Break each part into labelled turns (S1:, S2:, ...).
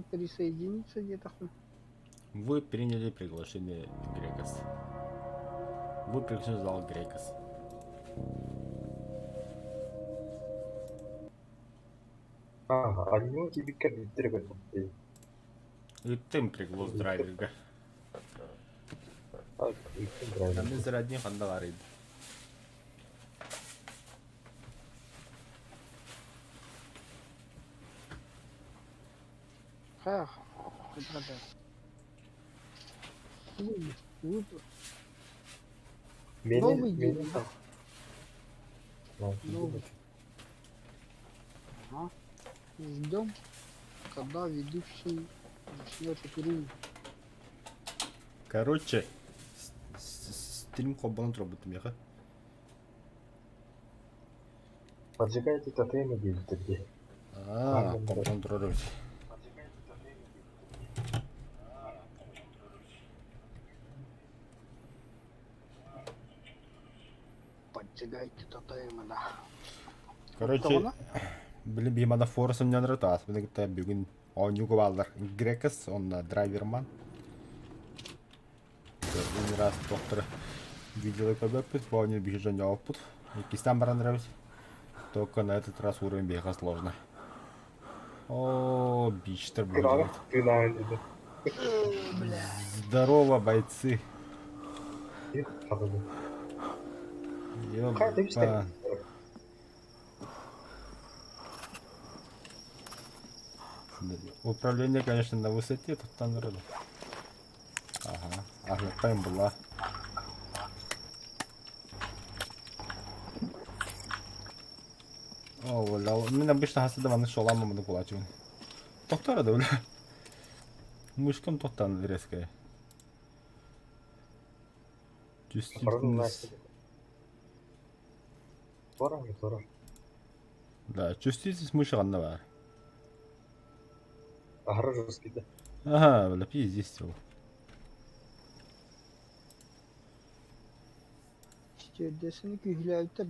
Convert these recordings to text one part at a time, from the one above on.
S1: Присоединиться диэтэхпинэ.
S2: Вы приняли приглашение Грекос. Вы приглашены в зал Грекос.
S3: Анньыы киирбиккэр бүттэр эбит.
S2: Ыыттым приглас драйверга.
S3: Ыыттым драйверга.
S2: Аны зрадни ханна баарый?
S1: Хах, Новый день, да? Новый. Ага. Ждем, когда ведущий начнет игру.
S2: Короче, стрим холбонон турбутум яха.
S3: Поджигайте тотемы диэбиттэр
S2: Аа, холбонон турар эбит.
S1: Поджигайте тотемы, да.
S2: Короче, били биһи фора сынньанары тааспыны кытта бүгүн оонньууга бааллар Грекос уонна Драйверман. Бүгүн раз тохтор видео көрбөппүт, бу оонньуу биһи дьонньооппут. Иккистэн баран эрэбит. Только на этот раз уровень биһиэхэ сложно. О, бичтер будет. Здорово, бойцы. Ёба. Управление, конечно, на высоте, тут там вроде. Ага, ага, была. О, бля, мин обычно хаса да маннык суолаан маннык буолааччыбын. Тохтоор да бля. Мышкам тохтоон резкая. Чувствительность. Да, чувствительность мыши ханна баар.
S3: Аһара жесткий да.
S2: Ага, бля, пиздец его.
S1: Стюардессаны күүһүлээбиттэр.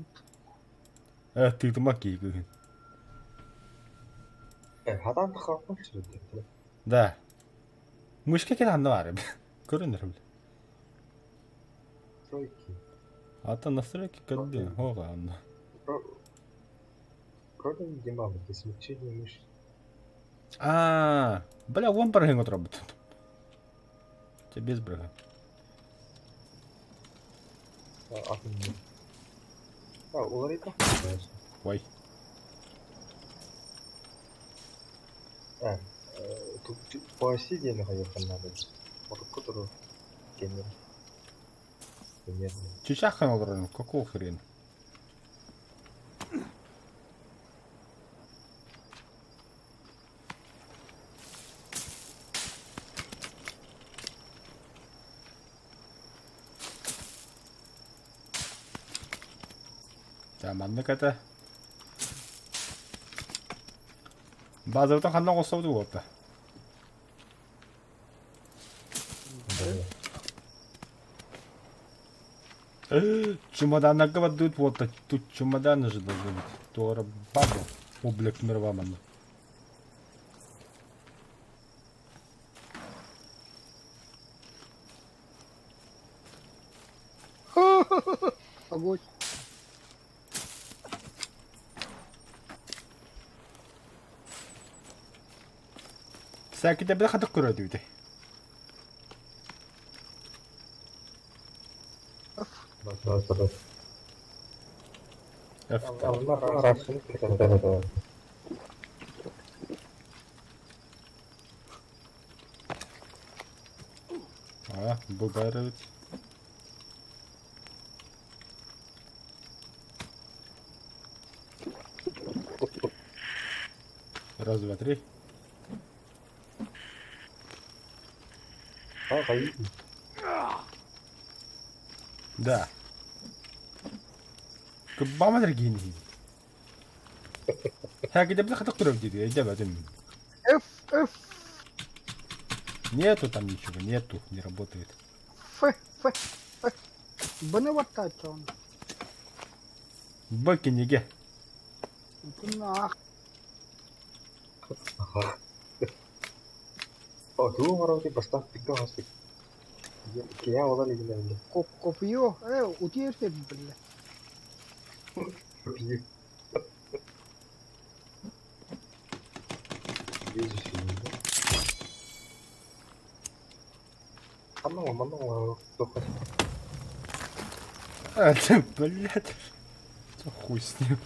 S2: Э, тыытыма киһи кыыһын.
S3: Хатаан тахааппын сүрүттэр.
S2: Да. Мышка кэлэ ханна баар Көрөн эрэ
S3: Настройки.
S2: Ата настройки кэлли хоға анна.
S3: Уровень динамики, смягчение мышц.
S2: А, бля, вон барыһын отурабыт. Те без брага.
S3: Атын. А, уларыйта.
S2: Ой.
S3: А, тут по оси диэни хайыахха надо. Орукку туру кемер. Примерно.
S2: Чичахан олорон, какого хрена? Та маннык это. Базабытын ханна оҥостобут буолта. Чемоданнарга бардыбыт буолта. Тут чемоданы же должны быть. Туора баба. О, блядь, мирва манна.
S1: Огонь.
S2: Сәките бile хатык көрөдүбүт. А, бу баар эбит. Раз, два, три. Да. Кыббама дэргиини. Һээкидэ бile хатык көрөбүт диир, өйдөөбөтүм.
S1: F, F,
S2: Нету там ничего, нету, не работает.
S1: Ф, Ф, Ф. Быны баттааччы он.
S2: Б кинигэ.
S1: Ах.
S3: Тугу оҥоробутуй бастаан тикка оҥостук. Киһи олор илигинэ
S1: Копье, утуйар биллэ.
S3: Копье. Ханна манна оҥоруохха
S2: А, ты, блядь. Хуй с ним.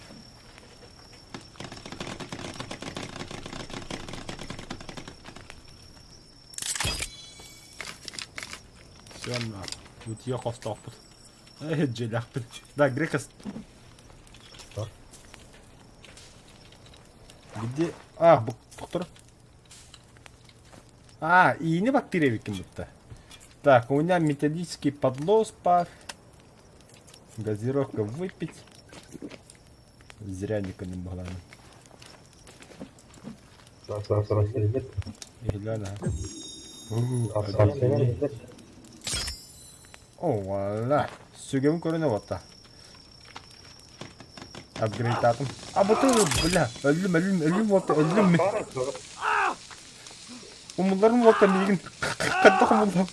S2: Все, на. Утуйа хостоохпут. Дьиэлээхпит. Да, Грекас. Где? А, бу доктор. А, иини баттыыр эбиккин бутта. Так, у меня металлический подлос пар. Газировка выпить. Зря не могла. О, вуаля. Сүгэм көрүнэ батта. Апгрейдатым. А бу бля, өллүм, өллүм, өллүм буолта, өллүм. Умулларым буолта миигин хайдах умуллам?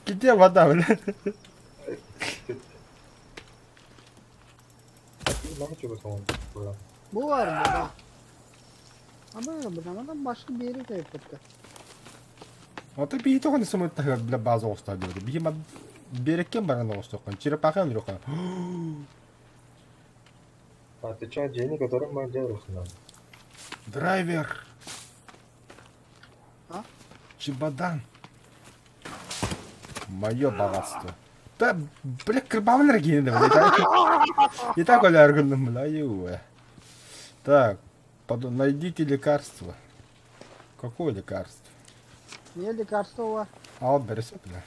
S2: Где вода, бля?
S1: Бу бар да. Ama бына башка биэри кайппытта.
S2: Ото биһи тоҕо сымыттаһыгар бля база оҕуста диэри. Биһи биэрэккен баран оҕустуоххун. Черепаха өлүөххэ.
S3: А ты что, денег, который мы делаем нам?
S2: Драйвер.
S1: А?
S2: Чемодан. Мое богатство. Да, бля, кырбамын генде, бля. И так оля гынным, бля, ю. Так, найдите лекарство. Какое лекарство?
S1: Не лекарство бар.
S2: Ал бәресе, бля.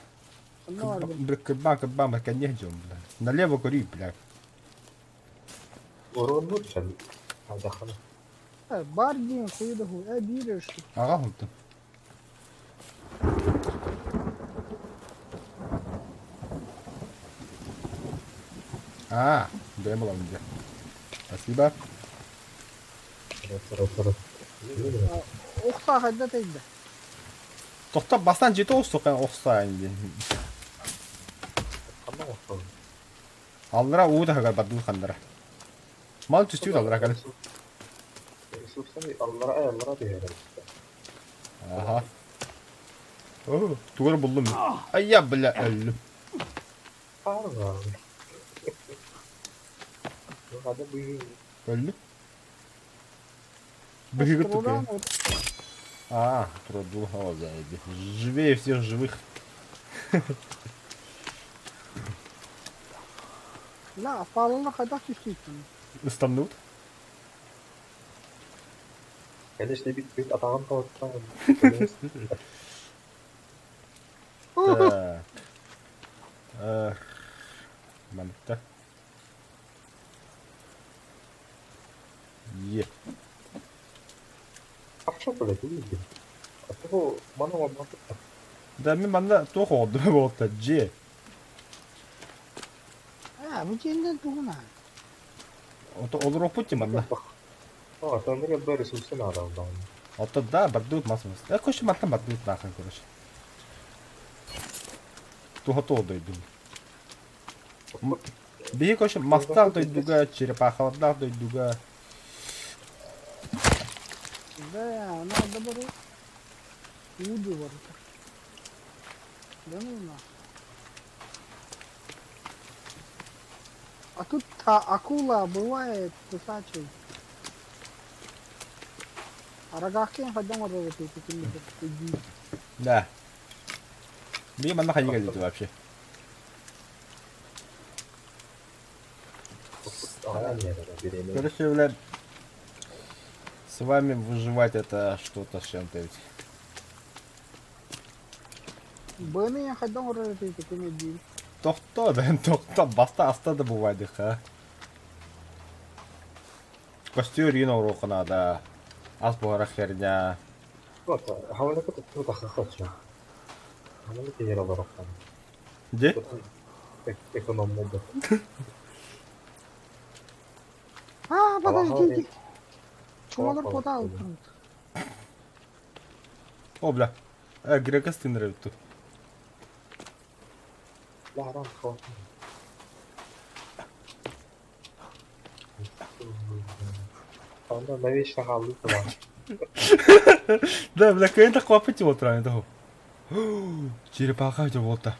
S1: Онно бар бу.
S2: Бля, кырбан, кырбан, бля, не ждем, бля. Налево кури, бля.
S3: Урон лучше. А, дахана.
S1: Бар диэн хуй да хуй. Биир өстүк.
S2: Ага, онтон. А, бэйэм буламын дьэ. Спасибо.
S1: Охса хайда тайда.
S2: Тохто бастан жети оҕустук охсаайын диэн.
S3: Ханна оҕустабын?
S2: Аллара уу таһыгар бардыбыт ханнара. Мал түстүбүт аллара кэлин.
S3: Ресурсаны аллара аллара түһэрэр.
S2: Аха. Оо, тугу эрэ буллум. Айя, бля, өллүм.
S3: Арва. Хада быһыы.
S2: Өллүм. Быһыгы тупее. А, труду, о, заеби. Живее всех живых.
S1: Ла, палына хайдах түстүйтүн.
S2: Ыстанныбыт.
S3: Конечно, бит бит атаҕын тоһуттан.
S2: Так. Маныкта. Е.
S3: Ахша блядь, увидел. А того мана обматык.
S2: Да мин манна туох оҕордум буолта дьиэ.
S1: А, бу дьиэннэн тугуна.
S2: Ото олоруохпут дии манна.
S3: А, там ребята ресурсы надо там.
S2: Ото да, бардыбыт мас мас. Э, короче, мантан бардыбыт нахрен, короче. Туха туох дойдум. Биһи, короче, мастаах дойдуга, черепахалардаах дойдуга.
S1: Да, надо бару. Уду барыта. Да ну на. А тут та акула бывает кусачей. Арагахкен хайдам арагахкен.
S2: Да. Биһи манна хайыы кэллибит вообще. Короче, бля, с вами выживать это что-то с чем-то ведь.
S1: Быны хайдам арагахкен.
S2: Тохто, да, тохто, баста аста да бывает ха. Костер иин оруоха наада. Ас буһара херня.
S3: Вот, хавалакы тут хохочу. Хавалакы яраларохтан.
S2: Где?
S3: Эконом мода.
S1: А, подождите. Чумалар подал.
S2: О, бля. Грека стыныр тут.
S3: Ларан хо. Онно навечно хаалыы турар.
S2: Да, бля, кыайан тахпаппыт буолтура того. Черепаха буолта.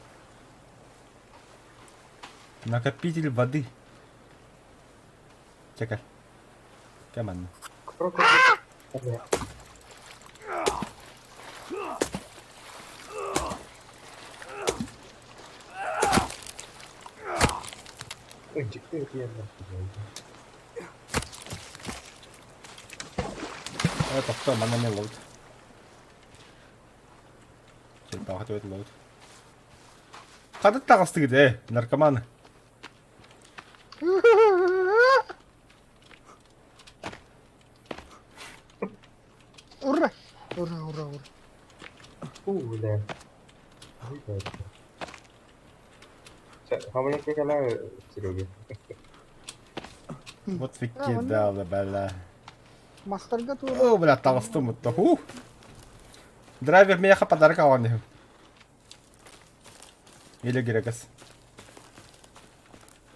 S2: Накопитель воды. Чекай. Кэманна. Тохтоо, манна эмиэ ловит. Черепаха төбөт ловит. Ханнык таҕыстыгыт ээ, наркоманы?
S1: Ура! Ура, ура, ура.
S3: Бля. Хамыйыкка кэлэ Серега.
S2: Вот выкидала, бля.
S1: Мастарга тура.
S2: О, бля, таҕыстым бутта. Ух! Драйвер миэхэ подарок аҕалан иһин. Или грекас.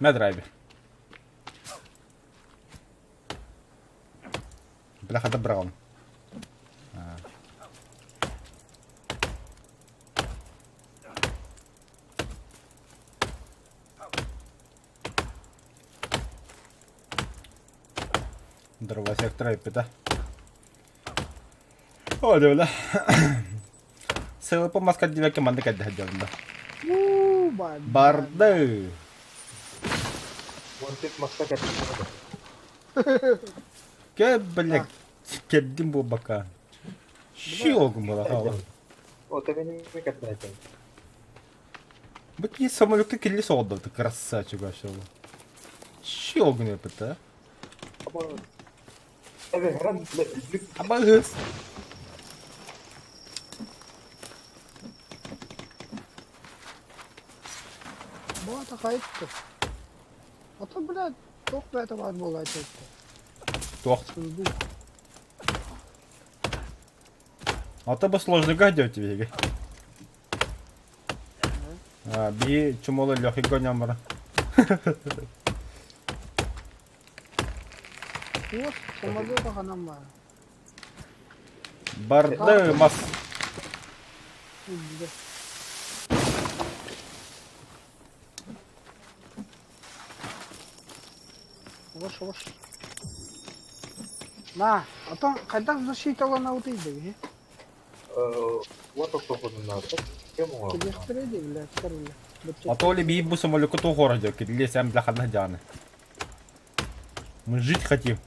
S2: Мэ драйвер. Бля, хата быраҕын. Дровосектор эппитэ. О, бля. Сылыпы маска диэки маннык кэлдэ сылдьабын да.
S1: Уу, барды.
S2: Барды.
S3: Уонтик маска кэлдэ.
S2: Кэ, бля, кэрдим буолбакка. Щелкум была хаала.
S3: Вот это не кэрдээтэ.
S2: Бу киһи самолетка килли соҕордо красавчик вообще. Щелкун эппит, Абаҕыс.
S1: Буата хайытты. Ото, блядь, туох бэйэтэ баар буолла этэ.
S2: Туох?
S1: Сундук.
S2: Ото бу сложныйга идете биһиги. А, биһи чумолу лехиго ньамара.
S1: Туох самолета ханан баар.
S2: Барды мас.
S1: Үрдүгэ. Оҕус, оҕус. На, ото хайдах защиталанабытый дии?
S3: Вот охтохуннаата. Кем оҥордо?
S1: Кэлиэхтэрэ дии, блядь, бля.
S2: А то ли биир бу самолетка туох оҕор кирилиэ сам бля ханна дьааны. Мы жить хотим.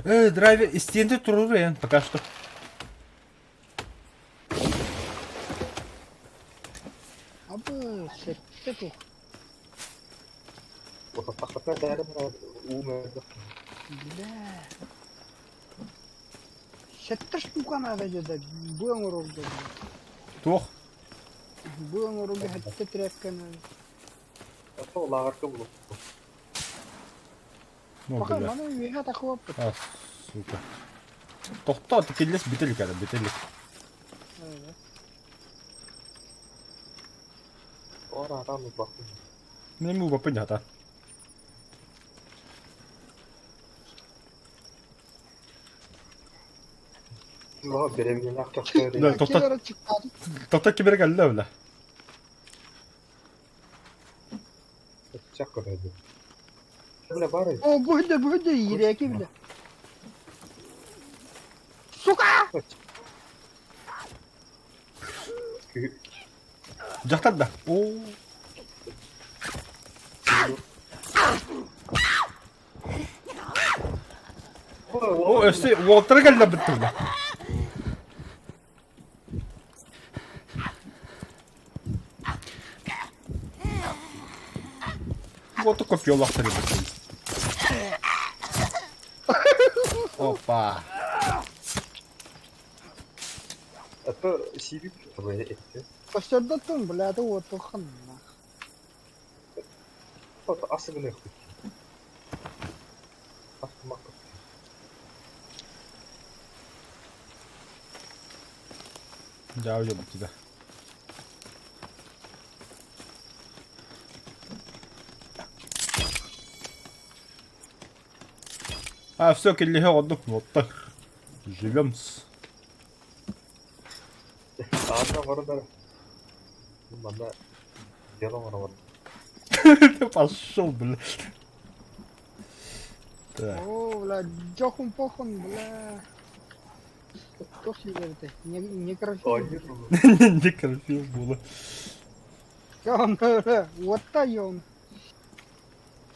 S2: Драйвер из стены турурен пока что.
S1: Абы, сэттэ туох.
S3: Утаттахпытына бээрэ уу мөлтөх.
S1: Бля. Сэттэ штука надо где-то. Бу оҥорорго.
S2: Туох?
S1: Бу оҥорорго сэттэ тряпка надо.
S3: Ото лааҕырга булуп.
S2: Ну,
S1: Пока
S2: бля.
S1: маны үөһэ тахыбаппыт.
S2: А, сука. Тохтоо, тикиллес бүтэлик эрэ, бүтэлик.
S3: Ора атаан ылбаппын.
S2: Мин эми убаппын дьаһата.
S3: Лоо беребинелээх көхтөөр.
S2: Да, тохтоо. Тохтоо ким эрэ кэллэ бля.
S3: Чак көрөдү. Бля бары.
S1: О, бу да, бу да, иирээки бля. Сука!
S2: Дьахтар да. Оо. О, өссө уолтара кэллэ бүттү бля. Вот копьелахтар эбит. Опа.
S3: А то сири этти.
S1: Көстөрдөттүн, бля, это уотухан.
S3: Вот асыгын ыхпыт. Асымак.
S2: Дьаабы дьобуттуда. А, все, киллиһэ оҕордум. Вот так. Живем-с.
S3: Саата оҥорон Манна дьиэ оҥоробун.
S2: Пошел, бля. Так.
S1: О, бля, дьохун-похун, бля. Туох сиилэртэй? Не, некрофил.
S3: Оонньуур
S2: Некрофил буола.
S1: Он, бля, уотта он.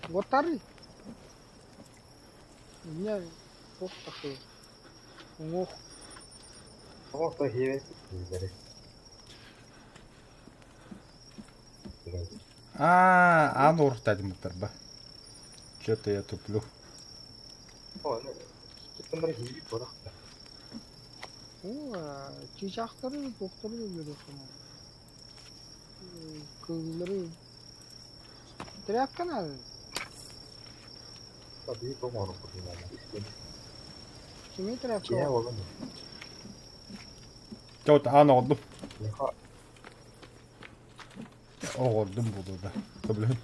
S1: Уоттары. Меня туох такой. Уҥуох.
S3: Оҕото иһиэбэт кинилэри.
S2: А, аан ууртаатымыттарба. Что-то я туплю.
S1: Оо, чыычаахтары, туохтары өлөрүөххүн Кыыллары Тряпка надо. Кими тряпка?
S2: Чэ, вот аан оҕордум. Оҕордум буолуо да. Көбүлүһүн.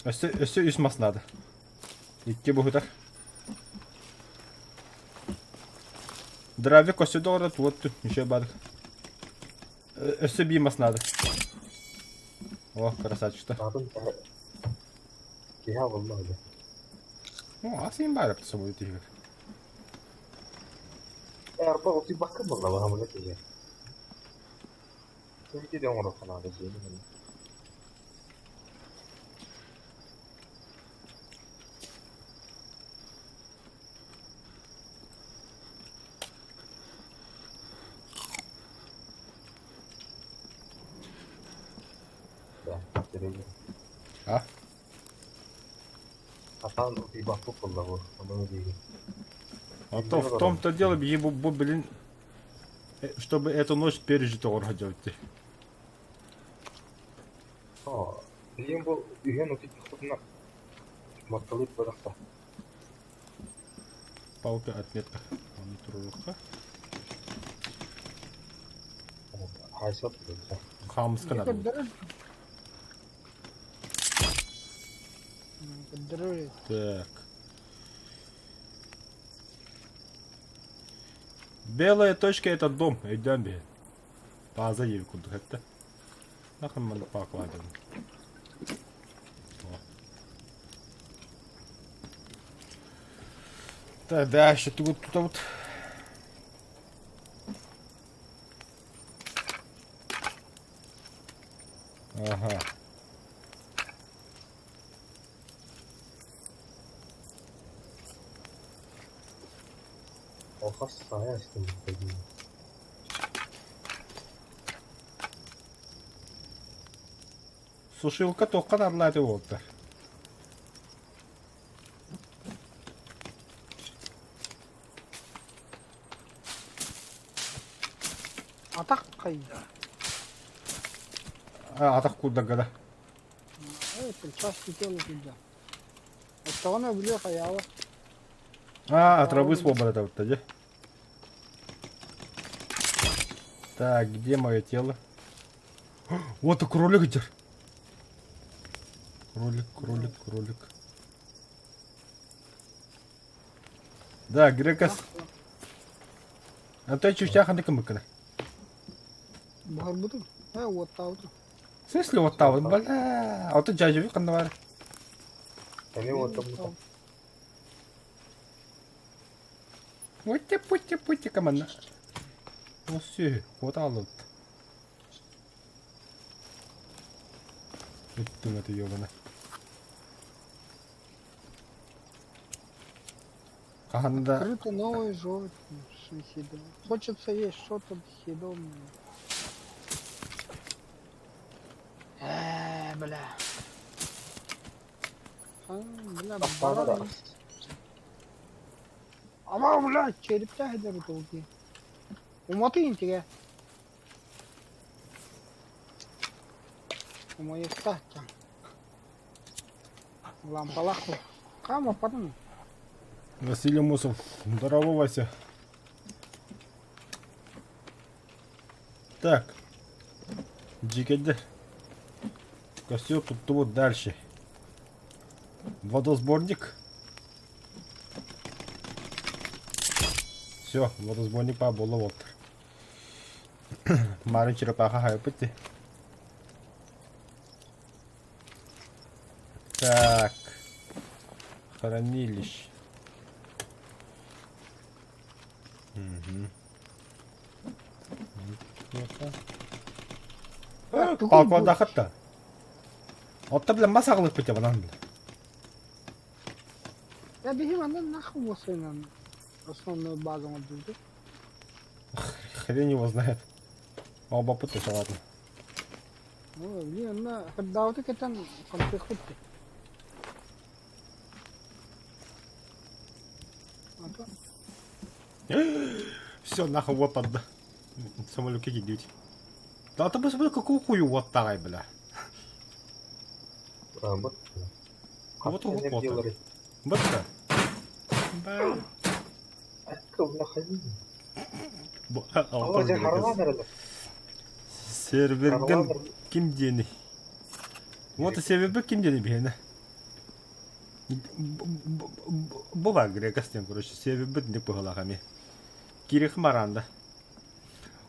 S2: Өссө, өссө үс мас наада. Икки быһытар. Дравик өссө да оҕордо туот еще бадык. Өссө биир мас наада. О, красавчик-то. Ну, а син баар эбит собой тиһигэр.
S3: Арба утуйбакка буолла баһамына киһи. Киһи оҥоруохха наада дьиэни. Да, серьезно.
S2: А?
S3: Атаан утуйбаппыт буолла бу, ону диигин.
S2: А то в том-то дело, ебу, блин, чтобы эту ночь пережить оҕорго дьабытты.
S3: Оо, билигин бу үһүөн утуйдахпытына матталыыр бырахта.
S2: Палка отметка. Оны туруруха.
S3: Хайсат буолла.
S2: Хаамыска надо будет.
S1: Көрдөрөр. Көрдөрөр.
S2: Так. Белая точка это дом. Өйдөөн биһи. Бааза диэби курдук этте. Нахрен манна паакалаадым. Так, дальше тут тут вот. Ага.
S3: Алхас сайа истин дии.
S2: Сушилка туохха наадалаата буолта.
S1: Атах хайда.
S2: А, атах курдагга да.
S1: Это части тела туда. Оттоҕуна билиэ хайаала.
S2: А, травы свобода вот тогда. Так, где мое тело? Вот и кролик где. Кролик, кролик, кролик. Да, Грекас. А то чүчээх ханнык кымыккына.
S1: Буһарбытым. Э, уоттаабытым.
S2: В смысле уоттаабын? Бля, ото дьаадьабыт ханна баар?
S3: Эмиэ уоттаммыта.
S2: Пути, пути, пути, команда. Ол сүөһү, куота хааллыбыт. Бүттүм это ёбана. Хаһан да
S1: Открыто новый желудь. Хочется есть что-то съедобное. Э, бля. А, бля,
S3: Ахтаана да.
S1: баран. Ама, бля, черептээх эдэр долги. Уматыйын тигэ. Умайыктаах Лампалаах Хаамаппатым.
S2: Василий Мусов. Здорово, Вася. Так. Дьиикэйдэр. Костер туттубут дальше. Водосборник. Все, водосборник баа буолла буолтар. Марын черепаха хайыппыт дии. Так. Хранилище. Угу. Палкодахытта. Отто бля мас аҕалыппыт банан бля.
S1: Я биһи манна нахуй уосайынан основной база оҥордубут.
S2: Хрен его знает. Оба пыты ладно.
S1: О, блин, онно хырдаабыты кэтэн хамсыахпыт дии. А то
S2: Все, нахуй вот отда. Самолюки идите. Да ты посмотри, какую хую вот тарай, бля.
S3: А, вот.
S2: Вот вот вот. Вот да. Бля. Серверген ким диэний? Вот сервербит ким диэний биһиэнэ? Бу баар грекас диэн, короче, сервербит инник быһыылаах эмиэ. Кириэх мараанда.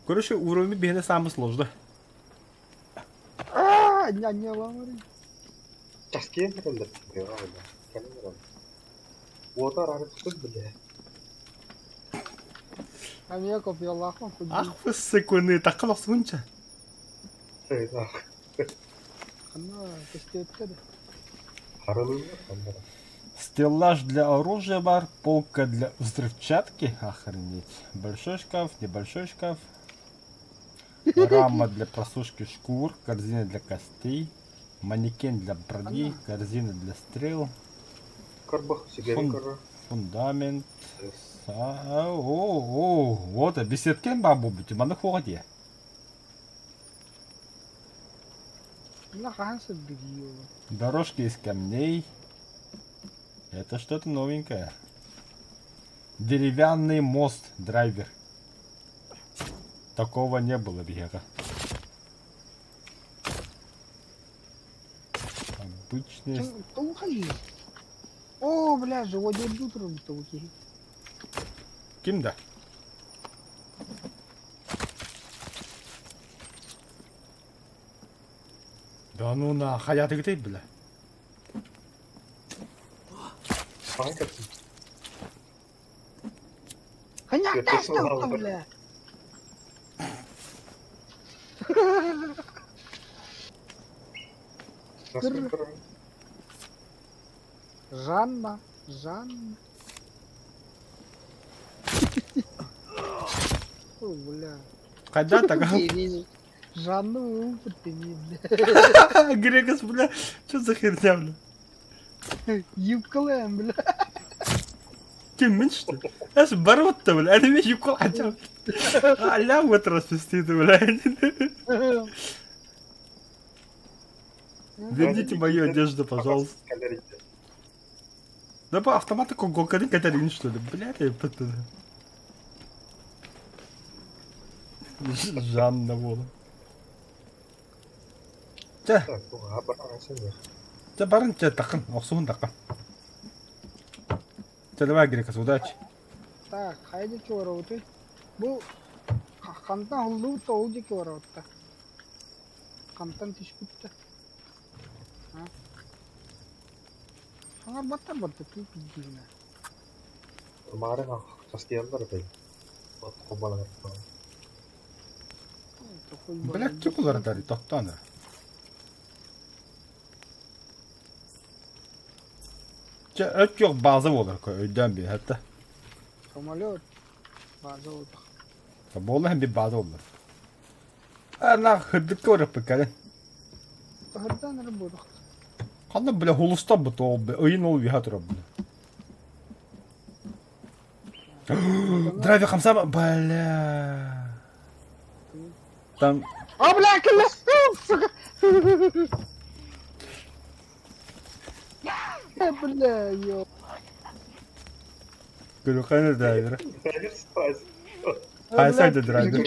S2: Короче, уровень биһиэнэ самый сложный.
S1: Аа, ньаньалаамарый.
S3: Часкиэн кэллэр. Уотар арыт бile.
S1: Эмиэ копиялаахпын кудьуу.
S2: Ах вы сыкуны, таккал охсугунча.
S1: Ханна көстүөттэ да.
S2: Стеллаж для оружия бар, полка для взрывчатки, охренеть. Большой шкаф, небольшой шкаф. Рама для просушки шкур, корзина для костей, манекен для брони, корзина для стрел, фундамент. О, о, вот, беседкен баар буолбут, маннык хуоҕа дии.
S1: Мына хаһан сырдыгыы
S2: Дорожки из камней. Это что-то новенькое. Деревянный мост, драйвер. Такого не было, биһиэхэ. Обычный...
S1: Туухай. О, бля, живой дурду турбут киһи.
S2: Ким да? Да ну на, хайатыгытай, бля.
S1: Ханяк бля. Жанна, Жанна. О, бля.
S2: Хайда так?
S1: Жанна упыт бля.
S2: Грегас, бля, что за херня, бля?
S1: Юбкалаем, бля.
S2: Ким что ли? Эс баротта, бля, это вещь юбкал хотя Аля вот распусти, бля. Верните мою одежду, пожалуйста. Да по автомату Кококары Катарин, что ли? Бля, я это... Жанна буолан. Чэ, чэ барын чэ такын, охсуһун такын. Чэ давай Грекас, удачи.
S1: Так, хайа диэки барабытый? Бу хантан һуллубут да ол диэки барабыт да. Хантан түспүт да. А? Хаҥарбаттар барда тыы пиздиинэ.
S2: Бля, ким улардар тохтоон Чэ, өт yok база буолар өйдөөн биир хатта.
S1: Самолет. База буолбах.
S2: Буолла bir база буолар. А на хырдыкка барыппыт кэлин.
S1: Хырдан эрэ буолбах.
S2: Ханна бля хулустан бу тоҕо бля ыйын ол үөһэ турар бля. Драйвер хамсаама бля. Там
S1: А, бля, кэллэ! Сука! Бля, ё.
S2: Көрүөххэ драйвера. Хайсайды драйвер.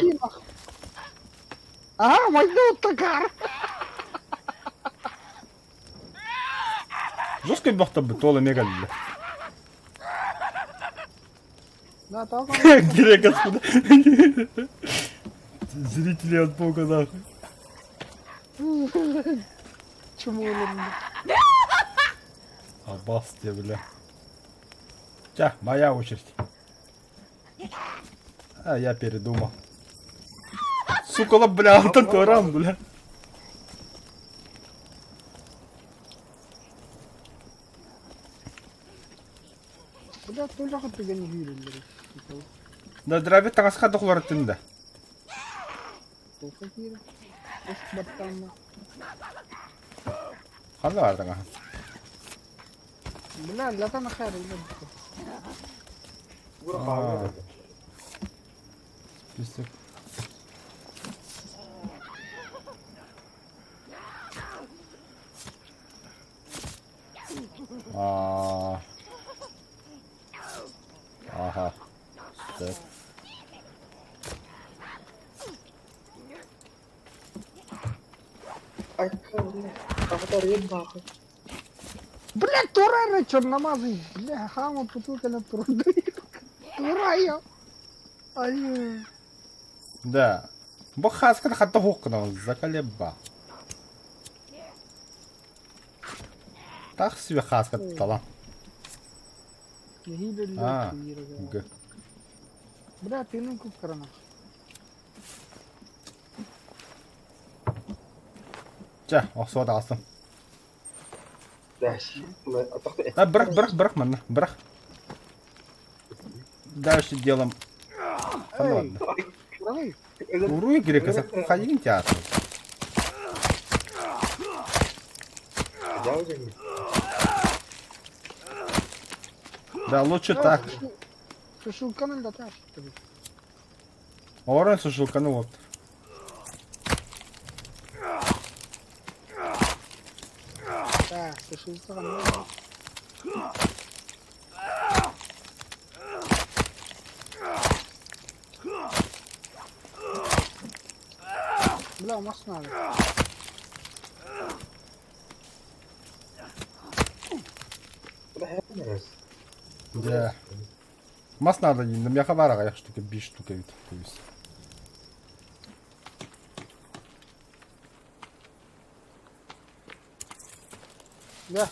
S1: Ага, майда такар.
S2: Жестко бахтабы, тола мегалли.
S1: Да, так.
S2: Гире, господа. Зрители от бога, нахуй.
S1: Чему он?
S2: Абас тебе, бля. Тя, моя очередь. А, я передумал. Сука, бля, антон туран, бля.
S1: Бля, тоже хоть түгэн иһиирэллэр.
S2: Да, драйвер таҥаска да уларыттын да.
S1: Туохха киирэ? Ус баттаанна.
S2: Ханна бар таҥаһын?
S1: Бля, латан хайр
S2: А. Список. А. Ага. Так.
S1: Бля, тура черномазый, бля, хама бутылка на тура. Тура я. Ай.
S2: Да. Бу хаската хатта хук заколеба. Так себе хаска тала. А, Г.
S1: Бля, ты ну купкарана.
S2: Чэ, охсуо таҕыстым. А, бырах, бырах, бырах манна, бырах. Дальше делом. Ну ладно. Уруй грека, хайын театр. Да, лучше так.
S1: Сушилканы да так.
S2: Орон сушилканы вот.
S1: Так, сушилканы. Бля, у нас надо.
S2: Да. Мас надо, миэхэ баар аҕыйах штука, биир штука эбит.
S1: Да.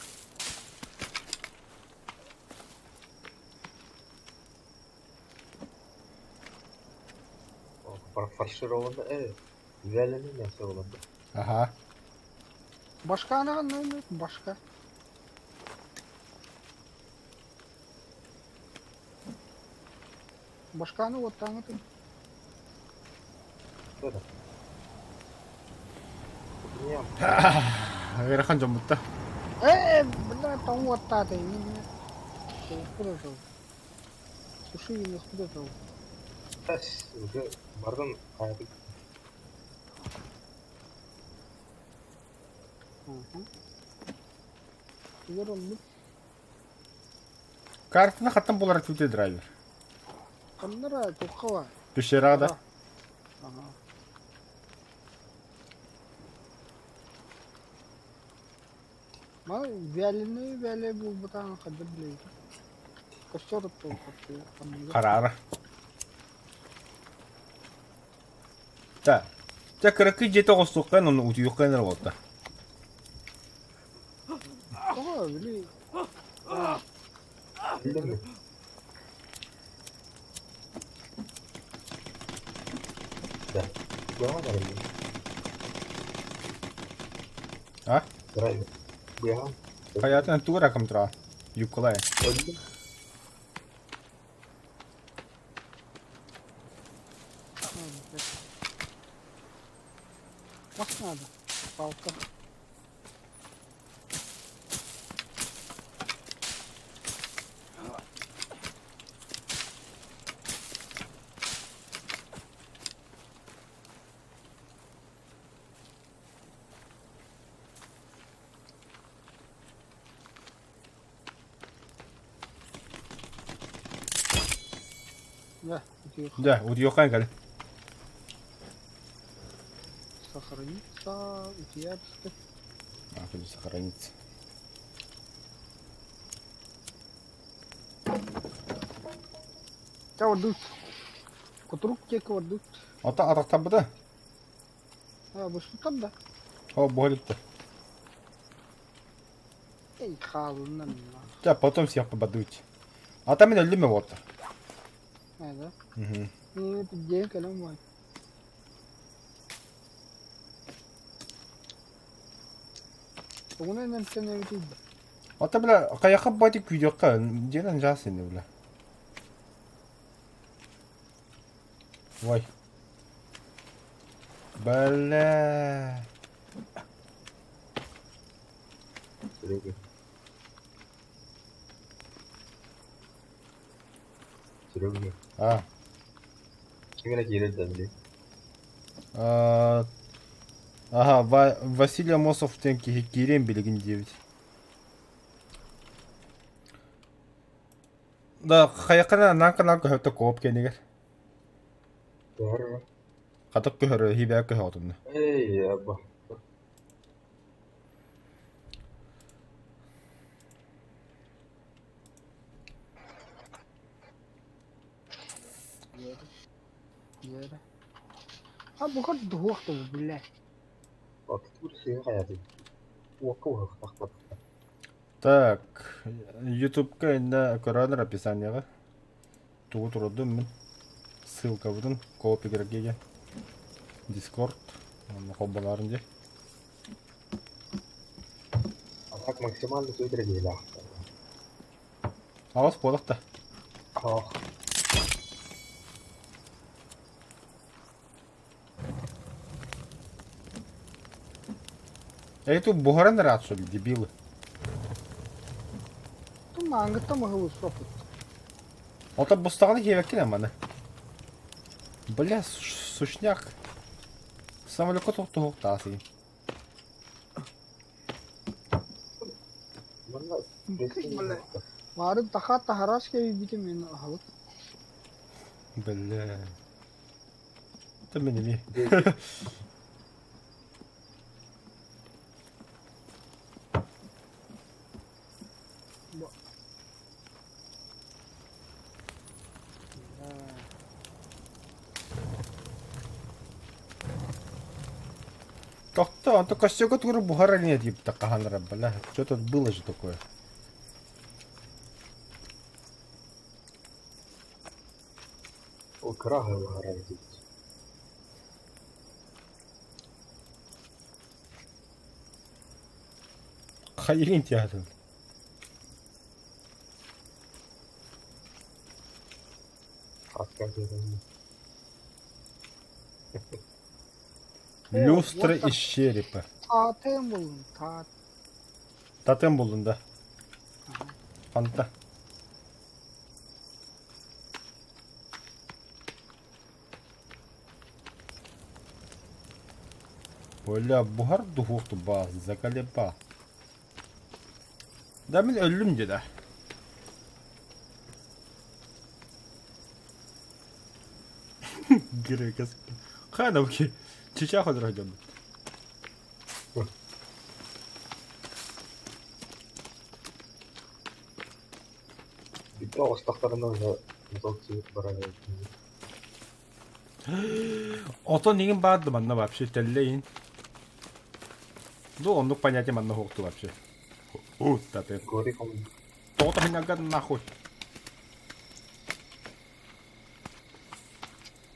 S3: Фаршированное, вяленое мясо было.
S2: Ага.
S1: Башка анаҕын башка. Башканы оттаҥытын.
S2: Ыарахан дьоммутта.
S1: Ээ, бля, тоҥ уоттаата Куда жил? Суши не куда жил?
S3: Бардын
S2: Картаны хаттан булар түтэ драйвер.
S1: Ханнара туххава.
S2: Пещера да.
S1: Ага. Ма вяленый вяле булбутаан хадда билейт. Костер
S2: Харара. Та. Та кыракый дьиэтэ оҕустуоххайын онно утуйуоххайын эрэ буолта.
S1: Тоҕо били
S3: Да.
S2: А? Хайатын тугу ракам тура? Юбкалай.
S1: Мас надо. Палка. Да,
S2: Да, утуйуоххайын кэлин.
S1: Сохраниться, утуйар
S2: А, тут сохраниться.
S1: Чэ ордут. Кутурук диэки ордут.
S2: Ата атахтарбыта.
S1: А, бустуттар да.
S2: О, буһалыкта.
S1: Эй, хаалынна.
S2: Ча, потом всех попадут. А там мен өллүм вот.
S1: А, да?
S2: Угу.
S1: Ну, дьиэ кэлэн баар. Тугунан эмтэнэбитий да?
S2: Ата бля, хайаха бати күйдекка, дьиэнэн жаас ини бля. Ой. Бля.
S3: Серега. Серега.
S2: А.
S3: Ким эрэ киирэр да били.
S2: А, Ага, Ва- Василий Амосов диэн киһи киириэн билигин диэбит. Да, хайакана наан көһөттө кооп кэнигэр.
S3: Төһөр
S2: Хатык көһөрө, хибээ көһө
S3: Эй, абба.
S1: Дьиэрэ. А бука дуһуох да биллэ.
S3: Оттур сыһы хайатын. Уокка уһахтахпат.
S2: Так, Ютубка инна көрөөнөр описанияҕа тугу турдум мин ссылкабытын копи герге Дискорд онно холболоорун дии.
S3: А так максимально сөйдер диэлээх.
S2: Аҕыс буолах да.
S3: Ох.
S2: Эй, тут буһаран ыраат что ли, дебилы?
S1: Тум маангытта маһы сопут.
S2: Ото бустаҕына киэбэккин маны. Бля, сушняк. Самолекка туһук таас
S3: Манна
S1: Бля. Маарын таха таһарас кэбибитим мен аһалык.
S2: Бля. Это мен эми. Как-то, он только все который бугара нет, типа, такаханра, бля. Что тут было же такое?
S3: Ол кыра аһыллара диэбит.
S2: Хайрин театр.
S3: Хаска диэн.
S2: Люстра из черепа.
S1: Таатыым буллум. Таат.
S2: Тотем булдун да. Фанта. Бля, буһар духуохту баас, заколеба. Да мин өллүм дии да. Грекас. Хана вообще. Чичах одройдем.
S3: Бүттэ оҕустахтарына уонна мотоцикл баран
S2: Отон игин баар манна вообще тэллэйин. Ну, оннук понятие манна хуохту вообще. У, таты.
S3: Гори хом
S2: Тоҕо хинаган нахуй.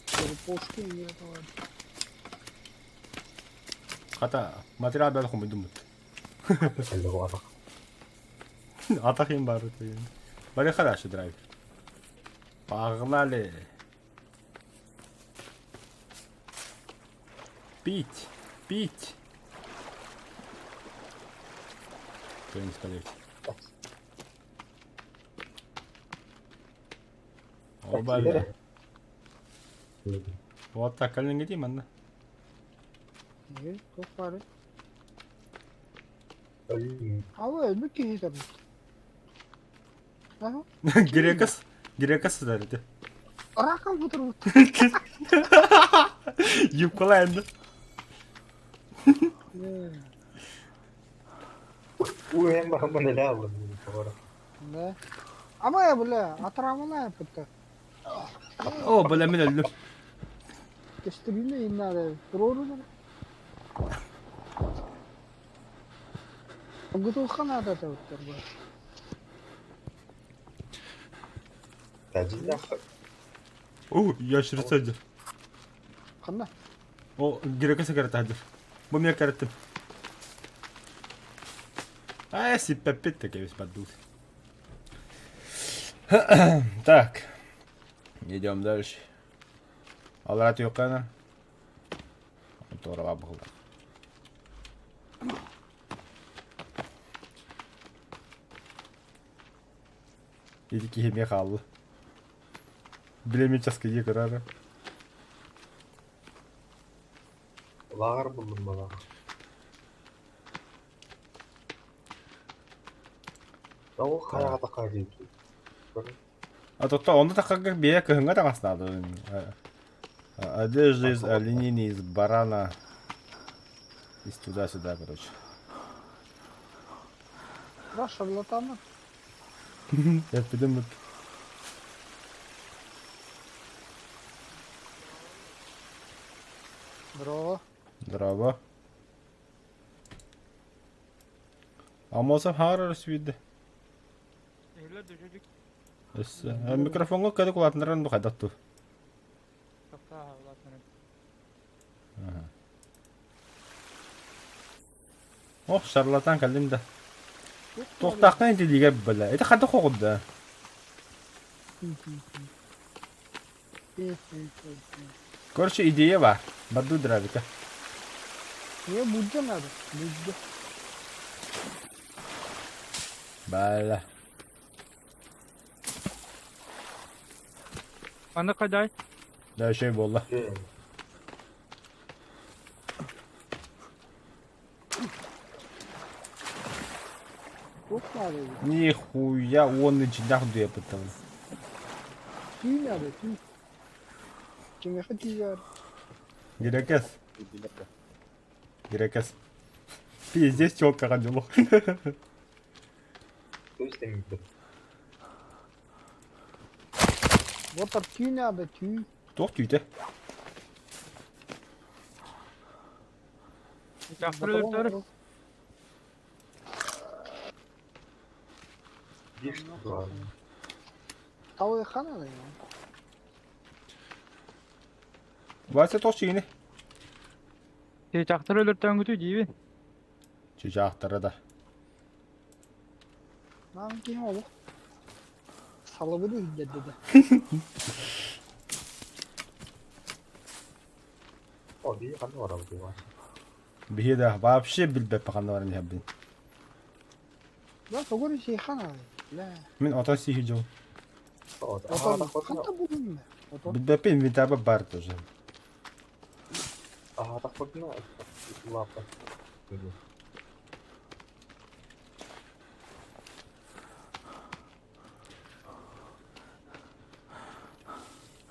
S1: Черепушки не этого.
S2: Хата, материал бэл хомуйдум.
S3: эллэ
S2: Атахин баар деген. Бары хороший драйв. Погнали. Пить, пить. Кто не спалить? Оба, бля. Вот так, калин где манна?
S1: Туох баар. Ава өлбүт киһи сытар. Аха.
S2: Грекас, грекас сытар этэ.
S1: Раком утурбут.
S2: Юбкалайынды.
S3: Уһен баһыммын элэ аллым тоҕоро.
S1: Да. Ама бля, отравлая пыта.
S2: О, бля, мин өллүм.
S1: Кестибине иннары туруору. Гутулхан ата тавыттар бар.
S3: Тәжиннәх
S2: О, ящерица сылдьар.
S1: Ханна?
S2: О, грека сигарета сылдьар. Бу миэхэ кэрэттим. Аа, сиппэппит да кэбис поддулся. Так, идем дальше. Аллара түөххэ Туораҕа быһыллар. Ити киһи эмиэ хаалла. Билэмин часкыйыы көрөөрү.
S3: Лааҕыр буллум балаҕа. Ол хайаҕа тахха диэки.
S2: А то онно таххарга бэйэ кыһыҥҥа таҥастаады. Одежда из оленины, из барана. Из туда-сюда, короче.
S1: Да, шарлатаны.
S2: Эппитим бут.
S1: Здорово.
S2: Здорово. Амосов хаҥар өрөспүүрдэ. Өссө микрофоҥҥа кыра кулаатыннаран бу хайдах туу? Ох, шарлатан кэллим да. Туохтааххын итилиигэр бэлэ. Ити хайдах оҕурда? Короче, идея бар. Барду дравика.
S1: Не, будьте надо, будьте.
S2: Бала.
S4: Манна хайдай?
S2: Да, şey буолла.
S1: Туох надо?
S2: Нихуя он ичиннэх дуйаппыттабын.
S1: Түү надо, түү. Кимиэхэ тиийэр?
S2: Гирэкэс. Гирэкэс. Пиздец челкаҕа дьолох.
S1: Вот түү надо, түү.
S2: Туох түүтэ?
S4: Дьахтар өлөртөр.
S1: Талыха надо.
S2: Вася туох чигини?
S4: Чыычаахтары өлөртөөҥҥүтүй диибин.
S2: Чыычаахтара да.
S1: Нам киһи олох. Салыбыны иһиллэрдэ да.
S2: Биһи да вообще билбэппин ханна баран иһэрбин.
S1: Да, тогор сиэхэ надо. Бля.
S2: Мин отон сиһи дьол.
S1: Отон ханта булун Отон.
S2: Билбэппин инвентарьба бар тоже.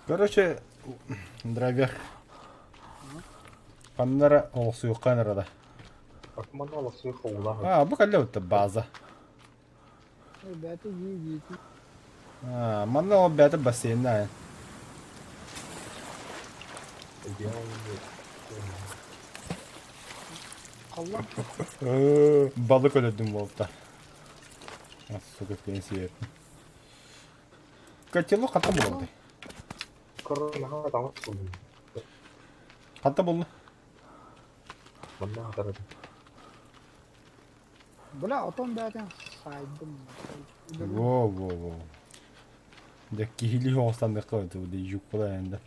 S2: Короче, драйвер. Ханнара олохсуйукка ынырада. А, бу кэллэ бутта база.
S1: Бэти дии диити.
S2: А, манна ол бэйэтэ бассейнна
S1: Халлан.
S2: Балык өлөрдүм буолта. Сука, пенсия. Котелок хата буолла. Хата буолла.
S1: Бля, отон бэйэтин сайдым.
S2: Во, во, во. Дьэ киһилии оҕустанныахха эбитэ бу юккула энда.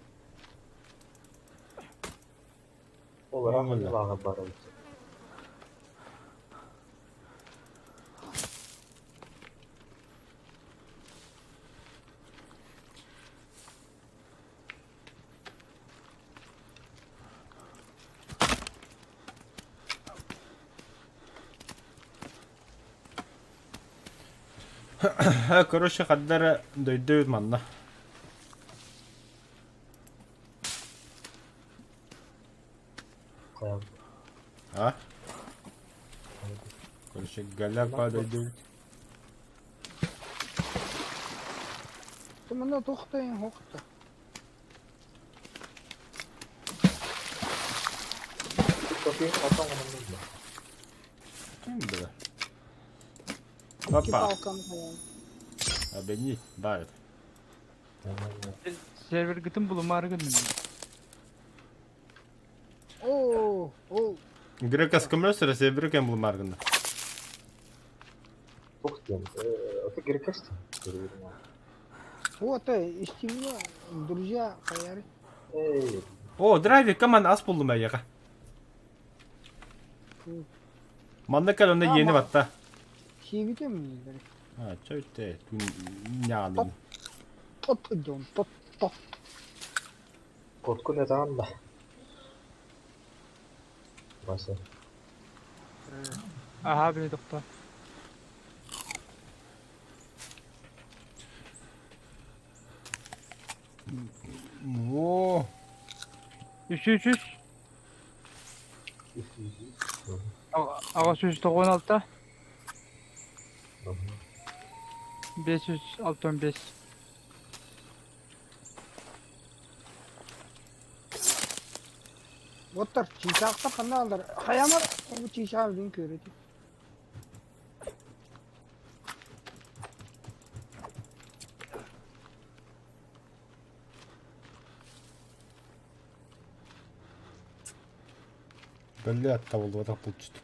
S2: Короче, ханна эрэ дойду эбит манна. А? Короче, голяк падает.
S1: Манна тохтайын хохта.
S2: Ким было? Опа. Объединить, давит.
S4: Сервергытын булумаары гынным.
S1: Оо, ол.
S2: Грека скомлёсера сервер кем булумаары гынна.
S3: Тух диэн, это грекас
S1: Вот, истиҥҥэ, друзья, хайары.
S3: Эй,
S2: О, драйвер команд ас булдум эйиэхэ. Манна кэл онно иэни батта.
S1: Сиэбитим
S2: А, чөйте, нялым.
S1: Тот дьон, тот, тот.
S3: Котку не таан да. Вася.
S4: Аха, били тохтоо.
S2: Во.
S4: Үс үс үс. Аҕа сүүс тоҕуон алта. 565.
S1: Оттар чыычаахтар ханна алдар? Хайамар бу чыычаах билин көрөтү.
S2: Бля, табыллыбатах булчут.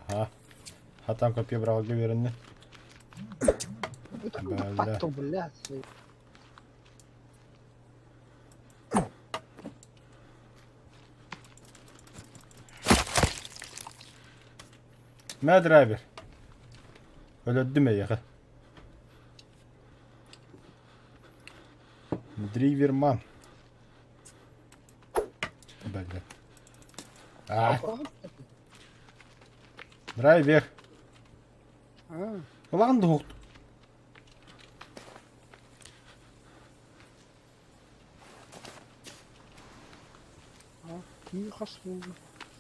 S2: Аха. Хатан копье быраҕарга үөрэннэ. Бля.
S1: Бля.
S2: Мэ драйвер. Өлөрдүм эйиэхэ. Дриверман. Блин. А, драйвер. Улахан дуһук.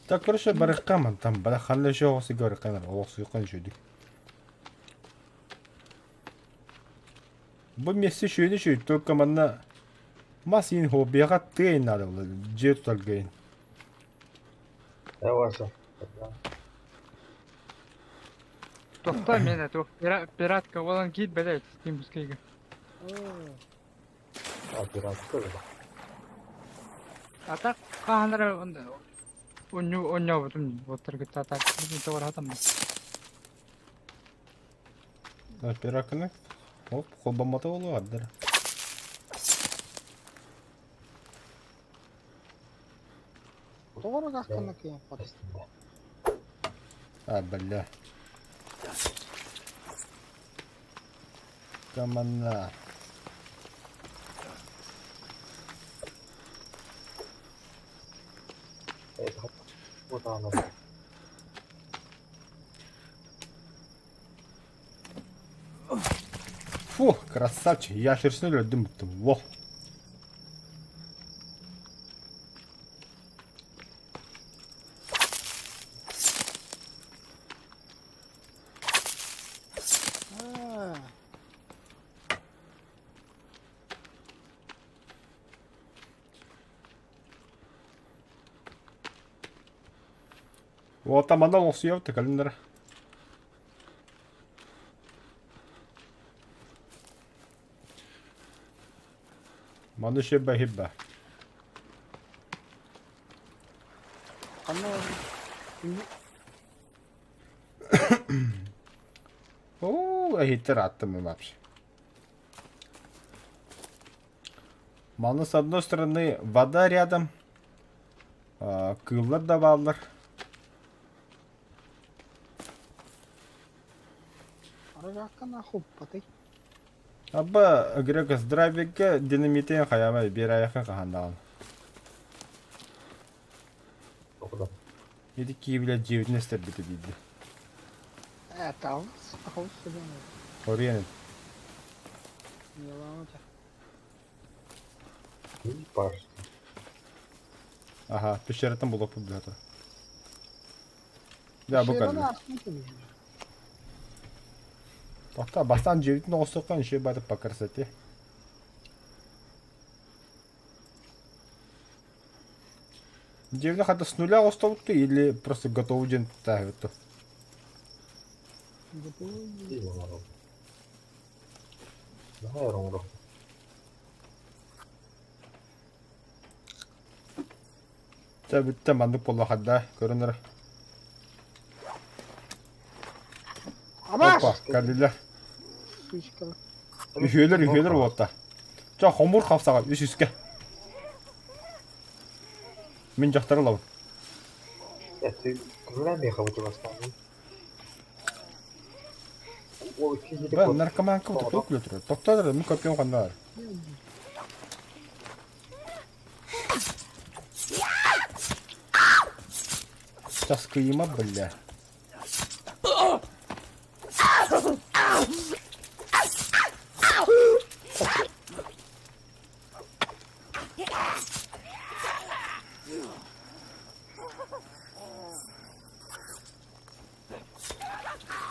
S2: Так, короче, барыхха мантан бара ханна еще оҕосы көрөххэ олохсуйукка үчүдүк. Бу месте үчүгүн үчүй, только манна мас иин хоббига тыа надо было, дьиэ тутарга иин.
S3: Э, Вася.
S4: Тохтоо миэнэ туох пиратка буолан киир бэлэ Steam-скайга.
S3: А, пиратка да.
S4: А так хаһан эрэ онньообутум уоттаргытта так тоҕор хатаммын.
S2: Пираканы? Оп, холбоммото буолуо
S1: Тоҕо гахтана киэн хот.
S2: А, бля. Камана. Фу, красавчик, я шерстнул өлдүм бүттүм. Во. Вот там анал олсуйабыт календара. Маны шебба хибба. Оо, эһиттер аттым вообще. Маны с одной стороны вода рядом, кыыллар да бааллар. Аба Грека здравикка динамитен хайамай биэрайаха хаһан Ити киибилэ дьиэбитин эстэрбитэ диирдэ. Ориен. Ага, пещераттан булуохпут быһата. Дьэ, бу кэллэ. Тохтоо, бастаан дьиэбитин оҕустуохха еще бары по красоте. Дьиэбитин хата с нуля оҕустубут или просто готовый дьиэн тутааһыбыт Чэ бүттэ маннык буоллахарда көрөн эрэ. Опа, кэллилэр. Үһүөлэр үһүөлэр уолта. Чэ хомуур хапсаҕай үс үскэ. Мин дьахтары ылабын. Бля, наркоманка вот такой күлэ Тоқтоо эрэ, мин копьем ханна баар? Часкыйыма, бля.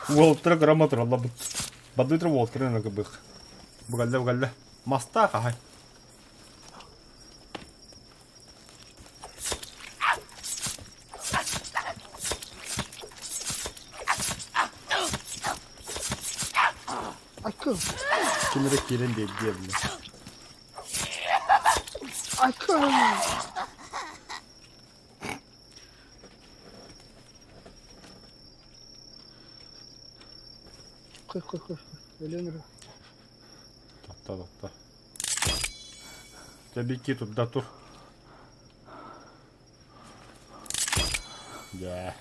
S2: Уолтара грамма тураллар. Бадыытыр уолтара нагыбых. Бугалла бугалла. Мастаах аһай.
S1: Айкын.
S2: Ким эрэ киирэн биэрдиэ бile.
S1: Айкын. Кый кый кый. Өлөн эрэ.
S2: Тохто тохто. Дьэ бикки турда тур. Дьэ.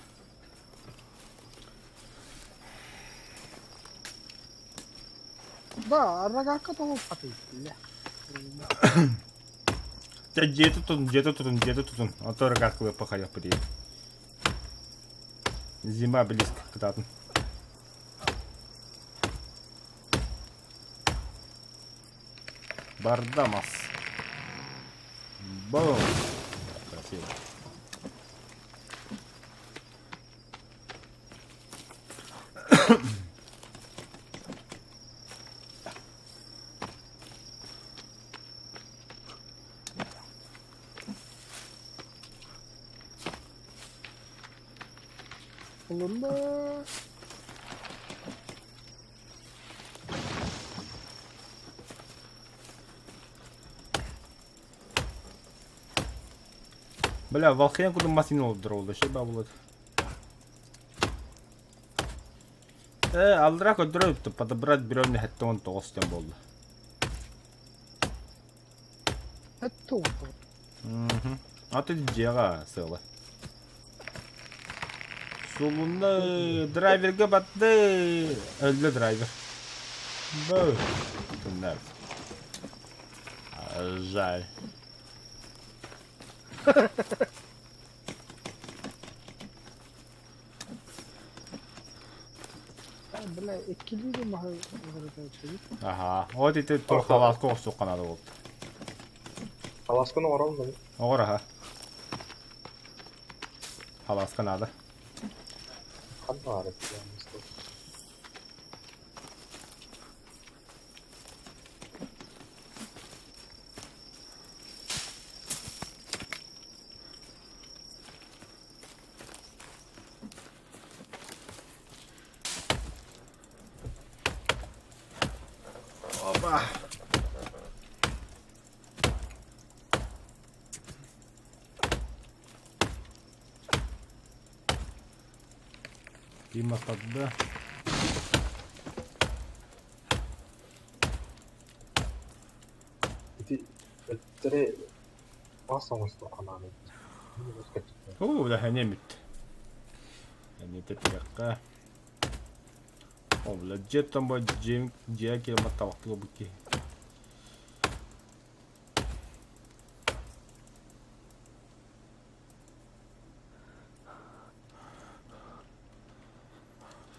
S1: Да, аррагакка тоҕо бля.
S2: Дьэ дьиэ тутун, дьиэ тутун, дьиэ тутун. А то рогатка пахайах бу Зима близко кытаатын. Бардамас. Бум. Красиво.
S1: Олорно.
S2: Бля, Валхен кудум масин олдур Şey бабылыт. Э, алдыра көддөрө подобрать бревна хэтте он тоҕус диэн буолла.
S1: Хэтте он
S2: Мгм. А ты дьиэҕэ сыала. Сулунна драйверга батты. Өллө драйвер. Бу. Туннар. Жаль.
S1: Бля, иккилии маһы
S2: Аха. Вот ити тур халааска охсуохха наада буолта.
S3: Халаасканы оҥорон да.
S2: Оҕор аха. Халааска наада.
S3: Ханна баар
S2: Опа! Дима тогда.
S3: Ити өттөрө мас оҥостуохха наада.
S2: Оо, да эмит. Эмит этиэххэ. О, бля, дьиэттэн бо дьиэм дьиэ киэмэ табахтыга бу киһи.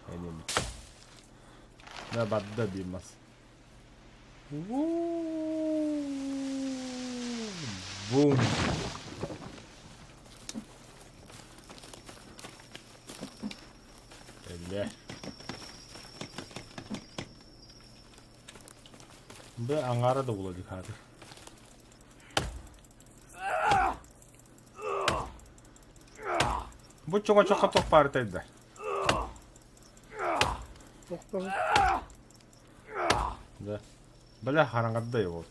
S2: Эмит. Да барда биир мас. Бум. Эллэ. Бу аҥаара да буола илик хаатыр. Бу чоҥочоххо туох баарытай да?
S1: Тохтоо.
S2: Да. Бля хараҥарда вот.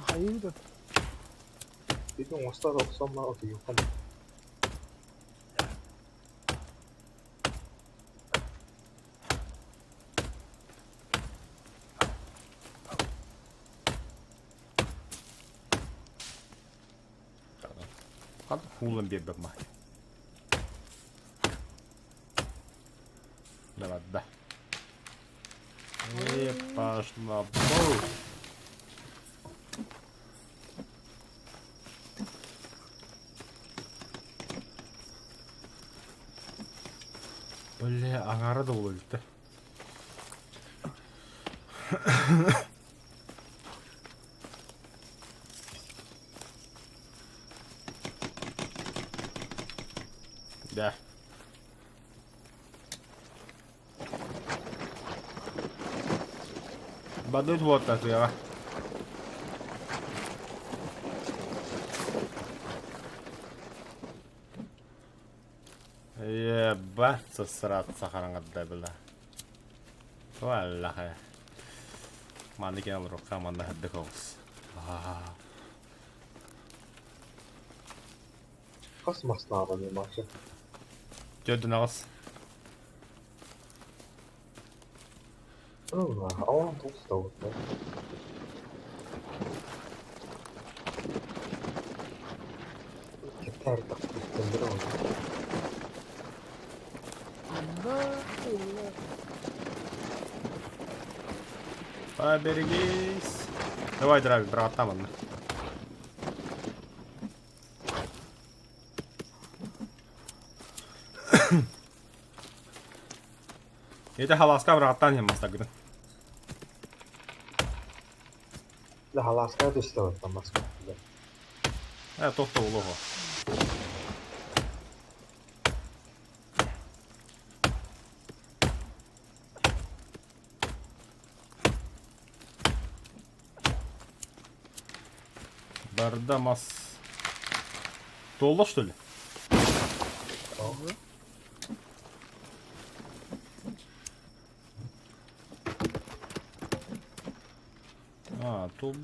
S1: Хайыы да.
S3: Ити оҥостор охсон отуйуохха
S2: Хуулан биэрбэт маһ. Давай, да. И пошла. Бу. Бля, аҥаара да буола иликтэ. Да. Бадыт уоттатыаҕа. Ебать, сосраться хараҥарда била. Валлаха. Манны кэн олоруохха манна сырдык оҕус.
S3: Хас маслааҕыный Маша?
S2: Төрдүн аҕыс.
S3: Он толстого.
S2: Поберегись. Давай, драйв, братан, манна. Ити халааска быраҕаттаан иһэн мастаргытын.
S3: Да халааска түстэ оттон маска.
S2: Ээ, туох да буолуо. Барда мас. Туолла что ли? А, тут...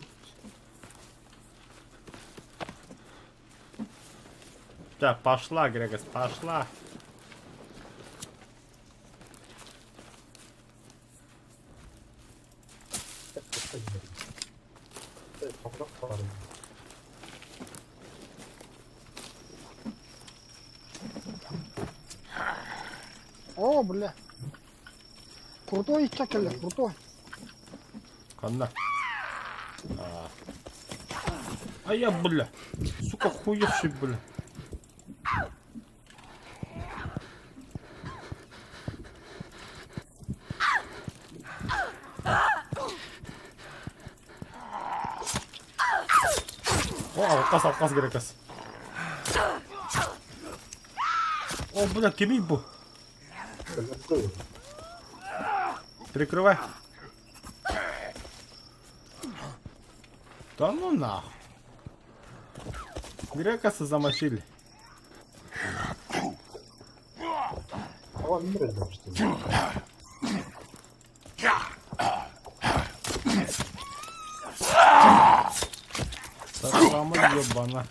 S2: Так, пошла, Грегос, пошла.
S1: О, бля. Крутой ичча кэллэ, крутой.
S2: Ханна? А. А я, бля. Сука, хуевший, бля. О, алкас, алкас Грекас. О, бля, кимий бу? Прикрывай. Да ну нахуй. Грекаса замочили. Сама ебана.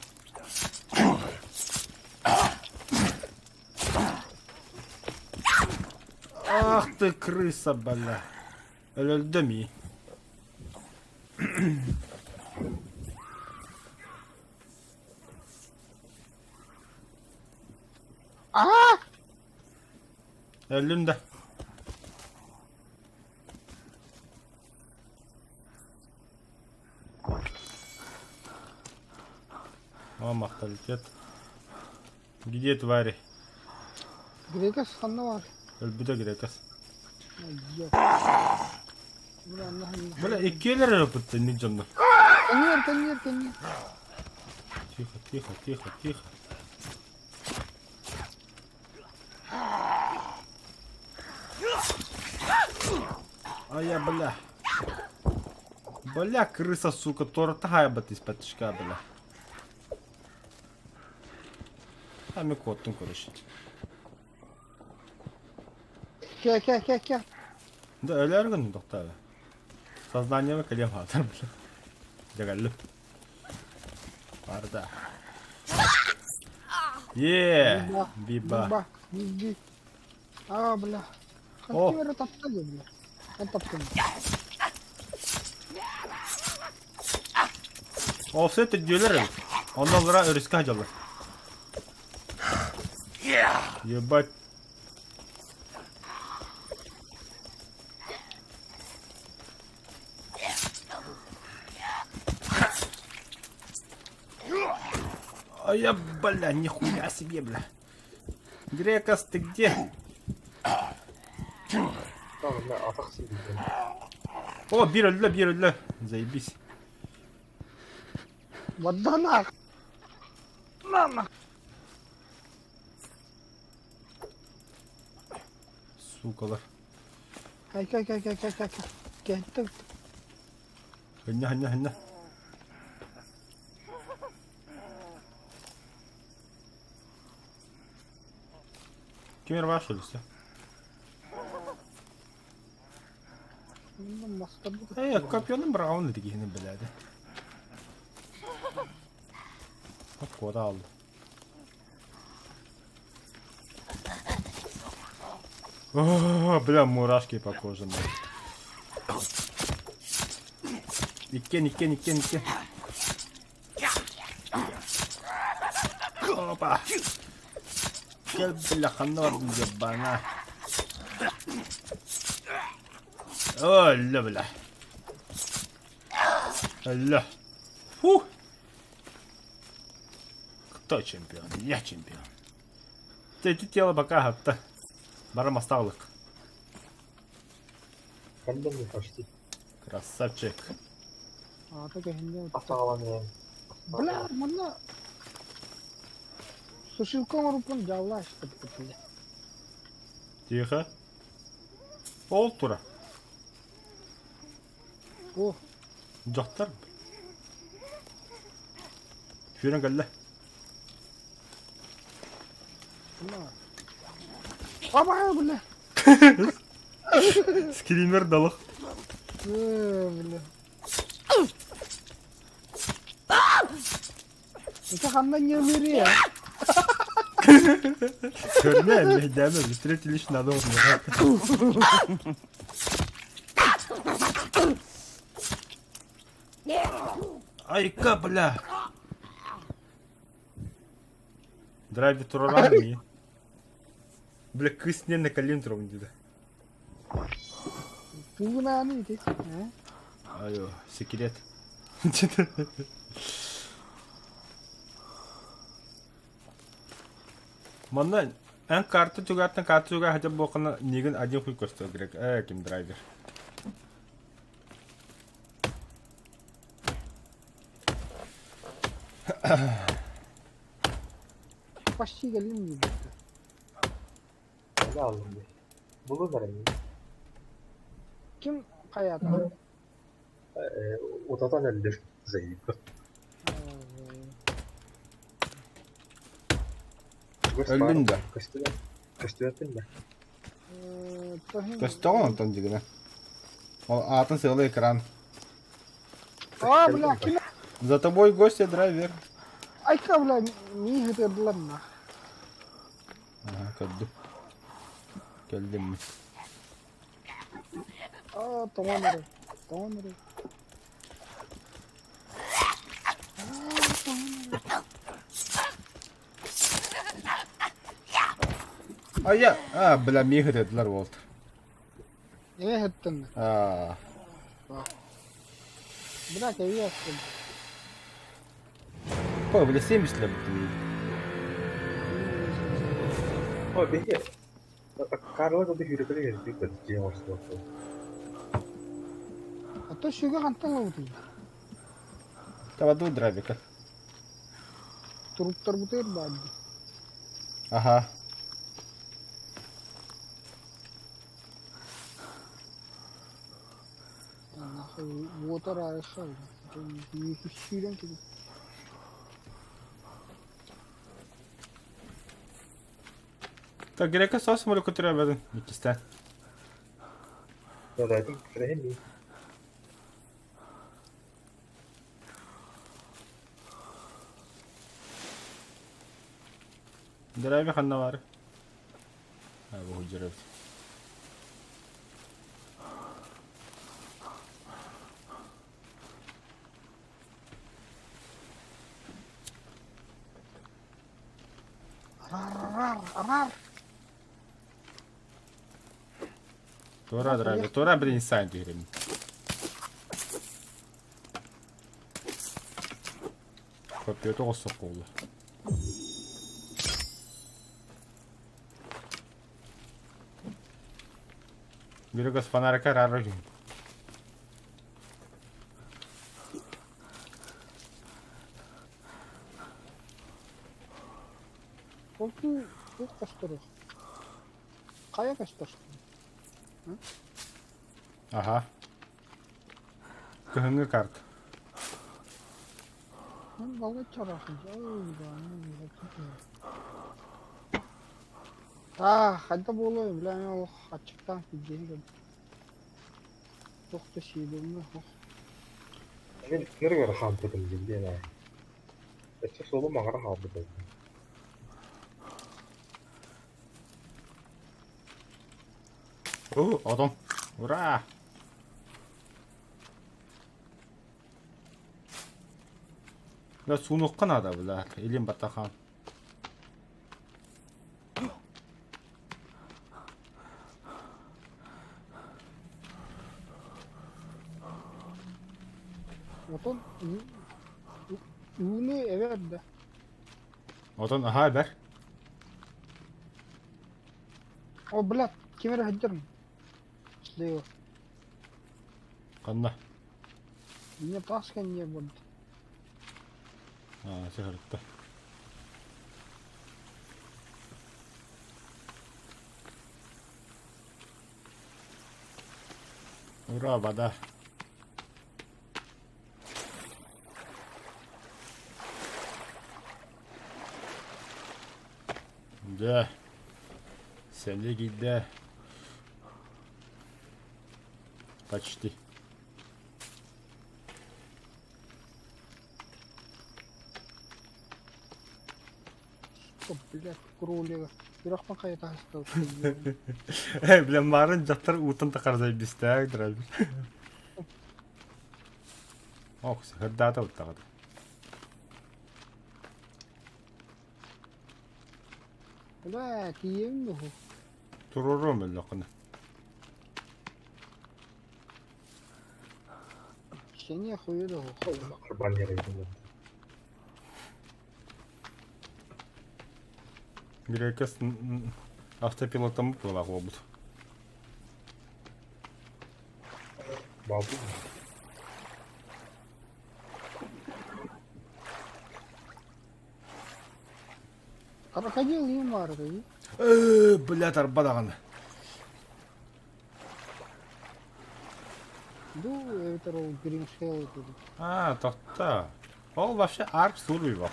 S2: Ах ты крыса, бля. Өлөлдөм
S1: Аа!
S2: Өллүм да. О, махталитет. Где твари?
S1: Грекас ханна баар?
S2: Өлбүтэ Грекас. Бля, иккиэлэр өлбүттэр инник дьоннор.
S1: Кэнниэр, кэнниэр, кэнниэр.
S2: Тихо, тихо, тихо, тихо. А я, бля. Бля, крыса, сука, торта хайбат из-под бля. Ами куоттун короче.
S1: Кэ, кэ, кэ, кэ.
S2: Да өлөр гын тохтоо. Сознаниеба кэлиэм хаатар бля. Дьэгэллим. Барда. Е, биба.
S1: Биба. Биби. А, бля.
S2: О.
S1: Ханты эрэ тапта дии, бля. Эн таптым.
S2: Офсет өйдүөлэр эбит. Онно олора өрүскэ сылдьаллар. Ебать. А я, бля, нихуя себе, бля. Грекас, ты где?
S3: Бля, атах сиибин.
S2: О, биир өллө, биир өллө. Заебись.
S1: Вадданах! На,
S2: Сукалар.
S1: Кай, кай, кай, кай, кай, кай, кай. Кай,
S2: Ханна, ханна, ханна. Ким эрэ баар шөлүстэ? Ээ, копьеным быраҕабын ити киһини бэлээдэ. Куота аалла. О, бля, мурашки по коже. Иккен, иккен, иккен, иккен. Опа! Кэл, бля, ханна бардым дьаббаана. Өллө, бля. Өллө. Фу! Кто чемпион? Я чемпион. Эти тело пока хатта. Барам астаалык.
S3: Кэллим почти.
S2: Красавчик.
S1: Аата кэһиннэ.
S3: Ас аҕалан иһэн.
S1: Бля, манна сушилка оҥорбуппун дьааллаах бля.
S2: Тихо. Ол тура.
S1: О,
S2: Дьахтар. Сүүрэн кэллэ.
S1: Баба, бля.
S2: Скример далах.
S1: Бля. Это ханна не умери.
S2: Көрмө эммэйдээмэ встретили лишь надо Айка, бля! Драйвер тураран ми. Бля, кыс не на колен турабын диде.
S1: Тугунааны ити.
S2: Айо, секрет. Манна эн карта түгәртен карта түгә хотя бы буохана нигин один хуй көстөр керек. Э, ким драйвер.
S1: Почти кэллим дии.
S3: Öyle aldım bir. Bulur verelim.
S1: Ким хайаата?
S3: Утатан өлдүр. Заеб.
S2: Өлдүн да.
S3: Көстүбэт. Көстүбэппин да.
S2: Көстөҕүн онтон дьигинэ. Ол аатын сыала экран.
S1: А, бля, ким?
S2: За тобой гостья драйвер.
S1: Айка, бля, миигин ытырдылар на.
S2: Ага, көрдүм. Кэллим.
S1: А, тоҥон эрэ. Тоҥон эрэ.
S2: А я... А, бля, миигин ытырдылар буолт.
S1: Ээ, ыттын.
S2: А,
S1: Бля, кэбиэхпин.
S2: Ой, бля, 70 лет.
S3: О, беги. Карла курдук сүүрэкэлии кэлбит дьиэ оҥостубаппын.
S1: Оттон сүгэ хантан ылабытый?
S2: Таваду дровика.
S1: Туруктарбытыгар баар дии.
S2: Аха.
S1: Нахуй уотар арыша. Сүүрэн кэлин.
S2: Так, Грека сос самолетка төрөөбөтүн иккистээн.
S3: Дадайтым кэрэһин дии.
S2: Дороби ханна баар? А, бу дьарабыт. Туора дороби, туора блин сайн түһэрим. Копьето оҕус буолла. Биригас фонарика рара жүн.
S1: Ол туох көстөрүй? Хайа көстөр?
S2: Аха. Кыһыҥҥы карт.
S1: Аа, хайда буолуой, бля, олох аччыктаан килдиэһи кэлбит. Туох да сиэбэҥҥэ суох.
S3: Мин ныргар хаампытым диэн ээ. Өссө суолум аҥара хаалбыт эбит.
S2: О, отон. Ура! Да суунуохха наада, бля. Илин баттахан.
S1: Отон ууну эбэр да.
S2: Отон аһаа эбэр.
S1: О, блядь, ким эрэ сылдьар Слева.
S2: Ханна?
S1: Мне таска не будет.
S2: Аа, сыһырытта. Ура, вода. Дьэ, сэлии киирдэ. Почти.
S1: О, блядь, кролика. Үрэх хайа таһыста.
S2: Э, бля, марын дьахтар уутан тахарзай бистээх драйвер. Ох, сыһырдаата уттаҕыт.
S1: Бля, тиийэм дуһу.
S2: Туруоруом өллөххүнэ.
S1: Сене хуйу дуһу.
S3: Харбан ярайдым.
S2: Грекес автопилотом буолаах буолбут.
S3: Бабу.
S1: Крокодил юмар дии.
S2: Э, бля, тарба даҕаны.
S1: Ду эбэтэр ол Гринхелл дуу.
S2: А, тохто. Ол вообще арк сурвиво.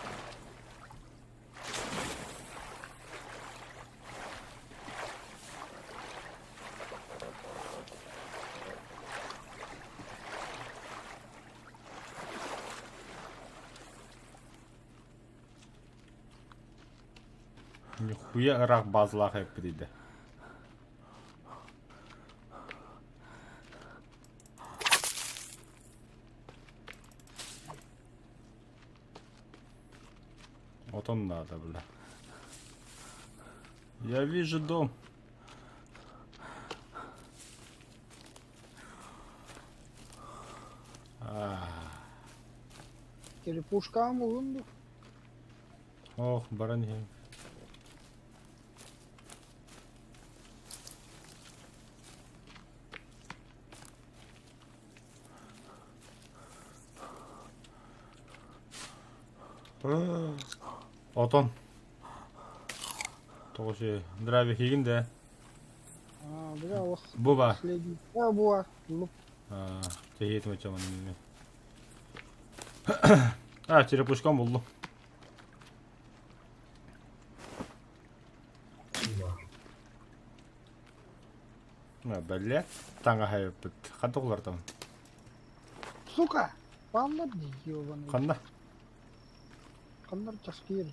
S2: Нихуя ыраах базалаах эппит идэ. Вот он надо, бля. Я вижу дом. А,
S1: Черепушка булун дуу.
S2: Ох, баран иһин. Отон. Тоҕо şey, Драйвихигин да.
S1: А, бля, ох.
S2: Бу ба.
S1: Последний. А, буа. Луп.
S2: Тэһиэтим оччоҕуна А, черепушкам буллум. Бэллэ, таҥаһайыппыт. Ханна улартабын?
S1: Сука! Паллар дии, ёбаный.
S2: Ханна?
S1: Ханнар часкиир.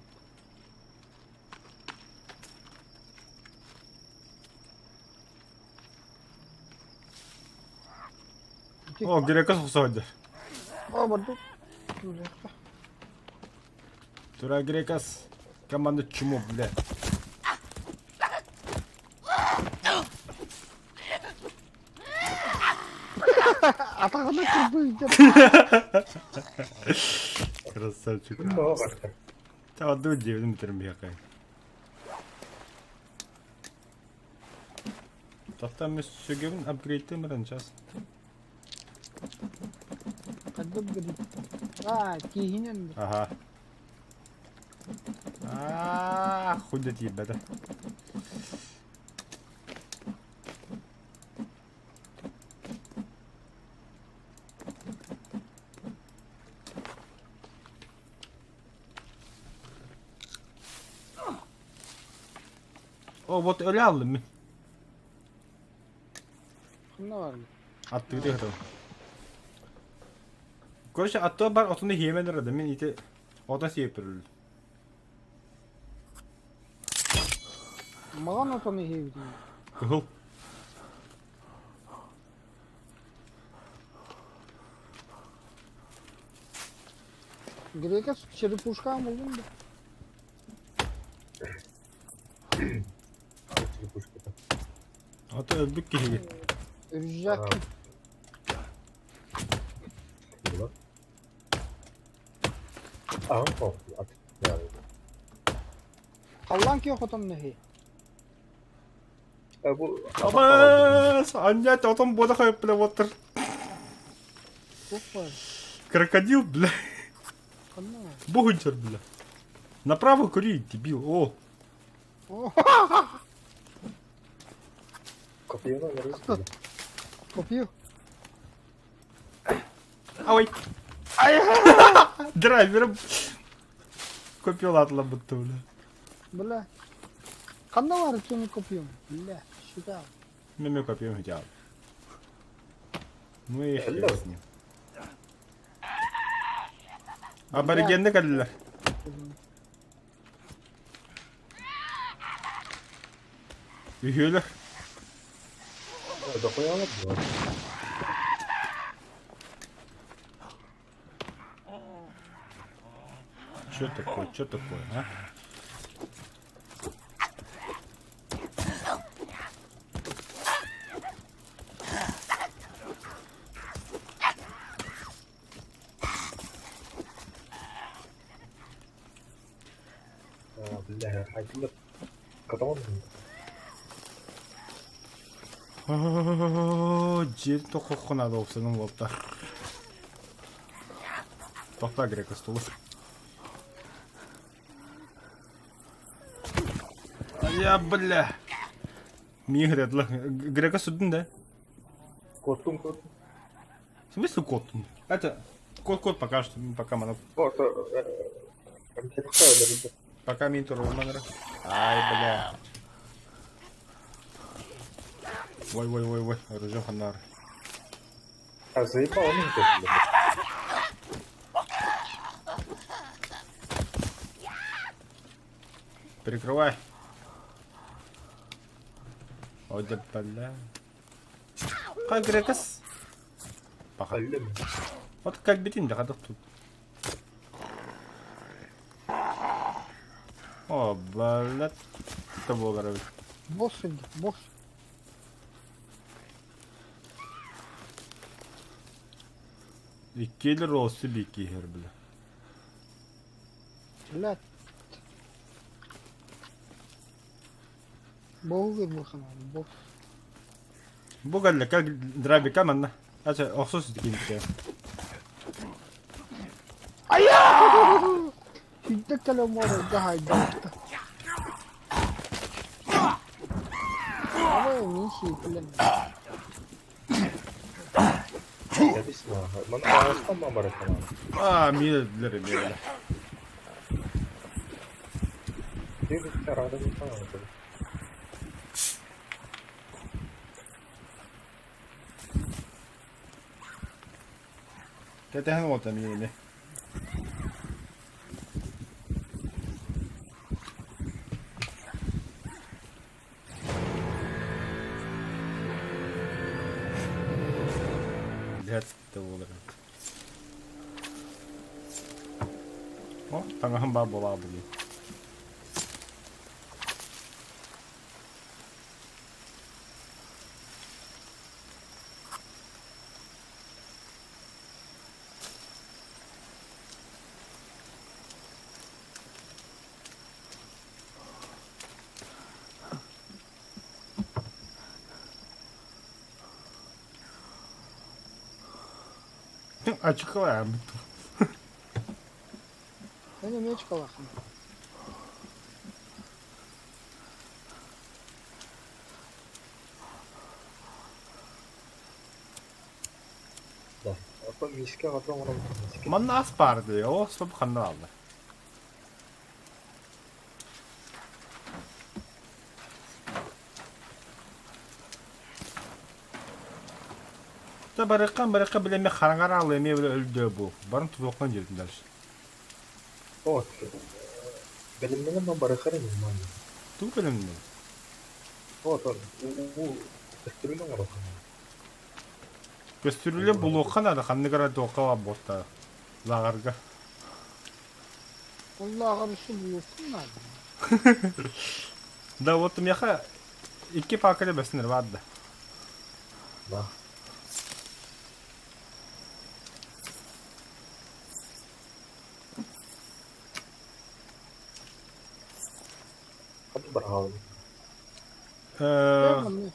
S2: О, грека сохсоодер.
S1: О, барду.
S2: Тура грекас. Команда чмо, бля.
S1: Атаҕына кырбыйдыр.
S2: Красавчик.
S3: Ким барта?
S2: Табадыы диэбитин бүтэрин биһиэхэ. Таптан мен сүгэбин апгрейдтен баран сейчас.
S1: Ханна апгрейд? А, тииһинэн.
S2: Ага. Аа, худя тиийбэтэ. О, вот өлө аллым мин.
S1: Ханна баарый?
S2: Аттыгы ыһытабын. Короче, аттыга бар отуну хиэмэн эрэ да мин ити отон сиэп турар.
S1: Маҕан отону иһиэбитин.
S2: Кыһыл.
S1: Грека черепушка булдум да.
S3: Черепушката.
S2: Ото өлбүт киһиги.
S1: Рюкзак.
S3: Була. Аҕам хоп, ат.
S1: Халлаан киһи хотон нэһи.
S3: Бу
S2: Абас! Аннять, отон буода хайып, бля, вот
S1: Опа.
S2: Крокодил, бля.
S1: Ханна.
S2: Бугунчер, бля. Направо кури, дебил. О,
S1: О,
S3: Копьено нарезали.
S1: копью.
S2: ой. Драйвер. Купил атла будто, бля.
S1: Бля. Ханна бар кими копьем? Бля, сюда.
S2: Меме копьем хотел. Ну и хер с ним. Аборигенны кэллилэр. Үһүөлэр.
S3: Дохуя было.
S2: Чё такое, чё такое, а?
S3: А, бля, хотела каталон.
S2: Дьиэ тохоххо наада уопсанан уолта. Тохтоо грека столу. Я, бля. Миигин этилэр. Грека сүрдүн да?
S3: Костюм, костюм.
S2: В смысле кот? Это кот-кот пока что, пока мана. Пока мин турулман Ай, бля. Ой, ой, ой, ой, оружие ханнар.
S3: А заебал он бля.
S2: Прикрывай. Ой, да бля. Как грекас? Пока. Вот как битин да тут. О, блядь. Это было
S1: Босс, босс.
S2: Иккиэлэр олсу биикки иһэр бля.
S1: Блядь. Боһу кырбыхана, босс.
S2: Бу кэллэ как драбика манна. Ача охсус киинтэ.
S1: Айа! Сүүрдэ кэлэн муорайга хаайдыбыттар. Абай мин сиэтилэн.
S3: Кэбис нааһы. Маны аҕыстан ма барыталаан.
S2: А, миэлэр эмиэ.
S3: Ты рада не стала.
S2: Кэтэһэн уота миэни. Блядь, буолар эбит. О, таҥаһым баар буолаа дии. Ачыкылаабыт.
S1: Эн эмиэ очколааххын.
S3: Да. Оттон миискэ аҕата оҥорон миискэ.
S2: Манна ас баар дии, ол стоп ханна бааллар? Та барыахха барыахха бile эмиэ хараҥар аалы эмиэ бile өлдөө бу. Барын тутуоххан диэтин дальше.
S3: Вот. Бэлэмнэнэн ма барыахха нормально.
S2: Тугу бэлэмнэнэн?
S3: Вот, уу көстөрүн оҥоруохха.
S2: Көстүрүлэ булуохха наада ханнык эрэ туохха баар буолта лааҕырга.
S1: Ол лааҕыр өссө булуоххун наада.
S2: Да вот миэхэ икки паакале бэсинэр баар да.
S3: Да. Хат бараҕалын.
S1: Кэл манна.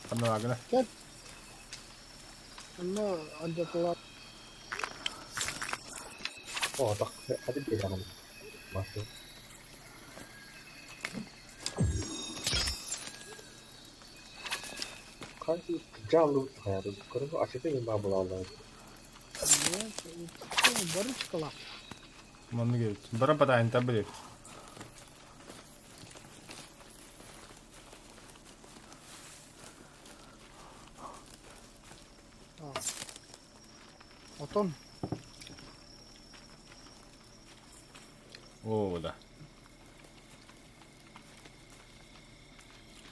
S2: Ханна
S1: Кэл. Онно алдьатылар.
S3: О, так, хати биэрэҕин. Масы. Ханти жаллы хаяры. Көрүҥ ачыты мен баа булааллар.
S1: Барычкалаах.
S2: Маннык эбит. Бара батаайынтан билэр.
S1: Отон.
S2: О, да.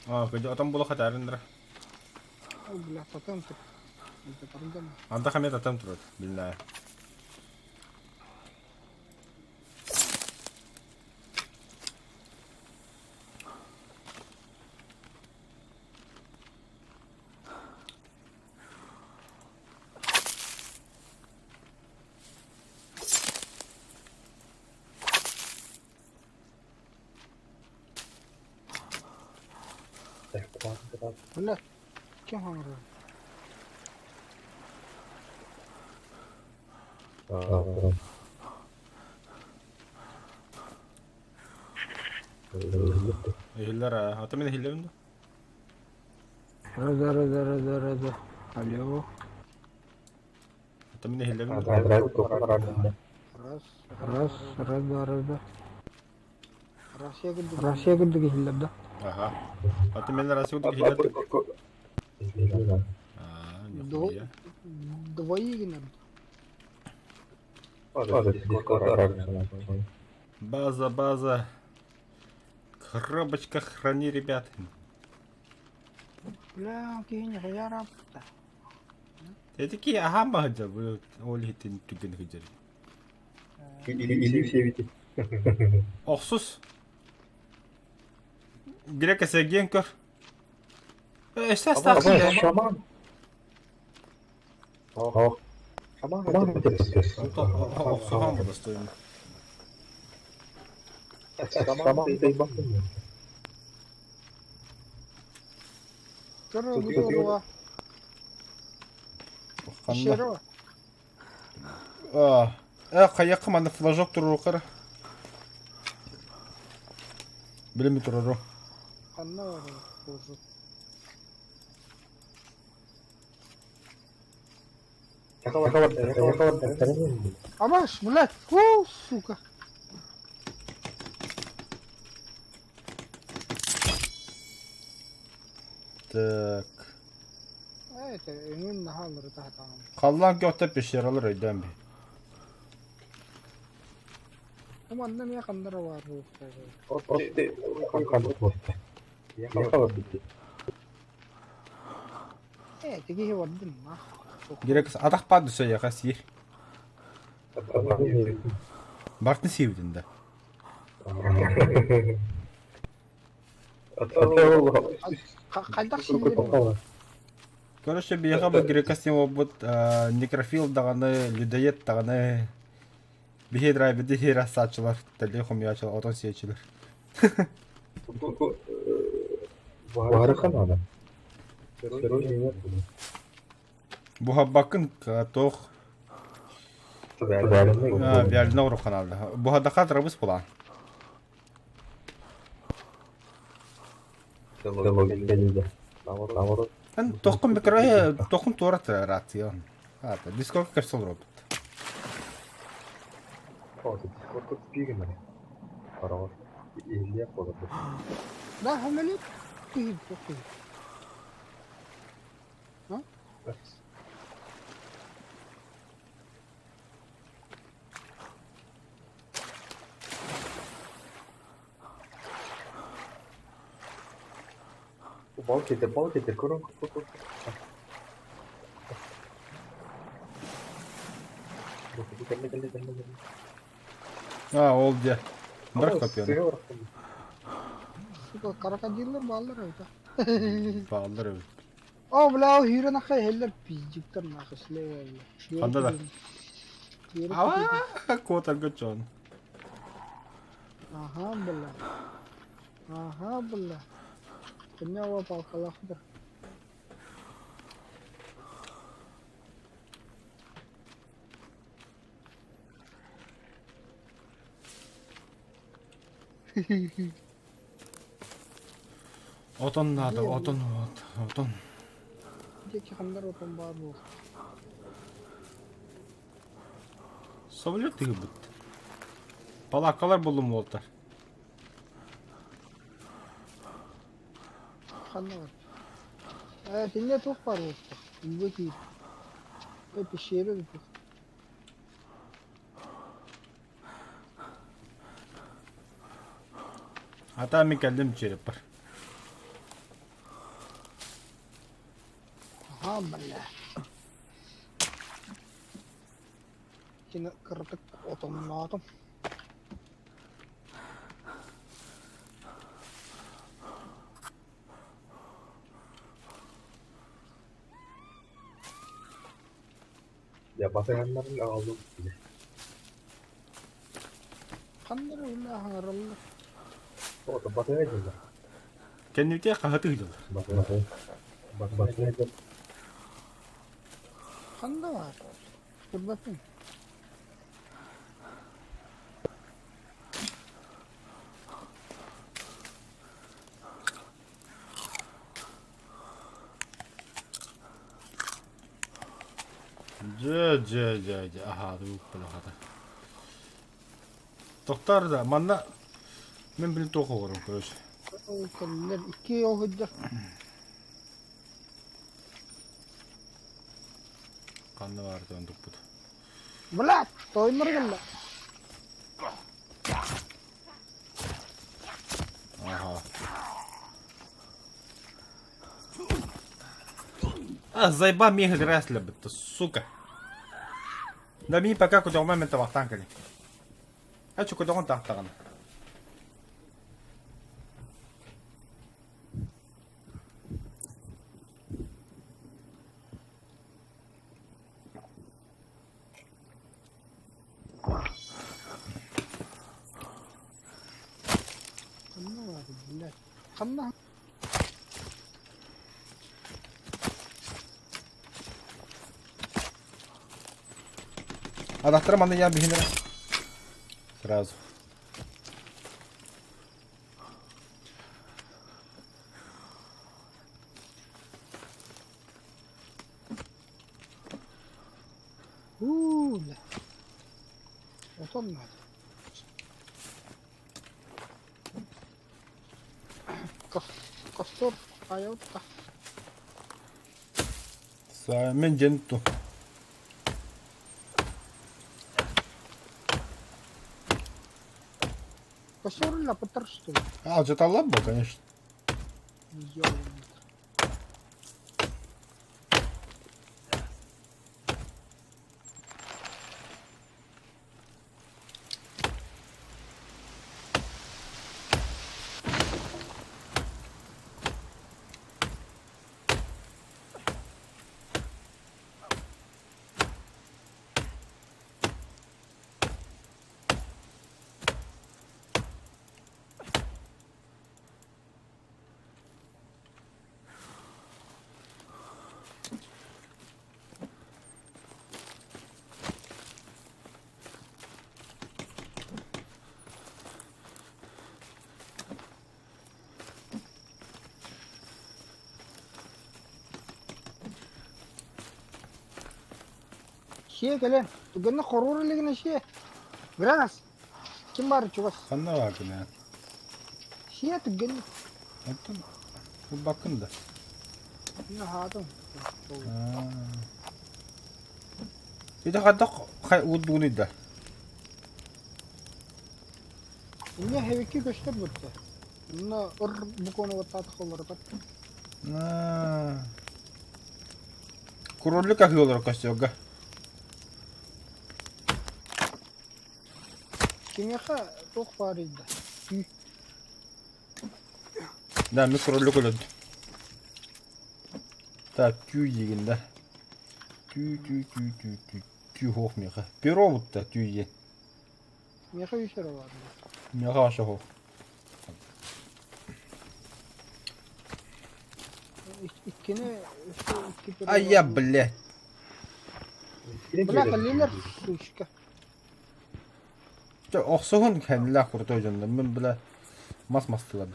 S2: А, кыдьа отон була хатаарындара.
S1: Ол бля, тотем тур.
S2: Анда хамет атам турар, билнаа.
S1: Бля, ким хаҥырар?
S2: Иһиллэр аа, ата мин иһиллэбин да?
S1: Рада, рада, рада, рада. Алло.
S2: Ата мин иһиллэбин да?
S1: Раз, раз, рада, рада. Россия курдук. Россия курдук иһиллэр да?
S2: Аха. Ата мен Россия курдук иһиллэр. Аа, нихуя.
S1: Двои гынар.
S2: База, база. Коробочка храни, ребят.
S1: Бля, киһини хайараапта.
S2: Эти аһаан баһыдьа бу ол иһитин түгэн сылдьар.
S3: Или все ведь.
S2: Охсус. Грека сэргиэн көр. Өссө астаахсың
S3: Шаман. Шаман.
S2: Охсуһан бодостоюм.
S3: Шаман
S1: Көр бу
S2: Ханна? Аа. Хайыахха манна флажок туруоруккара. Билими турару.
S1: Ханна барар флажок? Амаш, блядь, о, сука.
S2: Так.
S1: Это өҥүн наһаа уларыта сатаан.
S2: Халлаан көхтө пещералар өйдөөн би.
S1: Бу манна эмиэ ханна эрэ баар буолуохтаах. Ээ, тигиһи бардым, ах.
S2: Грек атах паад түсэ сиир. Бартын сиэбитин да.
S1: Хайдах сииллэрин
S2: Короче, биһиэхэ бу грекос буолбут некрофил даҕаны, людоед даҕаны биһи драйверди хир ассааччылар, тэллэй хомуйааччылар, отон сиэччилэр. Буһарбаккын туох вяльно урукханалда. Буһардаха трабыс булаан. Эн тоххун бикрое тоххун туорат рацион. Аата Дискорд кэрсэл робот.
S1: Да, хамелит киһи киһи.
S3: Бал кетер, бал кетер, көрөн, көр, көр, көр. Кэллэ, кэллэ, кэллэ, кэллэ.
S2: А, ол дьэ. Бырах копьяны.
S1: Сука, крокодиллар бааллар эбит.
S2: Бааллар эбит.
S1: О, бля, ол хүйрэн ахай хеллер пиздюктар нахуй слева.
S2: Ханда да? Ава, куотарга чон.
S1: Ага, бля. Ага, бля. Кынньаба палкалаах да.
S2: Отон наада, отон, отон.
S1: Диэки ханнар отон баар буол.
S2: Самолет тыгыбыт. Палаккалар буллум уолтар.
S1: Ханна бар? Ээ, синне туох баар буолта? Үйгэ киир. Э, пещера бүтү.
S2: Ата мин кэллим череппар.
S1: Аха, бля. Кини кыратык отонноотум.
S3: Я батыһаннарын аҕаллым.
S1: Ханна эрэ үлэ аһараллар.
S3: Ото батыһа дьыллар.
S2: Кэннибитигэр хаһыты ыйдылар.
S3: Батыһа. Батыһа дьыл.
S1: Ханна баар? Турбатын.
S2: Дьэ, дьэ, дьэ, дьэ, аһааты укпалахата. Тохтоор да, манна мен билин туох оҕорум, короче.
S1: Кэллэр икки ол сылдьар.
S2: Ханна баар туппут.
S1: Блядь, тойоннор кэллэ.
S2: Ага. А, заеба мех грязь сука. Да ми пока куда мен табақтан кэлин. А чу кудоҕун таахтаҕына.
S1: Ханна баар, блядь. Ханна
S2: Атахтара манна я биһинere. Сразу.
S1: Уу, бля. Отон надо. Костер хайаутта.
S2: Мен дьэн ту.
S1: Костер лапытар что ли?
S2: А, жаталлар бу, конечно.
S1: Ёбаный. Сиэ кэлэн, түгэннэ хоруор илигинэ сиэ. Гранас, ким баар чугас?
S2: Ханна бааргын ээ?
S1: Сиэ түгэннэ.
S2: Оттон ылбаккын да.
S1: Мин аһаатым.
S2: Ити хайдах уурдугунуй да?
S1: Инньэ хэбикки көстөр бутта. Онно ыр букуону баттаатах олорутар.
S2: Кролик аһыы олорор костёрга.
S1: Кимиэхэ туох баарый да? Үй.
S2: Да, мин кролик өлөрдүм. Так, түү диигин да. Түү, түү, түү, түү, түү, түү суох миэхэ. Перо бутта түү диэн.
S1: Миэхэ үс эрэ баар.
S2: Миэхэ аша суох.
S1: Иккини өссө икки перо
S2: Ай я,
S1: баар.
S2: блядь.
S1: Бля, кэллилэр, сучка.
S2: Чэ, охсуһун кэннилээх крутой дьоннор. Мин, бля, мас мастылар.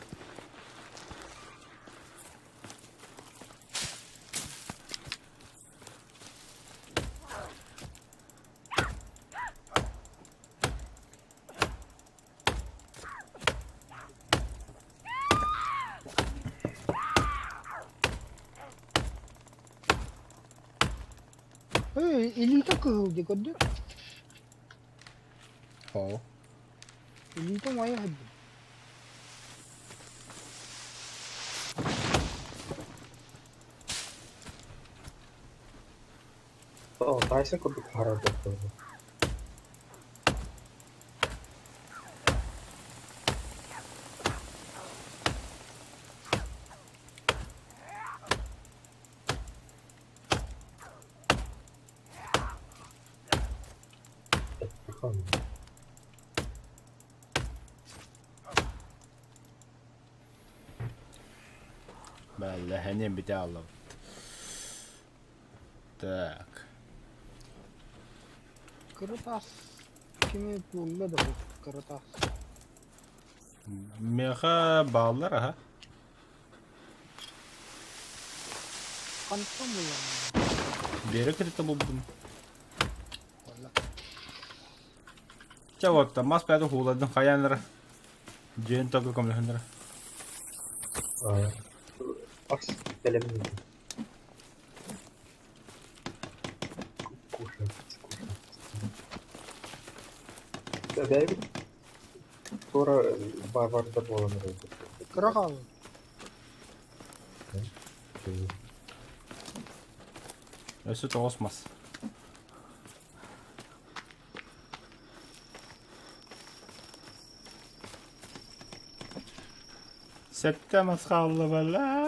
S1: Эй, илиитэ кыһыл дии көрдү.
S2: Оо.
S1: Илиитэ умайа сылдьар.
S3: Оо, Тайсон курдук харар буолла.
S2: Бэлэһэниэн бүтэ ааллыбыт. Так.
S1: Кыра таас кими булла да бу кыра таас.
S2: Миэхэ бааллар аһа.
S1: Хантан булан?
S2: Биэрэ кытта булдум. Чэ вот, мас бэйэтэ хууладын хайаан эрэ. Дьиэн току көмөлөһөннөрө.
S3: Ас бэлэмниир. Кушать, кушать. Бэйбит туора варвардар буолан эрэллэр.
S1: Кыра хаалла.
S2: Өссө тоҕус мас. Сэттэ мас хаалла бала.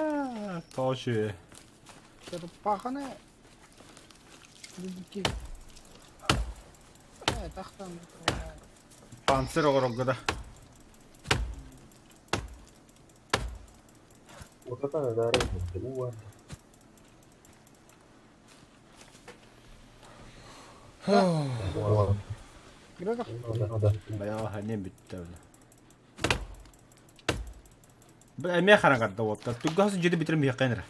S2: Тоҕо үчүгэй.
S1: Черепаханы Дики. Э, тахтан.
S2: Панцирь оҕорорго да.
S3: Утатан өлөөрө уу.
S1: Греков.
S2: Бля, не бүттэ бля. Бля, эмиэ хараҥарда уоттар. Туггас дьиэти бүтэрэн биһиэххэ эрэ.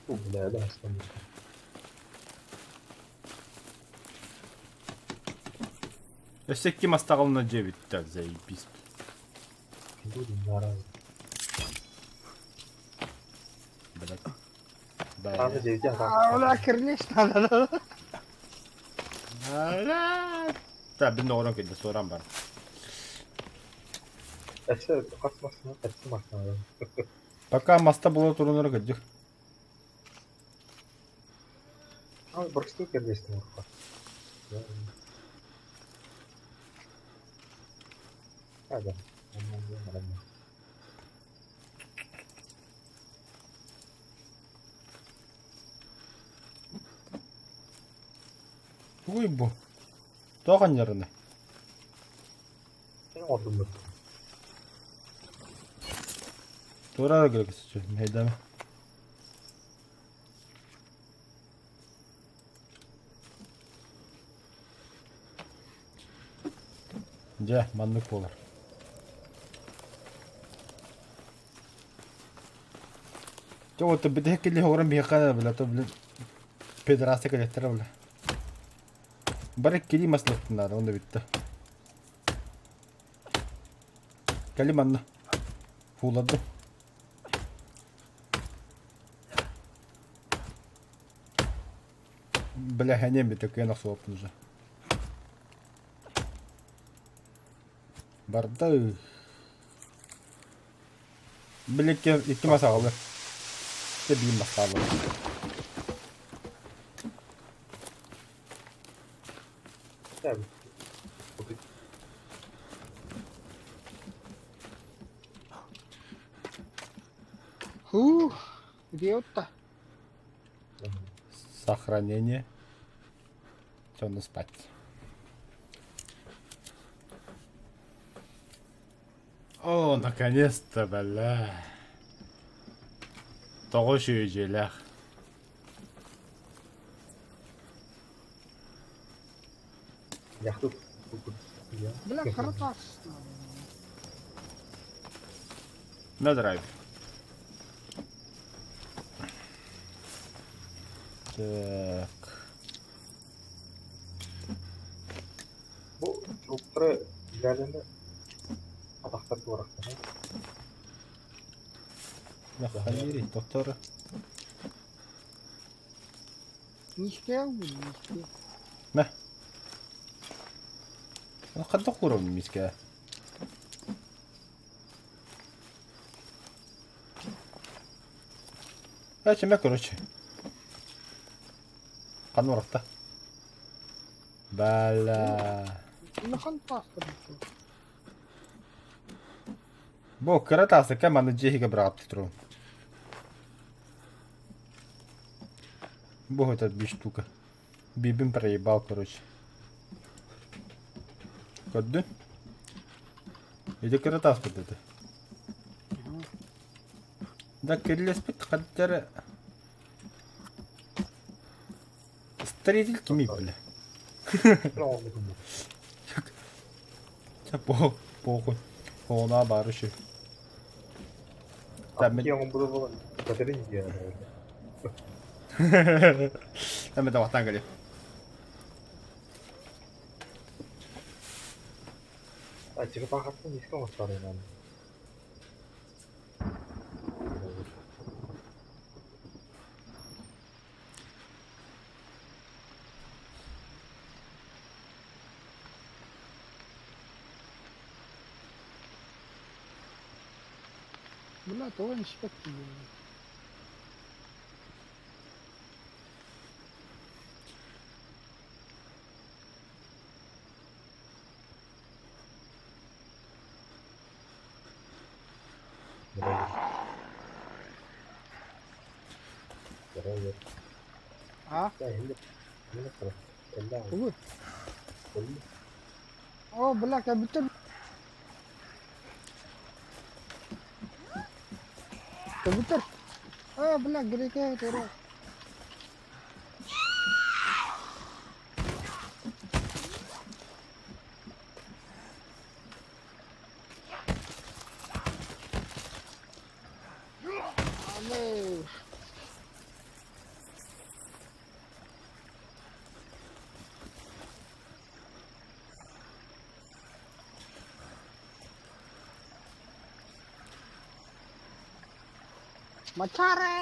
S3: Бля, да, астан.
S2: Өссө икки мастаҕалына дьиэ бүттэ, заебись. Блядь.
S1: Бля, кирнеш надо.
S2: Так, бин оҕорон кэллэ, суоран бар.
S3: Өссө хас массыына такси массыына.
S2: Пока маста буола турунара кырдьык.
S3: А, бырыстыы кэлбэстин урукка. Ада.
S2: Тугуй бу? Туох анньарыный?
S3: Сен оҥордум
S2: Туора эрэ көрө мэйдэмэ. Дьэ, маннык буолар. Дьэ, вот бүтэһик килиһи оҥорон биһиэхэ бля, то, блин, педерасты кэлэттэрэ бля. Бары иккилии мас лыктыннаада, онно бүттэ. Кэлим манна. Фуулардым. Бля, хэнем бит кыайан охсуоппун уже. Барда. Били икки, икки мас аҕалар. Икки биир мас хаалар.
S1: Фух, где-то.
S2: Сохранение. Все, на спать. О, наконец-то, бля. Тоҕо сүөдьүлээх.
S1: Бля, хара
S2: На драйв. Так.
S3: Бу чулуктары билэлэнэ атахтар туорахтара.
S2: Нахайри, доктор.
S1: Не успел, не успел.
S2: Мэ. Хайдах уровень мискэ? Э, короче. Ханна барахта? Бала.
S1: Улахан таастар.
S2: Бу кыра таасыкка манна дьиэ иһигэр быраҕаттыы турабын. Бу этот биир штука. Бибин проебал, короче. Көрдүн? Ити кыра тааспыт этэ. Да кирилэспит хаттара Строитель кимий бля? Чэ похуй. Оҕунаа баар үчү. Эми табахтаан кэлиэ.
S1: Бля, того не спектр. А? Тугуй? О, бля, как будто... Как будто... А, бля, греке, тура. Мачаре!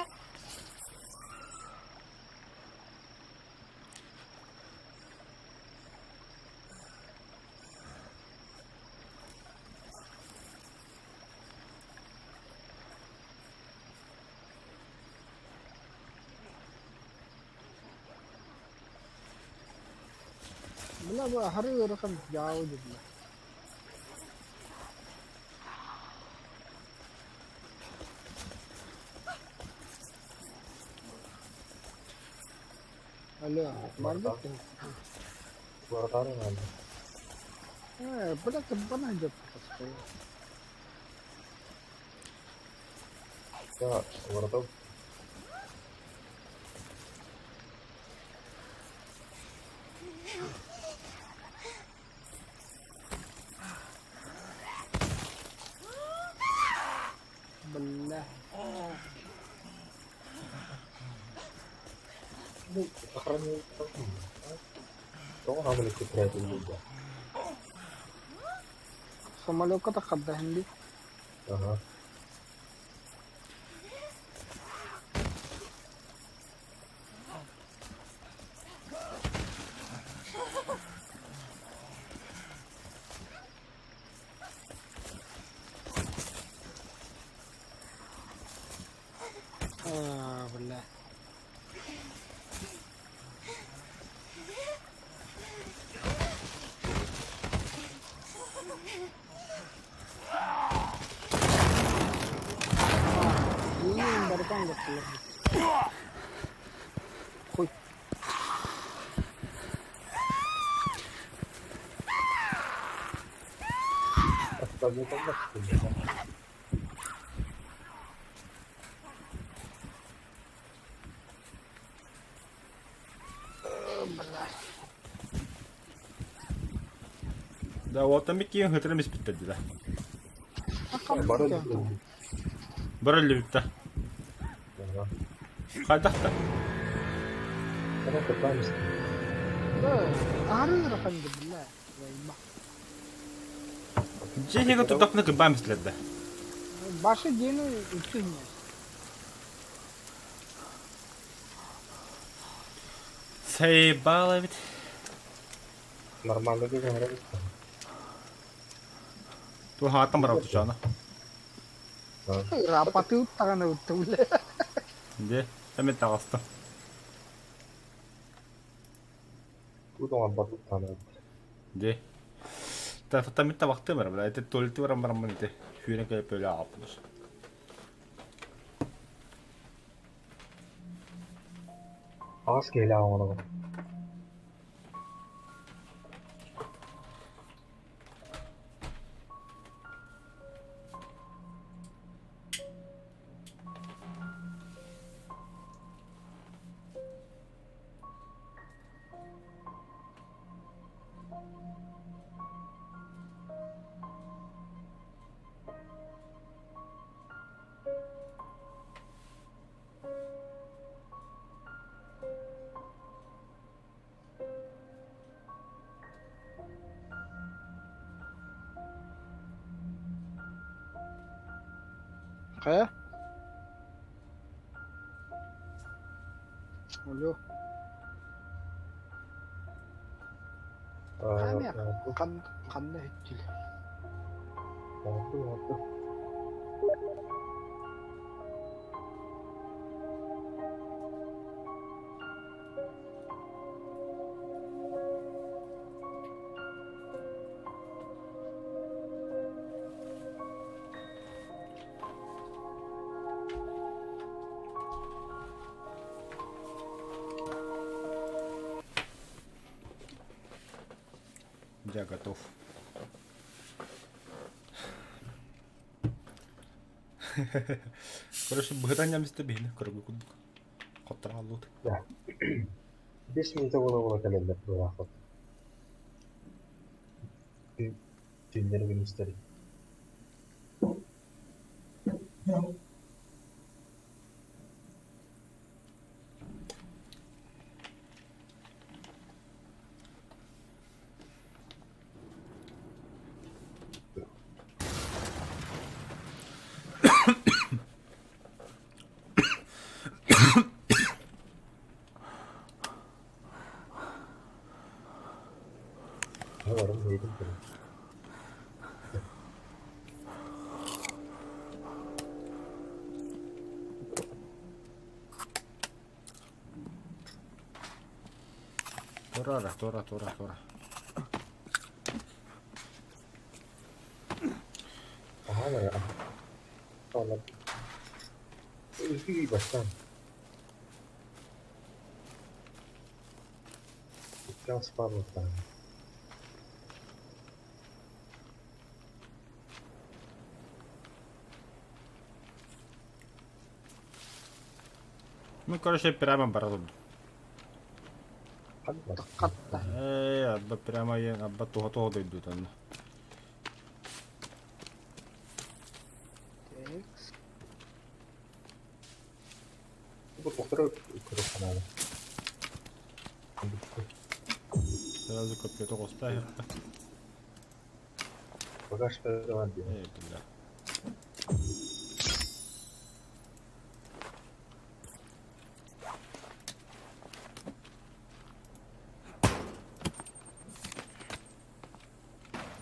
S1: Бля, бу аһары ыарахан дьаабы дьылла. Алло, барбыт киһи.
S3: Барытаары наада.
S1: Э, бля, кырбана идет постоянно.
S3: Да, барытал.
S1: Бля.
S3: Ну, сохранил. Тоҕо хамылык тирээти булда?
S1: Самолекка таххардаһын дии.
S3: Ага.
S1: А, бля. Иин барытан гаттылар. Хуй.
S2: Да, уоттан биккиин хытырым испиттэр дилэ.
S3: Бары
S2: Бары өллүбүттэ. Хайдах да? Дьиэ иһигэр турдахпына кырбаан истилэр да.
S1: Башы диэни үксүн
S2: Сайбаал эбит.
S3: Нормально көһөрөбүт.
S2: Туһааттан барабыт чаана.
S1: Рапатыып даҕаны бile.
S2: Дьэ, эмит таҕыстым.
S3: Тут оҥорбот таанабыт.
S2: Дьэ. Тамит табахтым барам, это туалеты барам бараммын ити. Сүүрэн кэлip өлө аҕаппын.
S3: Аҕыс киһилээх оҥоробун.
S1: Хайа? Алло. Хаамыах. Ханна иһиттилэр?
S2: Я готов. Короче, быһытан ньамсыта биһини көрөгө курдук. Хоттораллут.
S3: 5 минута буола-буола кэлэллэр буолаахпыт. Түүннэри күнүстэри. Барым миигин көрөр.
S2: Тура, тура, тура, тура.
S3: Аһаан эрэ Икки бастаан. Икки аспааллаттаан.
S2: Ну, короче, прямо барабын.
S1: Хатта.
S2: Ээ, абба прямо абба туха туха дойдутан.
S1: Текс.
S3: Бу тохторо көрө санаада.
S2: Сразу копье тоҕуста
S3: Багаж бар диэн.
S2: Ээ, бля.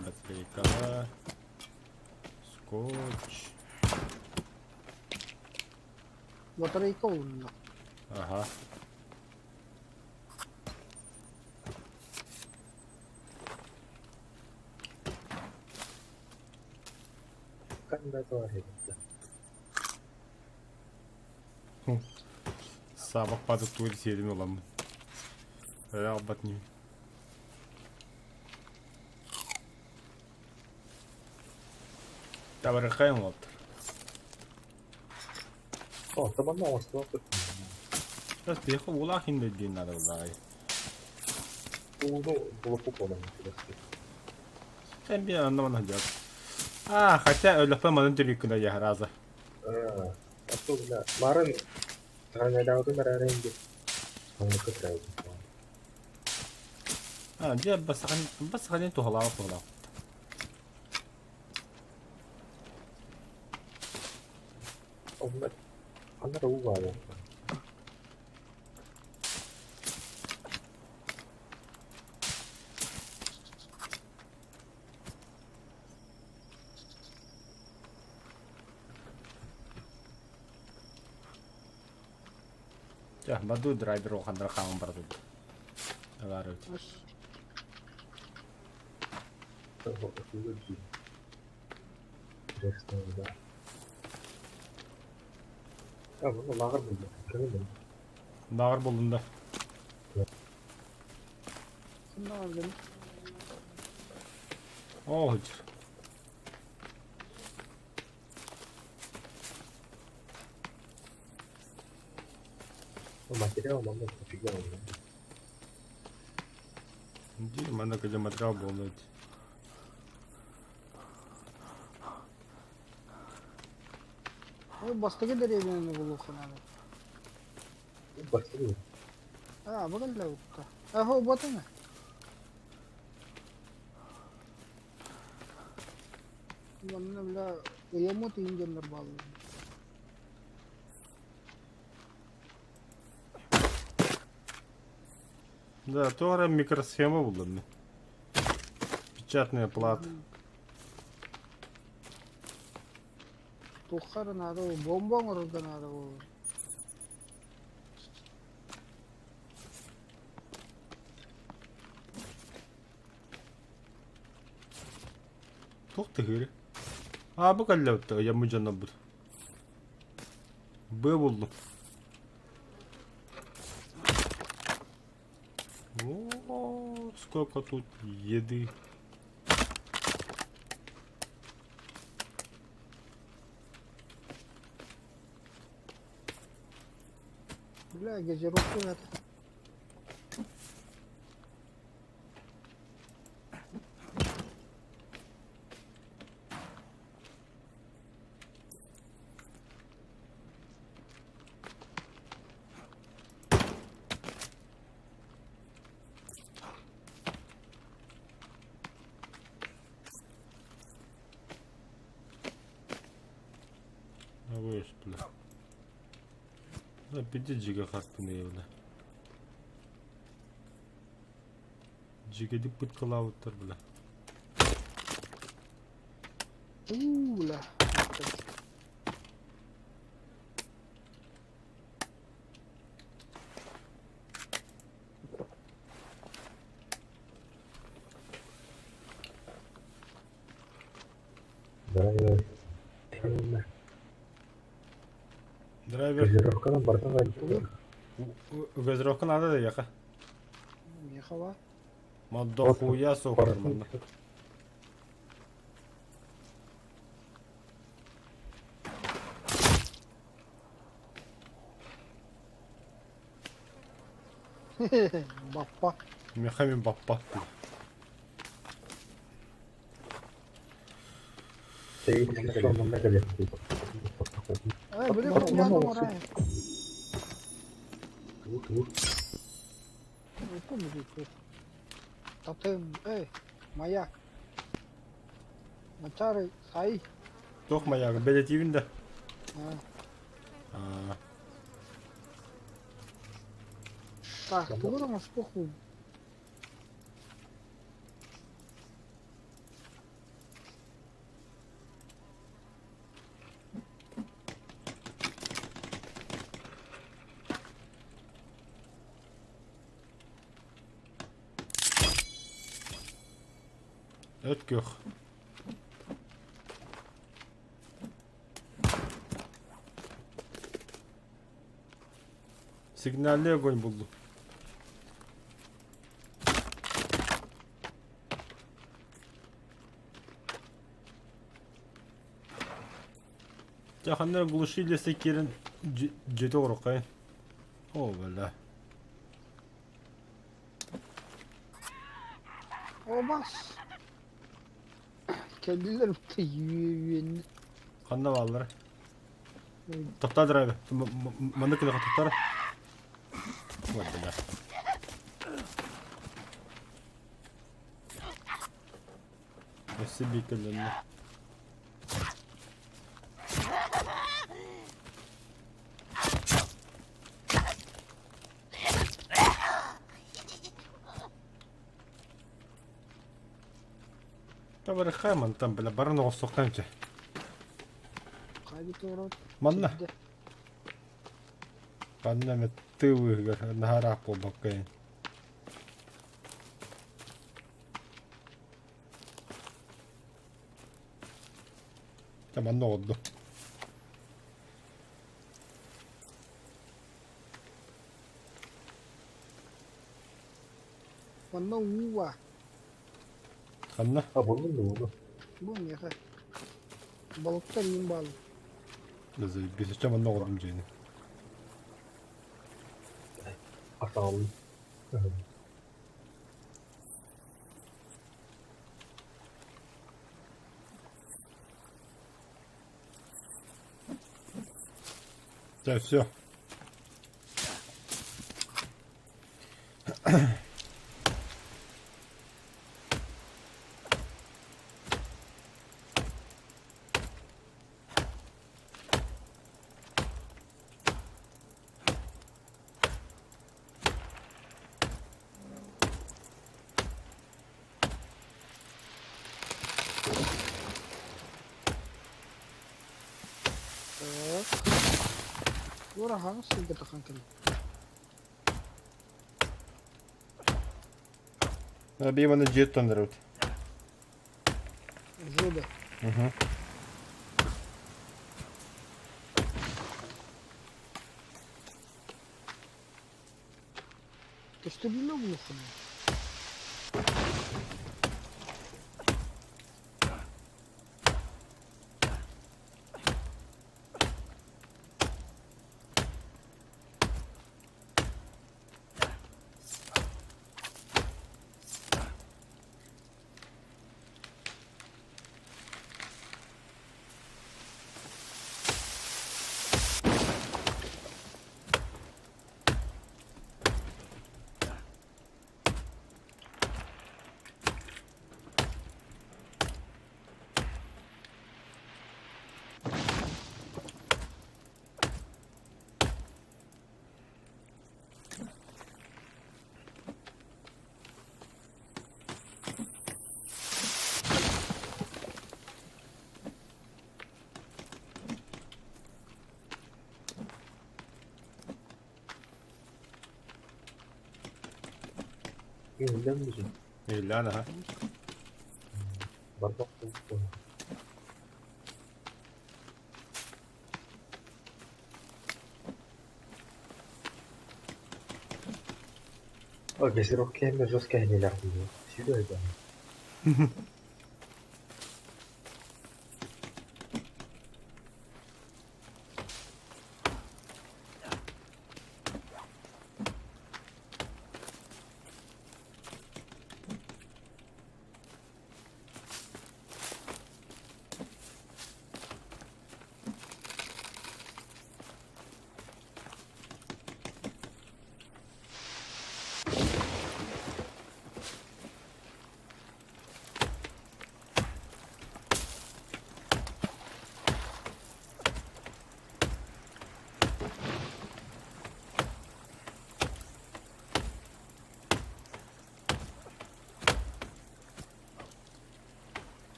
S2: Батарейка. Скотч.
S1: Батарейка булунна.
S2: Ага.
S3: Ханна бар эбит.
S2: Сабак падып тугу сиэрим ыламмын. Өрө албат ньии. Табарыхайын уолаттар.
S3: О, табанна оҥостубат
S2: Сейчас приехал улаах индейдиин надо буллаҕай.
S3: Ууну булуппут буолан чугастыы.
S2: Sen bir anlamadan cevap. А, хотя өлөхпө манын түрүккүнэ яһараза.
S3: Аа, а бля, марын таҥадаабытым эрээри инди оннукка тирээбитим.
S2: А, дьэ басахан басахан туһалаах туһалаах.
S3: Онно ханна эрэ уу баара.
S2: Дьэ, баду драйвер улаханнара хааман бара турда. Алары.
S3: Лааҕыр булла. Көҥүл
S2: Лааҕыр буллун да.
S1: Ханна
S2: Оо, сылдьар.
S3: Материал манна офигенно.
S2: Дии, манна кыдьа материал буолла
S1: Ой, бастакы дэриэбинэни булуохха наада.
S3: Бастакы.
S1: Аа, бу кэллэ укка. Аһо, ботана. Манна бля ыйаммыт индианнар бааллар.
S2: Да, туора микросхема буллум. Печатная плата.
S1: Туохха эрэ наада бомба оҥорорго наада буолуо.
S2: Туох тыһыыры? Аа, бу кэллэбит ыйаммыт дьоннорбут. Быа буллум. О, сколько тут еды.
S1: Бля, газировка это.
S2: Абыйс, бля. Да, пиздец жига хастын бля. Дьигэдик пыткалаабыттар бля.
S1: Уу, бля.
S3: Драйвер.
S2: Драйвер.
S3: Газировканан барытын кайдык.
S2: Газировка надо да яха.
S1: Мехова.
S2: Мадохуя сохтар манна.
S1: Баппа.
S2: Мехамин баппа.
S1: Эй, били хуян орай. Тотем, эй, маяк. Мачары, хай.
S2: Туох маягы бэлэтиибин да.
S1: Так, тугу оҥостуох
S2: Эт күөх. Сигнальный огонь булду. Дьэ ханна глушили киирэн дьиэтэ оҥоруоххайын. О, бля.
S1: О, бас. Кэллилэр үөннэ.
S2: Ханна бааллара? Тохтоо драйвер. Маннык кылыха тохтор. Вот, бля. Өссө биикэллэннэ. Табарыхай мантан бля баран оҕустуохтан чэ.
S1: Хайдык оҥорон
S2: Манна.
S1: сирдэ.
S2: Ханна эмэ тыы быыһыгар наһаа ыраах буолбакка Чэ манна оҕордум.
S1: Манна уу баар.
S2: Ханна?
S3: А булдум да булдум.
S1: Бу миэхэ. Балыктар иин бааллар.
S2: Заебись. Чэ манна оҕордум дьиэни.
S3: Атаҕым.
S2: Чэ все.
S1: Так. Туора хаҥас сиргэ тахан кэллим.
S2: Биир дьиэ тоннорут.
S1: Уже да.
S2: Угу.
S1: Көстөбүлэ булуоххун.
S3: Иһиллэн бүтүн.
S2: Иһиллээн аха.
S3: Барбах буолбут. О, газировка эмэ жестко иһиллэх буолуо. Сюда это.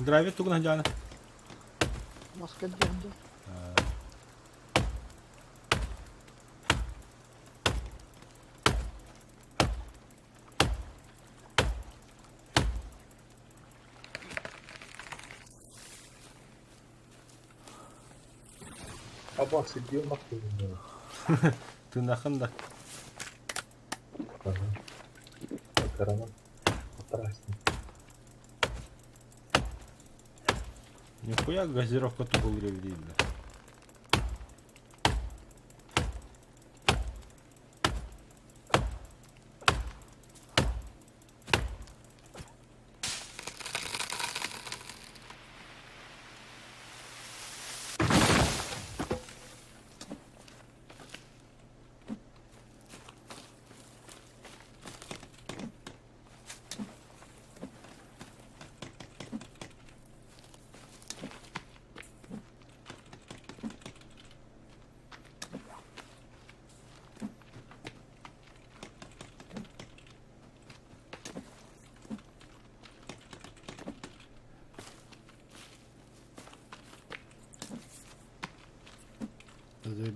S2: Драйвер тугун сылдьаҕына?
S1: Маска дьиһдэ.
S3: Аба сидио махтанна.
S2: Тыынаххын да.
S3: Ага. Карана. Страшно.
S2: Нихуя газировка тугул видно.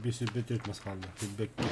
S2: Биир сирбит өтмөс хаалла. Билбэккин.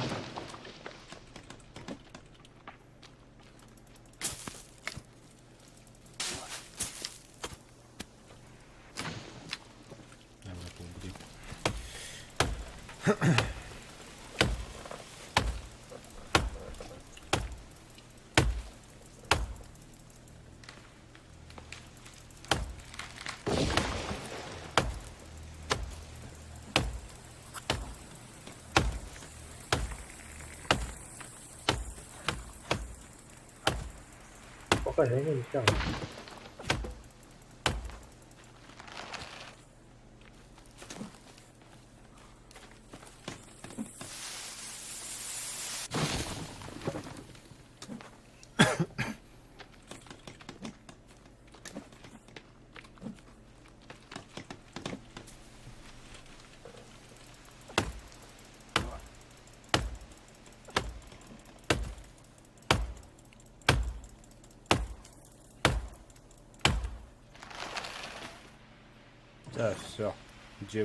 S3: Пока я не знаю.
S2: Да, все. Дьиэ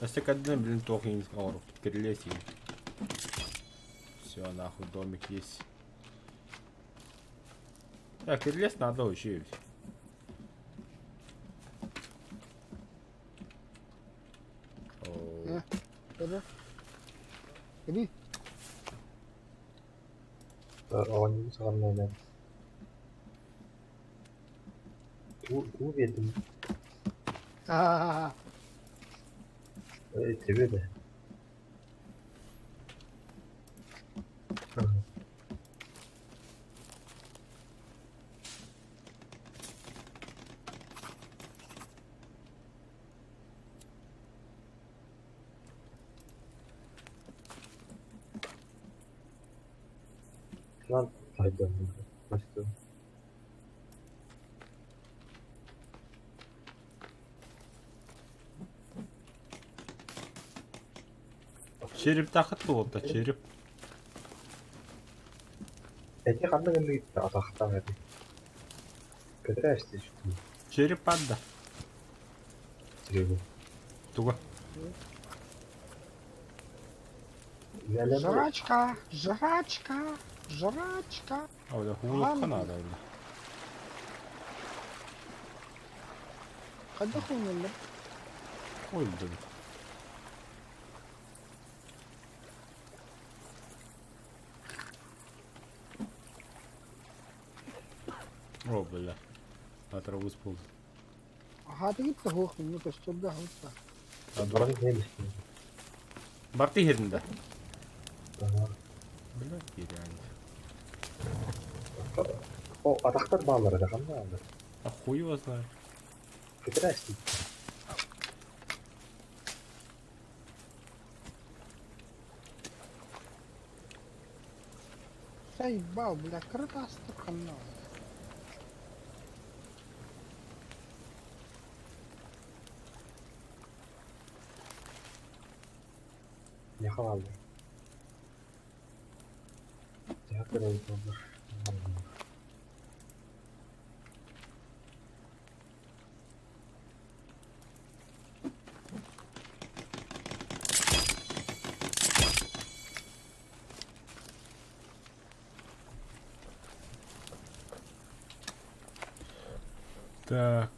S2: Өссө блин, туох иһин оҥоруохпут кирилиэс иһин. Все, нахуй, домик есть. Так, кирилиэс надо вообще. О,
S1: Көрө. Эби.
S3: Оонньуу саҕаланан. Туу биэрдим.
S1: Аа.
S3: Тебе да. Lan faydalı. Başka.
S2: Черептаахыт туолта, череп.
S3: Эти ханна гынныгыт атахтаах эти. Көтөр эстичтин.
S2: Череп падда.
S3: Серега.
S2: Туга.
S1: Жрачка, жрачка, жрачка.
S2: А, бля, хуулукка наада, бля.
S1: Хайдах уунеллэр?
S2: Ой, блин. О, бля. Атырабыс буолла.
S1: Аһаатыгыт да суох мин көстөргө аһылыкта.
S3: Баран иһэн
S2: Барты иһэрин да?
S3: Ага.
S2: Бля, реально.
S3: О, атахтар бааллар да ханна бааллар?
S2: А хуй его знает.
S3: Көтөр эстит.
S1: Заебал, бля, кыра астык ханна.
S3: Миэхэ бааллар. Төһө кыра буоллар.
S2: Так.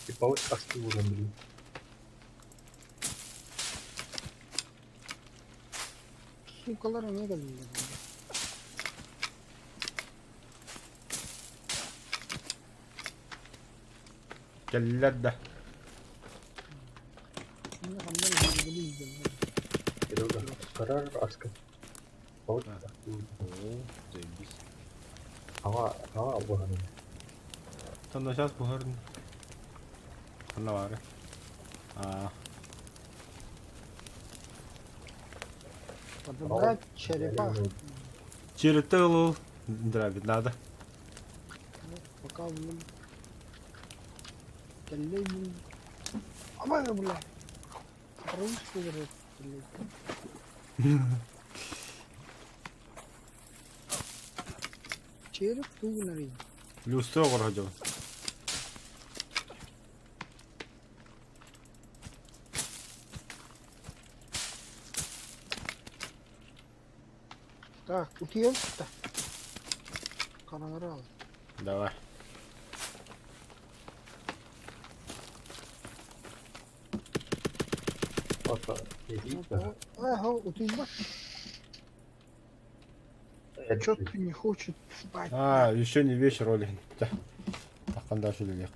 S3: Типовой астыы ууран билин.
S1: Суукалар эмиэ кэллилэр.
S2: Кэллилэр да.
S1: Эмиэ ханна илдьэллэр илдьэллэр.
S3: Серега, карар аска. Типовой
S2: А.
S3: астыы ууран.
S2: О, заебись.
S3: Ага, ага, буһарын.
S2: Там сейчас буһарын. Ханна баары. А,
S1: Подобрать черепах.
S2: Черепте ылыл. Дробить надо.
S1: Пока блин. Кэллэй блин. Абай, бля. Русский говорит, блядь. Череп тугунарый.
S2: Люстра оҕоро
S1: Так, утуйабыт да. Хараҥара ал.
S2: Давай.
S1: Ага, утуйбат. Чё-то не хочет спать.
S2: А, еще не вечер, Оля. Таххан дальше үлэлиэх.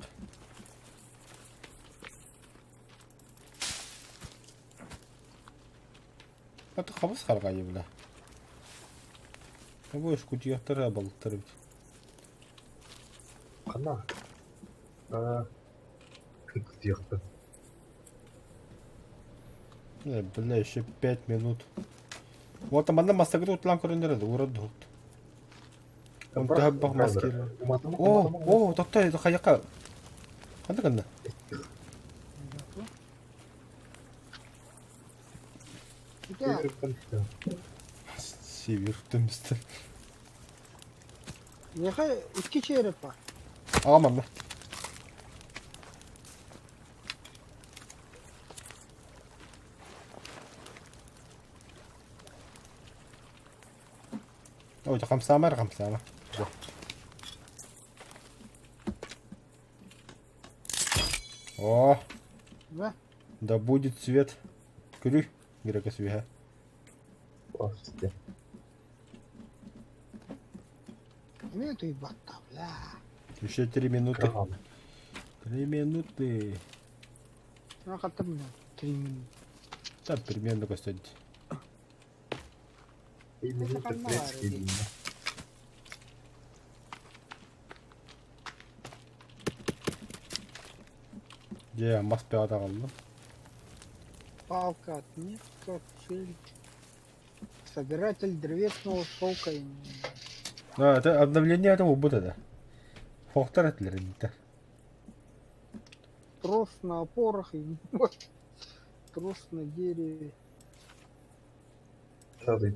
S2: Это хабыс харгайы, бля. Будешь кутьяхтар балыктар бит.
S3: Ханна? Кутьяхтар.
S2: Бля, еще 5 минут. Вот манна массагыр утлан көрөндөр урад духут. Он таһаббах маскир. О, о, тохтой, хайака. Ханна гынна? Север төмүстер.
S1: Миэхэ икки череп бар.
S2: Аҕа манна. Ой, хамсаама эрэ хамсаама. О,
S1: Да?
S2: да будет свет. Көрүй, Грека свиһэ.
S1: Эмиэ утуйбатта, бля.
S2: Еще 3 минуты. 3 минуты.
S1: Ну, хатта бля, 3 минуты.
S2: Да, примерно көстөдү.
S3: 3 минуты 30.
S2: Дьэ, мас бөҕө аҕаллым.
S1: Палка, отметка, цель. Собиратель древесного сока.
S2: А, это обновление это убыт это. Фохтар этилэр иннитэ.
S1: Трос на опорах и трос на дереве.
S3: Сразу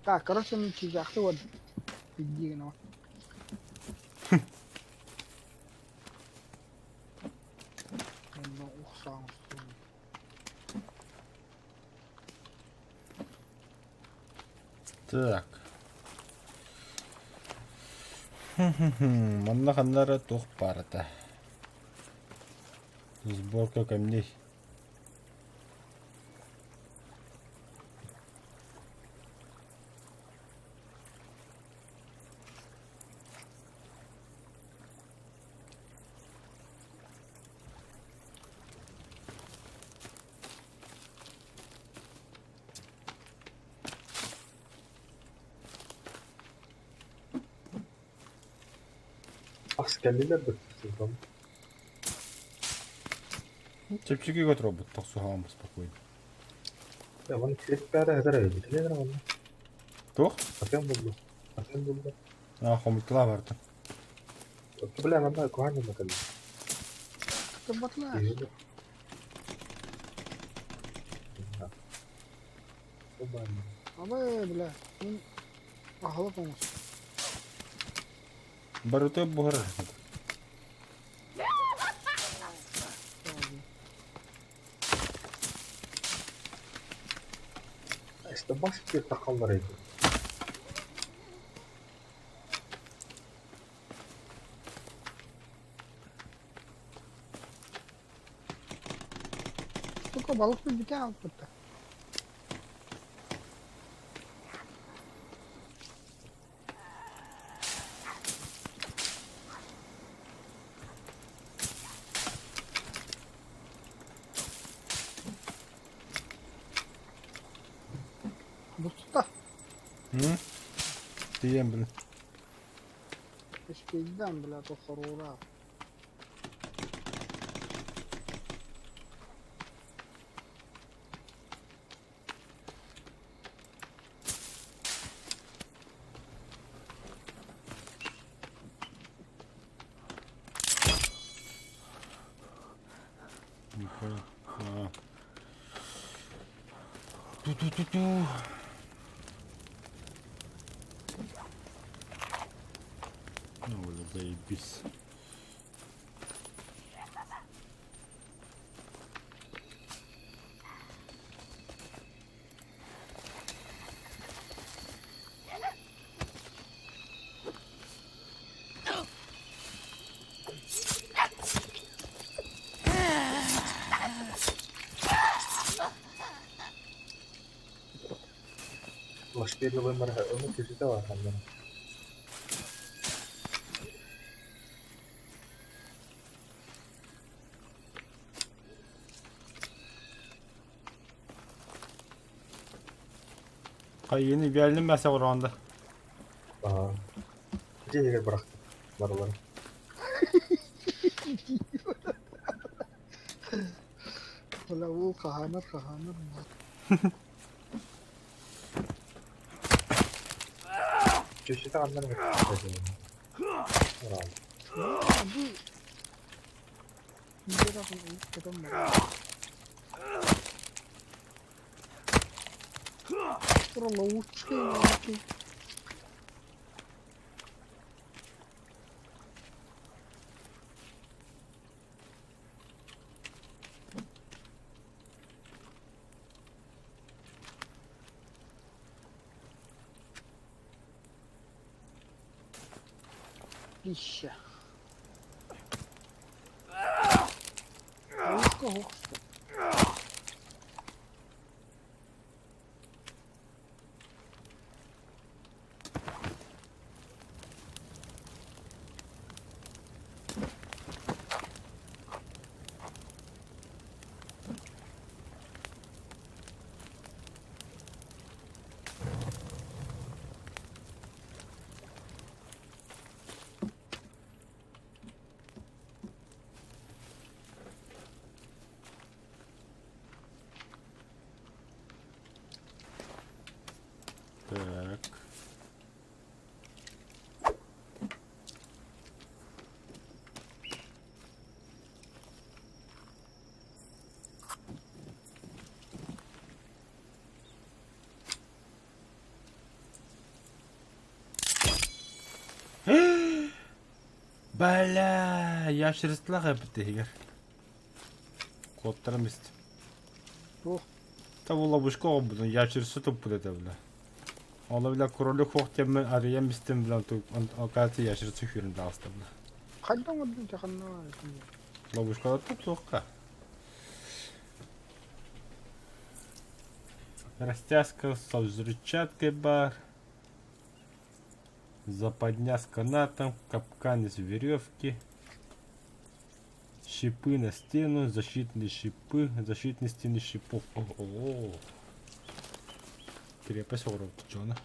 S1: Так, короче, мы чижахты вот. Иди, ну.
S2: Так. Манна ханна эрэ туох баар этэ? Сборка камней.
S3: Askerliler de tutsun.
S2: Чэпчэки көтөр тохсуһаҕын спокойно.
S3: Я вон клиппere хәзер әйбит. Нелер аны?
S2: Туох?
S3: Атан булды. Атан булды.
S2: А, хомутла барда.
S3: Бля, анда кухня макал.
S1: Батла. Абы, бля. Аһылык оҥос.
S2: Барыта буһар.
S3: İşte baş bir takallar idi.
S1: Сука, балык бүтэ алпыта. Буста.
S2: Тиийэн блин.
S1: Эспейден, бля, то хорура.
S2: Не понял. А. Ту-ту-ту-ту. Ну, бля, заебись.
S3: Başka bir yılın onu köşede var bende.
S2: Хайыны биэрдим бэсэ ороондо.
S3: Aa. Gece yere bıraktım. Varıları.
S1: Бля, ол хаһаанар хаһаанар.
S3: Köşede anlarım. Bravo.
S1: Бу Ловушки. Пища. Ловушка хохста.
S2: Так. Бля, ящеристлах эбит иһигэр. Куоттарым истим.
S1: Туох?
S2: Та бу ловушка оҕобутун ящерица туппут этэ бля. Ону бля кролик хуох диэммин арыйан истим бля оказывается ящерица сүүрэн таҕыста бля.
S1: Хайдах оҥордуҥ ханна
S2: Ловушкалар туохха. Растяжка со взрывчаткой бар. Западня с канатом, капкан из веревки. Шипы на стену, защитные шипы, защитные стены шипов. О-о-о. Крепость оҕоробут дьоно.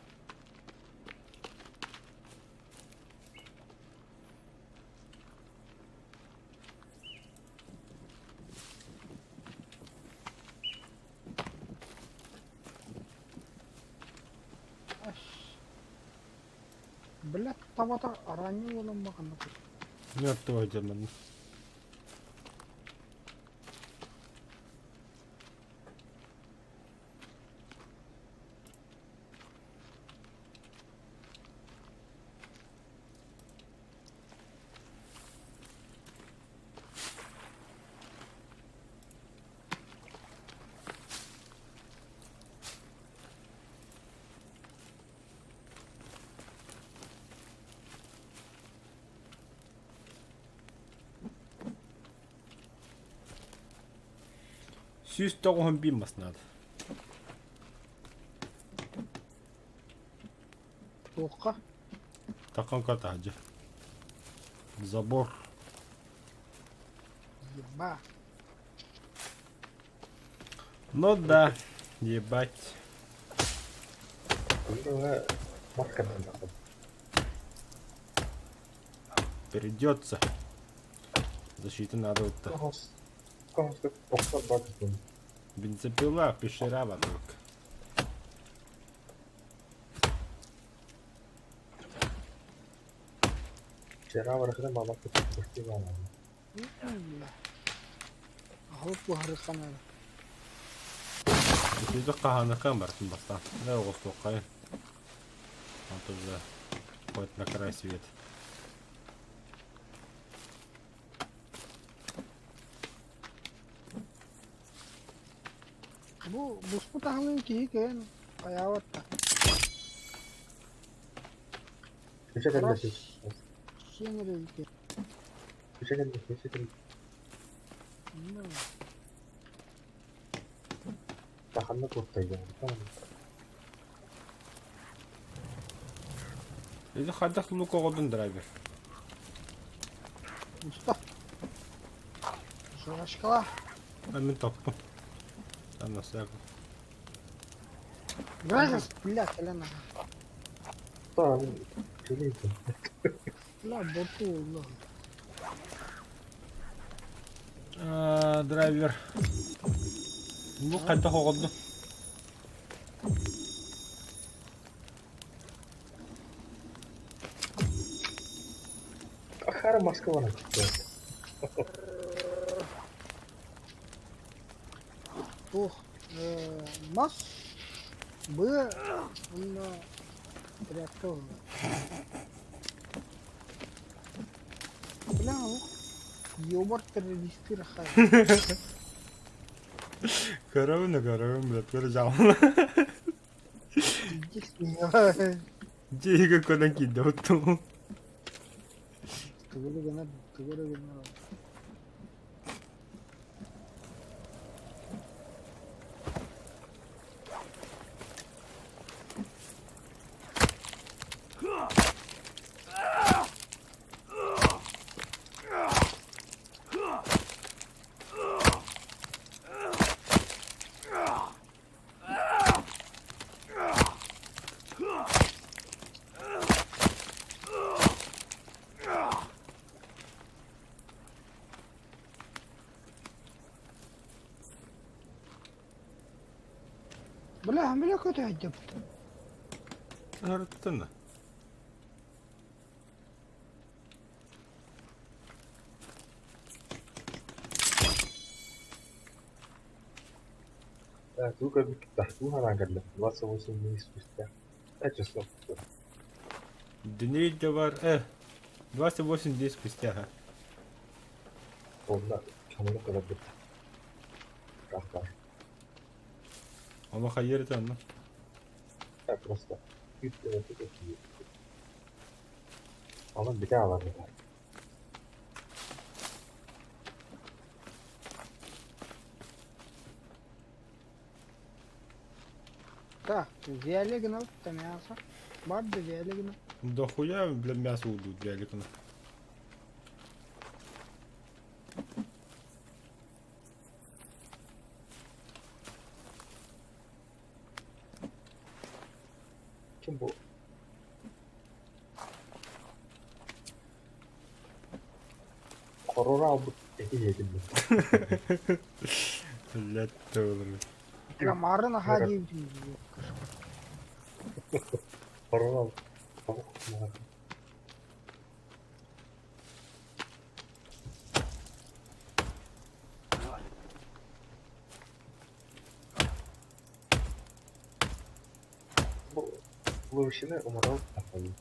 S1: Блядь, табата ранее буолан баҕана.
S2: Мертвый демон. 191 мас наада.
S1: Туохха?
S2: Таканка таһдьа. Забор.
S1: Еба.
S2: Ну да, ебать. Придется. Защита надо вот так. Бензопила, пещера вокруг.
S1: Аһылык буһарыахха наада.
S2: Итиитик хаһааныахха барытын бастаан. Да оҕустуоххайын. Вот уже хоть на край свет.
S1: Бу буспут аһылыгын киһи кэлэн хайаабат да. Араас сиэн эрэ эбит.
S2: Или хайдах лук оҕодун драйвер.
S1: Уста. Жвачкала.
S2: А мин топпун. Там на всяком.
S1: Бля, бля, кэлэн Бля, боту улла.
S2: Драйвер. Бу хайдах оҕодун?
S1: Туох мас быа уонна тряпка ылла. Бля, ёбар террористы рахай.
S2: Көрөбүн да көрөбүн, блядь, көрө дьаҕалла. Дьиэгэ көрөн киирдэ оттуу.
S1: Тугу эрэ гынар, тугу эрэ гынар. Бля, бля, көтө сылдьыбыт.
S2: Ырыттын.
S3: Так, тугу көрбүт тугу санаан кэллэ? 28 дней спустя. 5 часов.
S2: Дней бар, 28 дней спустя. Ага.
S3: Онно чаманы көрөрбүт. Рахтар.
S2: Ону хайыр это онно.
S3: Так, просто күүс Онон бүтэ аҕалар.
S1: Так, взяли гнал, там мясо. Бар да взяли гнал.
S2: Да хуя, бля, мясо удут, великана.
S3: Ким бу? Хоррор албыт эти диэтим.
S2: Блядь, тоже.
S1: Бля, марын аха диэбитим дии.
S3: Хоррор албыт. Бу Лучшины умрал такой.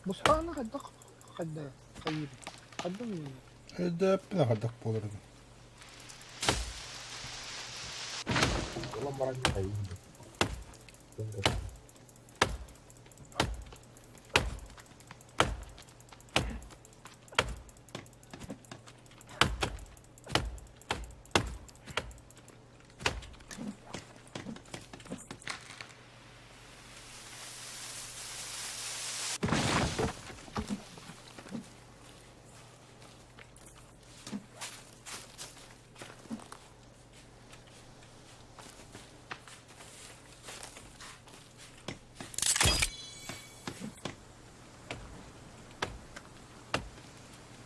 S1: Бустааны хайдах хайда хайыр. Хайдах мин.
S2: Өйдөппүн хайдах буоларын.
S3: Улам баран хайын.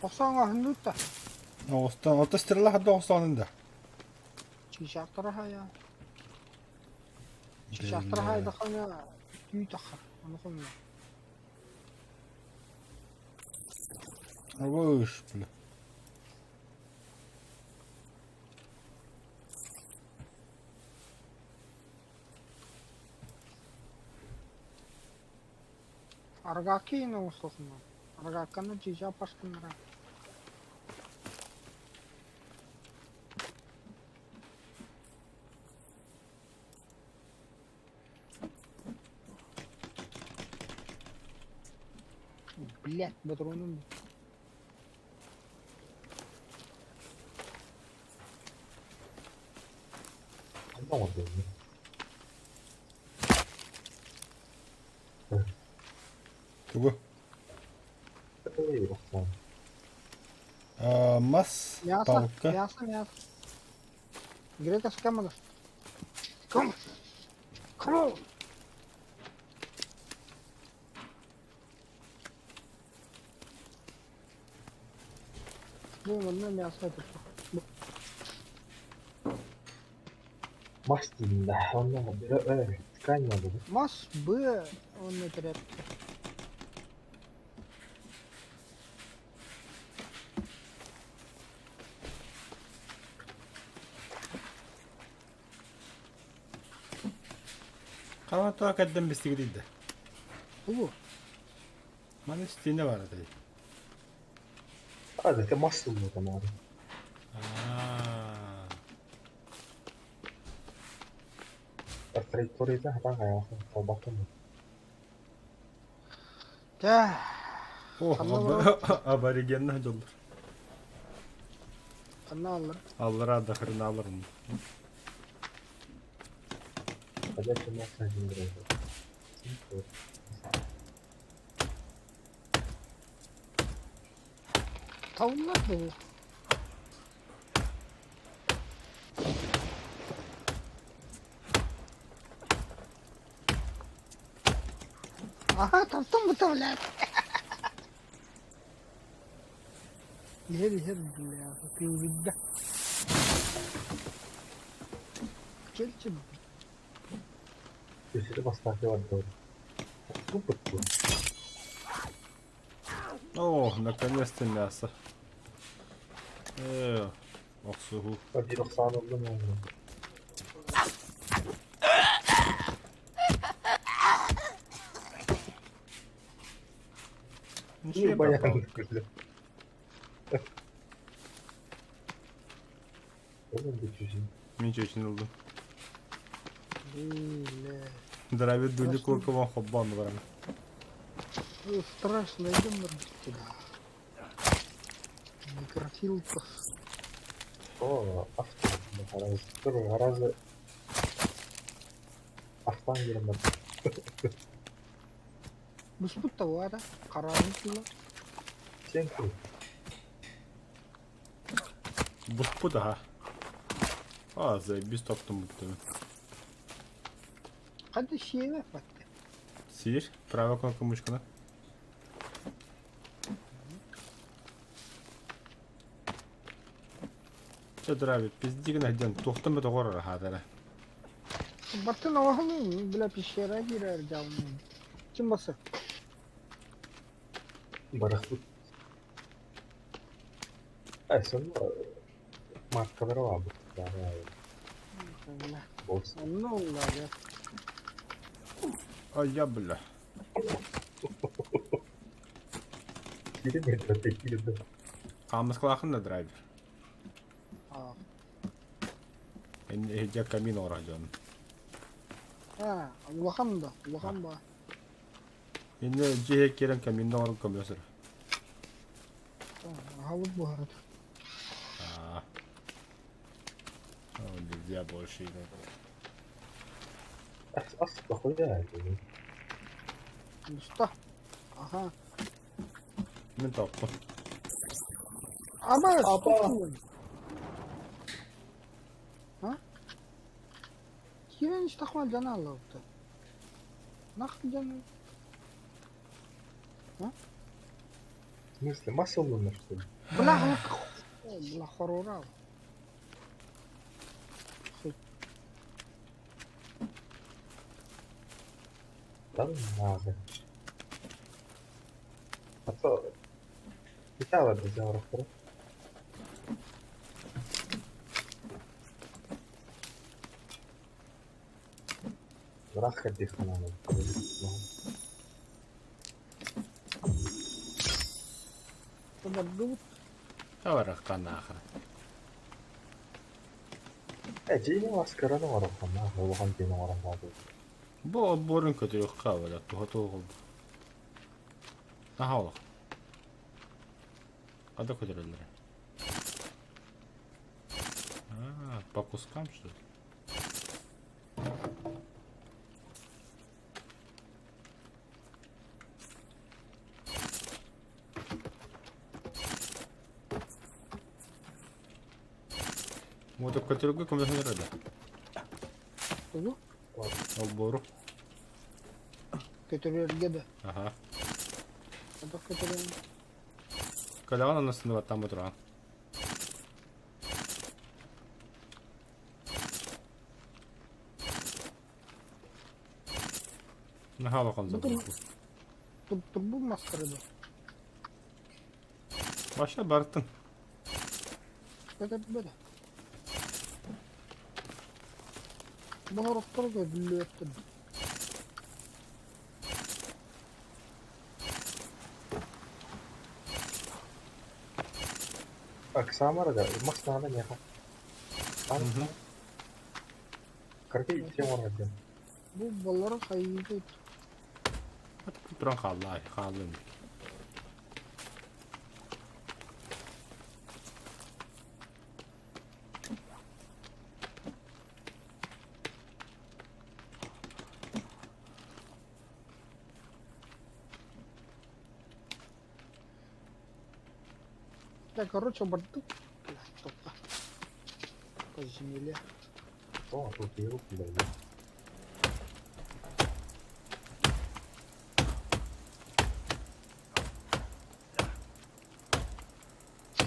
S1: Охсоҥ оһуннут да.
S2: Оҕустан, ото стрела хадда оҕустаҕын да.
S1: Чыычаахтара хайа. Чыычаахтара хайдахана түү тахар. Ону хомуйа.
S2: Выш, бля.
S1: Аргаки оҥостохуна. Аргаакканы чыычаах паскыннара. Блядь, ботуруонум
S3: Ханна оҥордуҥ?
S2: Тугу?
S3: Эй, охсон.
S2: Мас,
S1: Мясо,
S2: палка.
S1: мясо, мясо. Грека с кем Come on. Come on. Бу манна мясо это.
S3: Мас диин да, онно ткань надо.
S1: Мас Б, он на тряпке.
S2: Хаҥа туох кэрдэн бистигитий да?
S1: Тугу?
S2: Маны истиэнэ баар этэй.
S3: А, это мас ылбыта наада.
S2: Аа.
S3: Траекторията хатан хайаҕасын холботтон.
S1: Дьэ,
S2: О,
S1: ханна барабыт?
S2: аборигеннах дьоллор.
S1: Ханна аллар?
S2: Аллара да хреналар.
S3: Ходячий мясо один
S1: Тавлар да бу. Аха, таптым бу блядь. Иһэр иһэр бля, ты увидда. Кэлчи
S3: Өссө бастакы барда. Туппут.
S2: О, наконец-то мясо. Э, охсуһуу.
S3: Биир охсаан ыллым уонна.
S2: Ничего
S3: Баян
S2: пропало.
S3: күллэ. Oğlum bu çocuğun.
S2: Мин чечен ыллым.
S1: Бля.
S2: Здравия дули куркован хоббан баран.
S1: Ну, Страшно, идем тебя. Некрофилков.
S3: О, авто. Гораздо, гораздо Автан герман.
S1: Буспут товара, караан тула.
S3: Сен кул.
S2: Буспут аха. А, заебись топтум буттым.
S1: Хадди сиэбэ батты.
S2: Сиир, правая кнопка мышкана. Чэ драйвер, пиздигин айден, тухтан бит оҕор хаатара.
S1: Баттын оҕону, бля, пещера киирэр дьалмын. Ким басы?
S3: Барахпыт. Ay sen markaları var bu. Yani
S1: Бля,
S3: Bolsa.
S1: онно уллаа.
S2: А я, бля.
S3: Biri mi? Öteki de.
S2: Хаамыскалаахын да драйвер.
S1: А,
S2: Эһдэ камин оҕор дьон.
S1: а, улахан да, улахан ба.
S2: Инне дьиэ киирэн каминна оҕор көмөсөр.
S1: Халып буһарат.
S2: А. О, нельзя больше.
S3: As as дохуя.
S1: Уста. Аха.
S2: Мин топпун.
S1: Ама,
S3: Аба.
S1: А? Кирен истахмал жана аллабыта. Нах жана.
S3: В смысле, масса луна, что ли?
S1: Бля, бля, хорора.
S3: Да надо. А то... Питала без евро. Раха дихана.
S1: Табардубут.
S2: Таварахта нахрен.
S3: Э, дьиэ маскараны оҥороххуна, улахан дьиэни оҥорон хаалбыт.
S2: Бу обборун көтүрүөххэ бала туһа туох Наһаа олох. Хата көтүрэллэрэ. А, по кускам что ли? Вот көтүрүгү көмөһөнөр да.
S1: Тугу?
S2: Олбору.
S1: Көтөрөргө да.
S2: Аха.
S1: Ата көтөрөн.
S2: Калаҕан аннасында баттаан туран. Наһаа улахан забыл.
S1: Турбу маскара да.
S2: Баша бартын.
S1: Көтөрбө да. Баҕарахтар да бүллүөттүн.
S3: Оксамара да, мас надо меха. Карты тем оҥордум.
S1: Бу баллара хайыыбыт.
S2: Туран хаалла, хааллым.
S1: Да, короче, бардык. Бля, топа. По земле.
S3: О, тут и руки дают.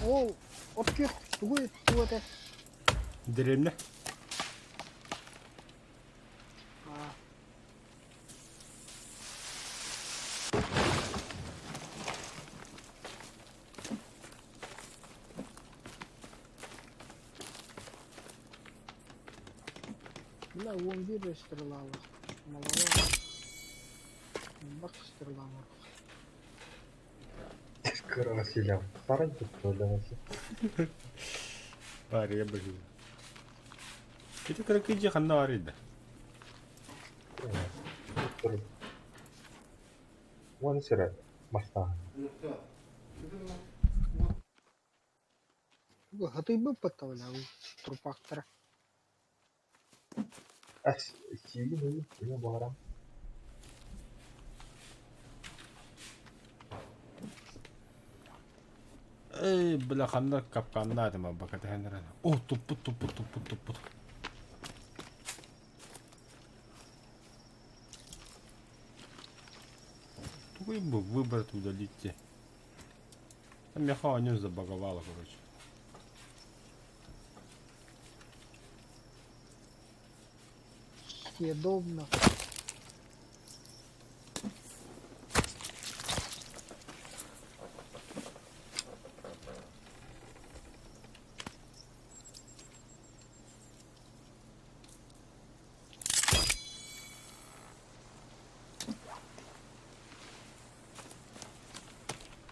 S1: О, от ких, тугуй, тугуй это.
S2: Деревня.
S1: Бля, 11 стрелалах. Маловато. Бак стрела
S3: Кыра силям. Сарай тутталлаması.
S2: Баар быһыы. Ити кыракый ханна бар ида?
S3: Уон сирэ бастаан.
S1: Хатыйбыппыт бля, трупактара.
S3: Ас сиигин ыйын ийэ буһаран.
S2: Эй, бля, ханна капканнаатым абака тэһэнэрэн. О, туппут, туппут, туппут, туппут. Тугуй бы выбрать удалите. Там меха они забаговало, короче.
S1: Съедобно.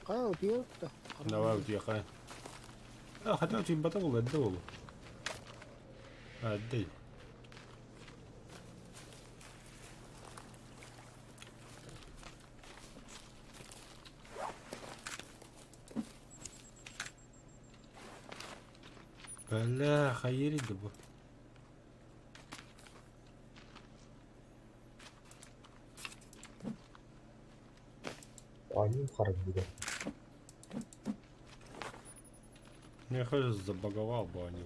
S1: Хайа утуйар да.
S2: Давай утуйахай. А, хотя утуйбата буолла, эрдэ буолуо. А, эрдэ. Бля, хайыр да бу.
S3: Оонньуу харах диэн.
S2: Я хочу забаговал бы они.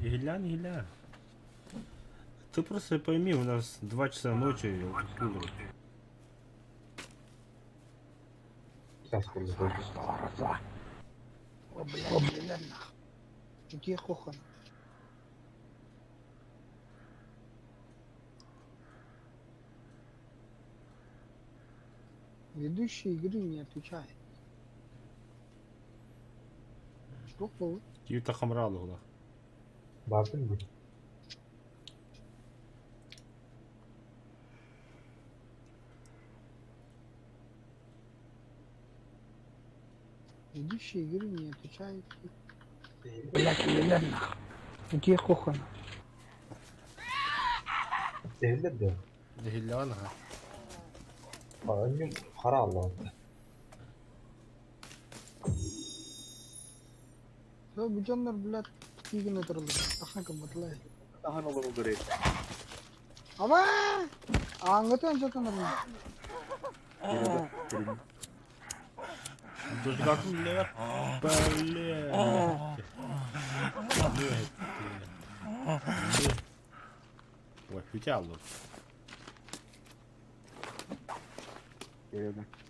S2: Иля, иля. Ты просто пойми, у нас 2 часа ночи, я уже
S1: О, бля, нах. Где хохан? Ведущий игры не отвечает. Что было?
S2: Киюта хамрал угла.
S3: Бардым дии.
S1: Ведущий игры не отвечает. Блядь, бля, нах. Где хохан?
S3: Эһиллэр дуо?
S2: Иля, ага.
S3: Оонньуу хара аллаҕа.
S1: Бу дьоннор, блядь, тиигин отыраллар. Тахан кымматылай.
S5: Тахан олороллор эбит.
S1: Аба! Ааҥҥытын сатанар.
S2: Даже как бля. Бля. Ой, хютяло.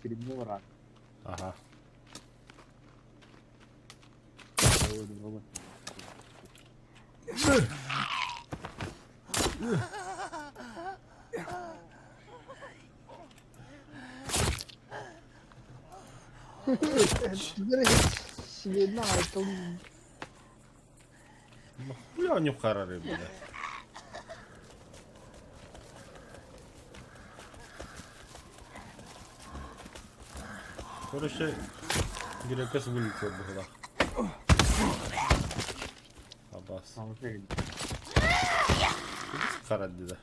S5: Криминал
S2: Ага.
S1: Себе на это
S2: Бля, не харары, бля. Короче, Грекас вылетел бы, Абас. Харад да.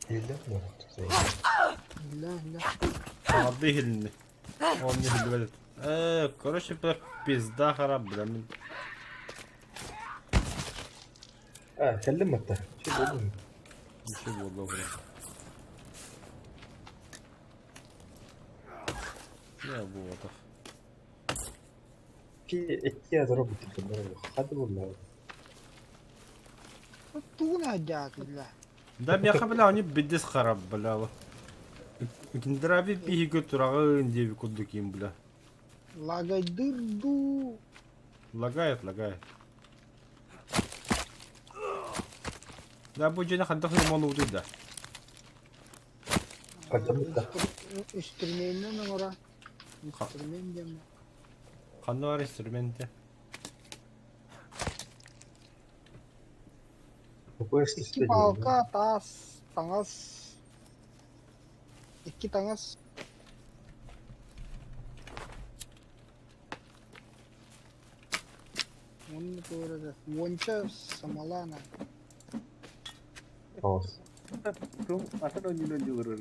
S3: Иһиллэр дуо?
S1: Бля, бля.
S2: Алды иһилинни. Он не иһиллибэт. Короче, бля, пизда харап, бля. Мин
S3: Ээ, кэллим батта. Чэ буоллун.
S2: Ничего буолла Не буолбатах.
S3: Ки икки ядро бүтүрдүм. Хады буолла.
S1: Тугун аджаат, бля.
S2: Да, бляха, бля, они бедес харап, бля. Киндраби биһиги тураҕын диэби курдук им бля.
S1: Лагайдыр дуу.
S2: Лагает, лагает. Да бу дьиэни хайдах ремонтуй да?
S3: Хайдаммыт да.
S1: Инструментинэн оҥоро. Инструмент диэн.
S2: Ханна бар инструменте?
S1: Икки палка, таас, таҥас. Икки таҥас. Уонна туох эрэ уонча самалаана.
S3: Тоҕус.
S5: Атын онньунан дьылырар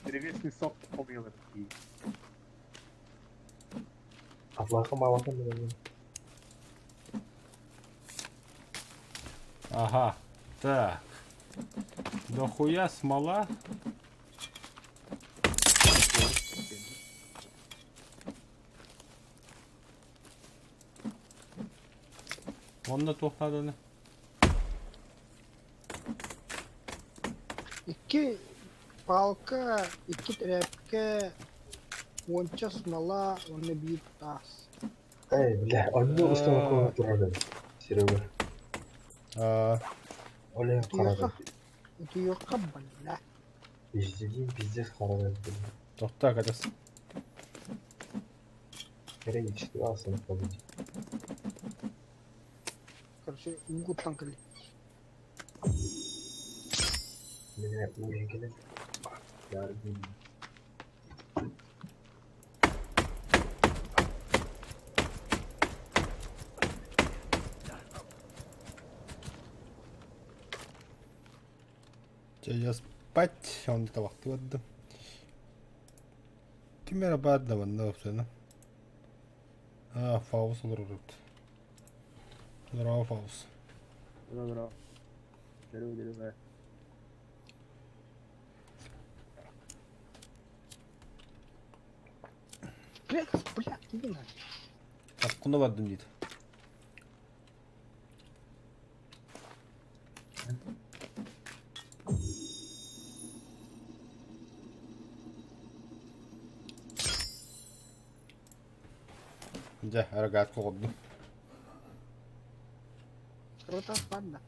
S5: Древесный сок хомуйалар дии.
S3: Атлаха малаха мин.
S2: Ага. Так. Дохуя смола. Онно туох нааданы?
S1: Икки палка, икки тряпка, уонча смола уонна биир таас.
S3: Эй, бля, онно установка турар Серега. Олен
S1: Утуйуохха,
S3: харабын.
S1: утуйуохха бля.
S3: Пиздец, пиздец харабын.
S2: Тохтоо катас.
S3: Периодически алсын побыть.
S1: Короче, уу куттан кэлли.
S3: Меня уегили. Яргин.
S2: Чэ, я спать, он табахты бардым. Ким эрэ баар да манна уопсайынан. Аа, Фаус олорор эбит. Здорово, Фаус.
S5: Здорово. Здорово, здорово.
S1: Бля, бля, иди на.
S2: Аккуна бардым дейді. Дьэ, рогатка оҕордум.
S1: Круто, ладно.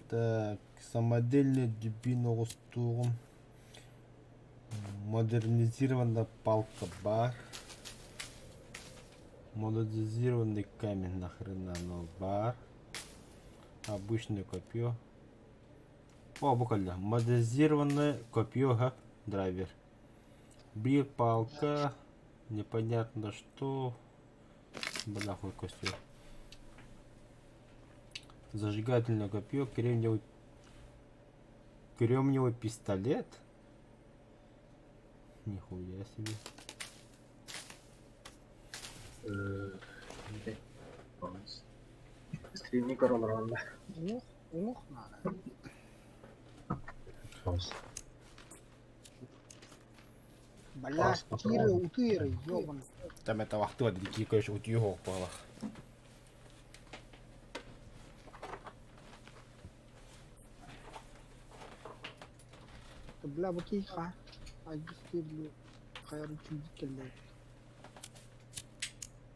S2: Так, самодельный дубина оҕустуоҕум. Модернизированная палка бар. Модернизированный камень нахрена оно бар. Обычное копье. О, буквально. Модернизированное копье, га, драйвер. Бир палка. Непонятно что. Бля, хуй костер. Зажигательное копье, кремниевый, кремниевый пистолет. Нихуя себе.
S3: Стримни короллар
S1: Уҥуох, уҥуох наада. Бля, киирэ, утуй эрэ, ёбаный.
S2: Там это вахтыва дикий, короче, утюгов палах.
S1: Бля, бу киһи хаһан айгыстыыр хайар үчүгэй кэллэ.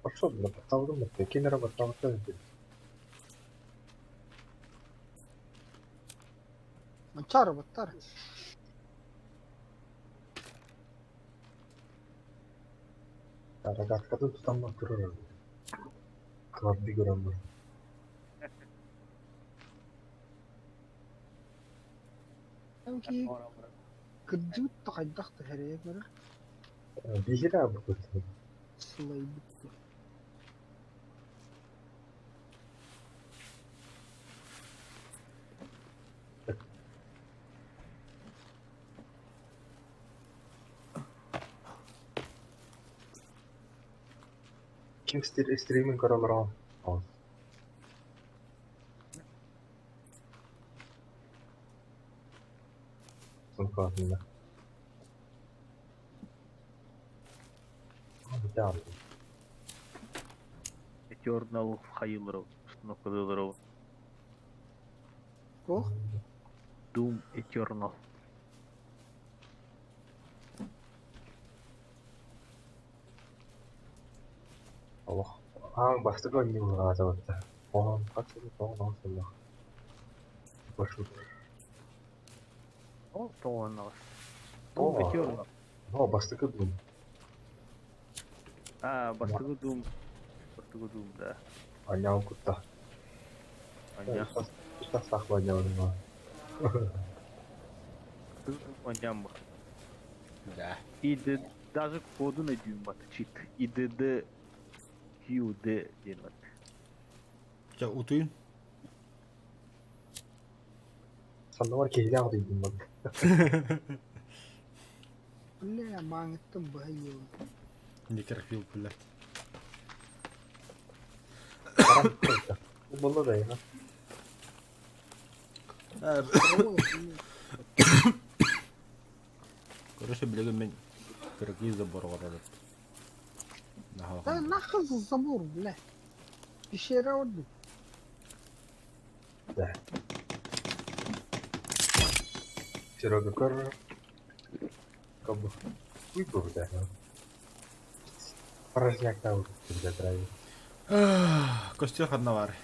S3: Пошел, бля, подставлю, кемера подставлю.
S1: Манчары баттар.
S3: Рогаткатын тутаммын турар. Кладби көрөммүн.
S1: Киһи кырдьыбыт да хайдах да эрэйэ көрөр.
S3: Биһире бу
S1: Сылайбыт.
S3: Ким стриминг көрөлөр Сонкаатында.
S5: Eternal хайыылары установкалыылары
S1: Туох?
S5: Doom Eternal.
S3: Олох аан бастакы оонньуулаатыбыт оҕом хас сыл тоҕо сыллах Маршрут.
S5: Ол тоҕонноҕос. Doom
S3: О,
S5: Eternal.
S3: о, бастакы Doom.
S5: А, бастакы Doom. Бастакы Doom, да.
S3: Оонньоон кутта.
S5: Оонньоо.
S3: Үс тастаах оонньоон
S5: Бастакы Doom оонньоон бу.
S2: Да.
S5: И даже кодун өйдүүм бат. Чит. IDD QD диэн бат.
S2: Чэ, утуйун.
S3: Санныбар киһилээх утуйдум бат.
S1: Бля, мааҥыттан быһа иэбин.
S2: Некрофил, блядь.
S3: Буолла да я.
S2: Короче, билигин мин кыракый забор оҥорор
S1: Да нахуй за забор, бля. Пещера ордук.
S3: Да. Серега көр. Как бы хуй был, да. Порожняк там когда драйвер.
S2: Костер ханна баар.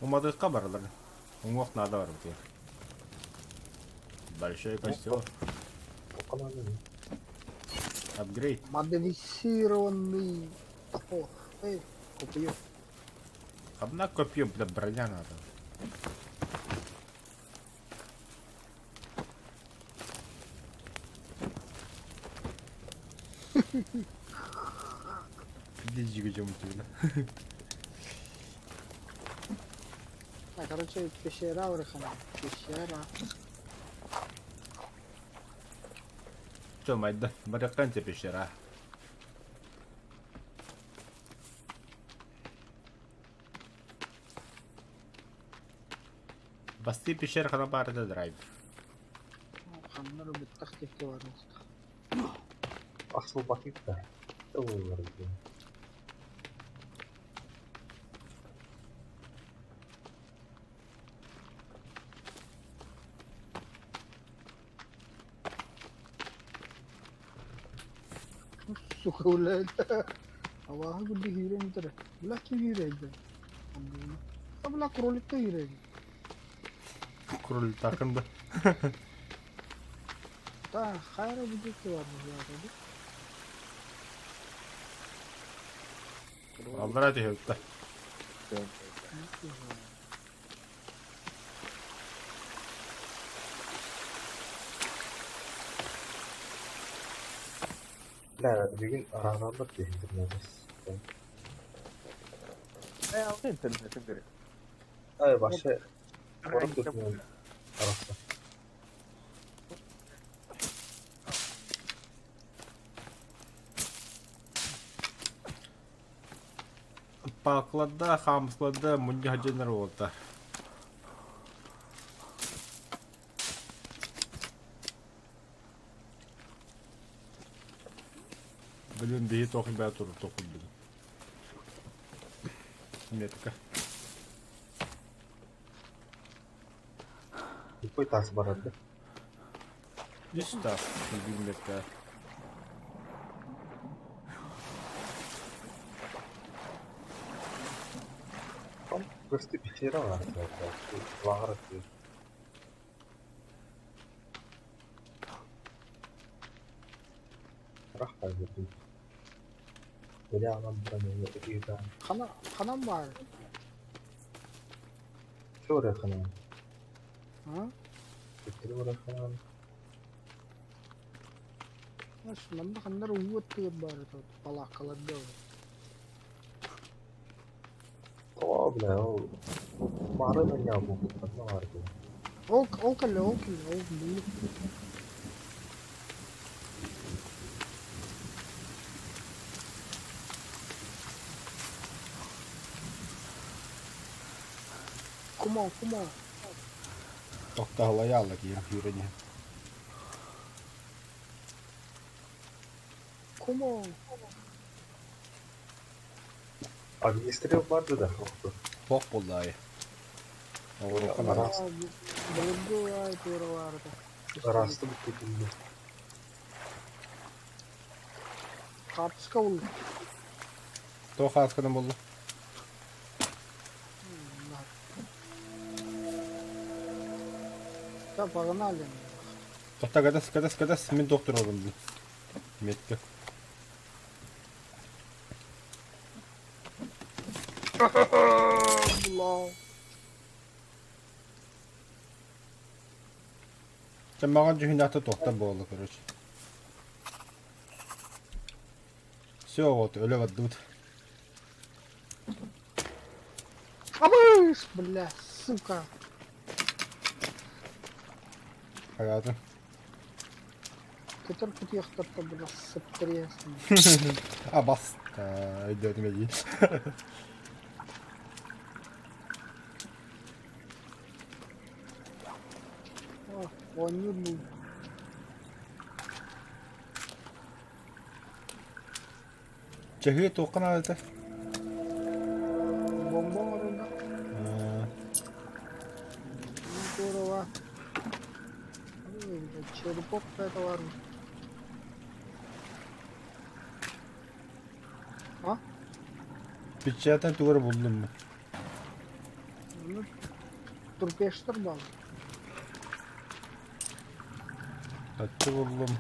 S2: Уматыкка баралар. Уҥуох наада бар бытыгар. Большой костер. Апгрейд.
S1: Модифицированный топор. Эй, копье.
S2: Одна копье, бля, броня надо. Иди где мы
S1: А, короче, пещера урыхана. Пещера.
S2: Че, майда, баракан тебе пещера. Басты пещера хана барды драйв.
S1: Ханнар быттах текке бар.
S3: Асыл батып да.
S1: Сука, блядь. Аллаһы гүлдü hüyre midir? Бля ким hüyreydi? Бля кролик та hüyreydi.
S2: Кролик такында.
S1: Та хайра будет var bu
S2: Аллара түһүптэ.
S3: Да, бүгүн араналар интернет.
S5: Интернетин керек.
S3: Ай, башы корып көтүнөн арасы.
S2: Паклада, хамслада, мунья дженерота. Блин, биһи туох бää туру тохуй блин. Метка.
S3: Какой тас барады?
S2: Үс тас, биир метка.
S3: Там просто пещера бар. Лагры. Рахта бердим. Бля, анам бұран өтейді.
S1: Хана ханам бар.
S3: Шо рахана?
S1: А?
S3: Өтері рахана.
S1: Аш, манна ханнар уот тыгыр бар тут палакаларда.
S3: О, бля, ол мары меня могут, одно мары.
S1: Ол ол кэллэ, ол кэллэ, ол бу. Come on, come on.
S2: Тохтаһылайаалла киһи күүрэн.
S1: Come on.
S3: Огнестрел барды да.
S2: Туох буолла Оҕуруокка наада.
S1: Былыргы ай туоралаарыта.
S3: Ыраастык тутуллу.
S1: Хаартыска булла.
S2: Туох хааскынан буолла?
S1: Да, погнали.
S2: Тоқта кадас, кадас, кадас, мин доктор олордум. Метка.
S1: Бла.
S2: Sen маған дьүһүннэхтэ туохтан буолла, короче. Все, вот, өлө бардыбыт.
S1: Абыш, бля, сука.
S2: Хайаатын.
S1: Көтөр кутуйахтарта, бля, сыптырыясың.
S2: А, бас. Өйдөөтүм эдии.
S1: Оонньуур бу.
S2: Чаһыы туохха наадата?
S1: Бомба оҥорорго. Здорово. Черепок это бар. А?
S2: Печатан тугар буллум.
S1: Ну, турпештер бар.
S2: Аччы буллум.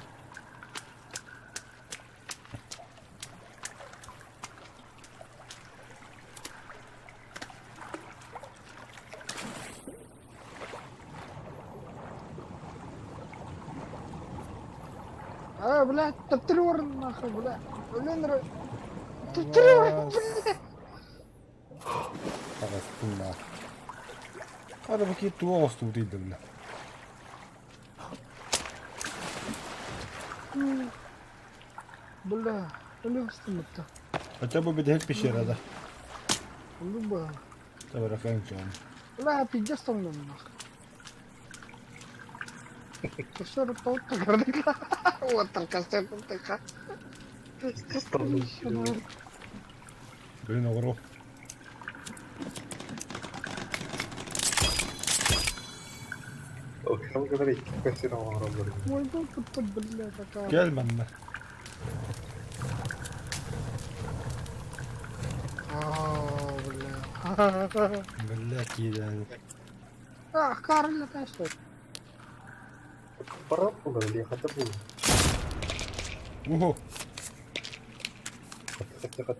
S1: А, блядь, таптырор нахуй, бля. Блин, таптырор, бля.
S2: Таҕыстым баар. Хата бу киһи туох оҥостубутуй да бля.
S1: Бля, өлөстүмүттэ.
S2: Хотя бы бүтэһик пещерада.
S1: Оннук баа.
S2: Табаракаан чоон.
S1: Бля, пиздец тоҥнум нахуй. Костер тоҕо көрдүк. Уоттар костер тыха.
S2: Блин, оҕуруо.
S3: Окей, говори, костер оҥороллор.
S1: Ой, кытта бля такая.
S2: Кэл манна.
S1: Аа, бля.
S2: Бля, киирэн.
S1: А, Карл, это что?
S3: Барап буолар, лехата буолар.
S2: Уһу.
S3: Хат хат.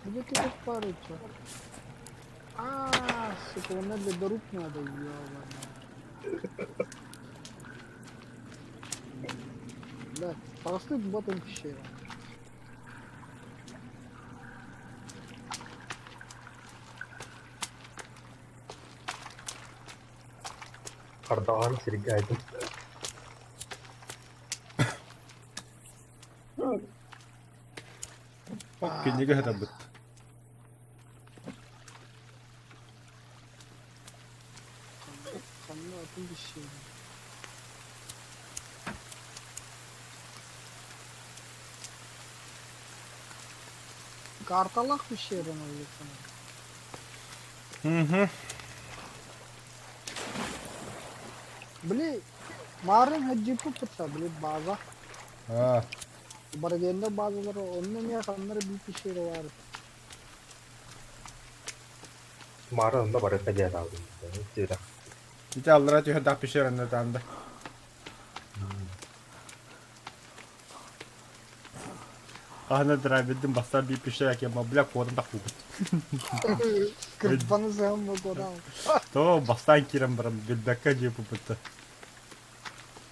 S1: Где ты тут париться? А, сука, она для дорог надо, ёбаная. Да, пошли ботом пещера.
S3: Хардаҕан сиргэ айдым.
S2: Кинигэ сытарбыт.
S1: Ханна атын пещера. Карталах пещераны улицаны.
S2: Угу.
S1: Били, марын хаджипу пытса, били база.
S2: Аа.
S1: Баргенде базалары, онно эмиэ ханнары бил пещера бар.
S3: Маара онно барыта диэн аалым. Тиэрэ.
S2: Ити аллара түһэн таах пещераны таанда. Аһына драйвердин бастар биир пещера кема бля куотан тахпыппыт.
S1: Кырбаны сыһан бокорал.
S2: То бастаан киирэн баран билбэккэ дьиэппыппыт.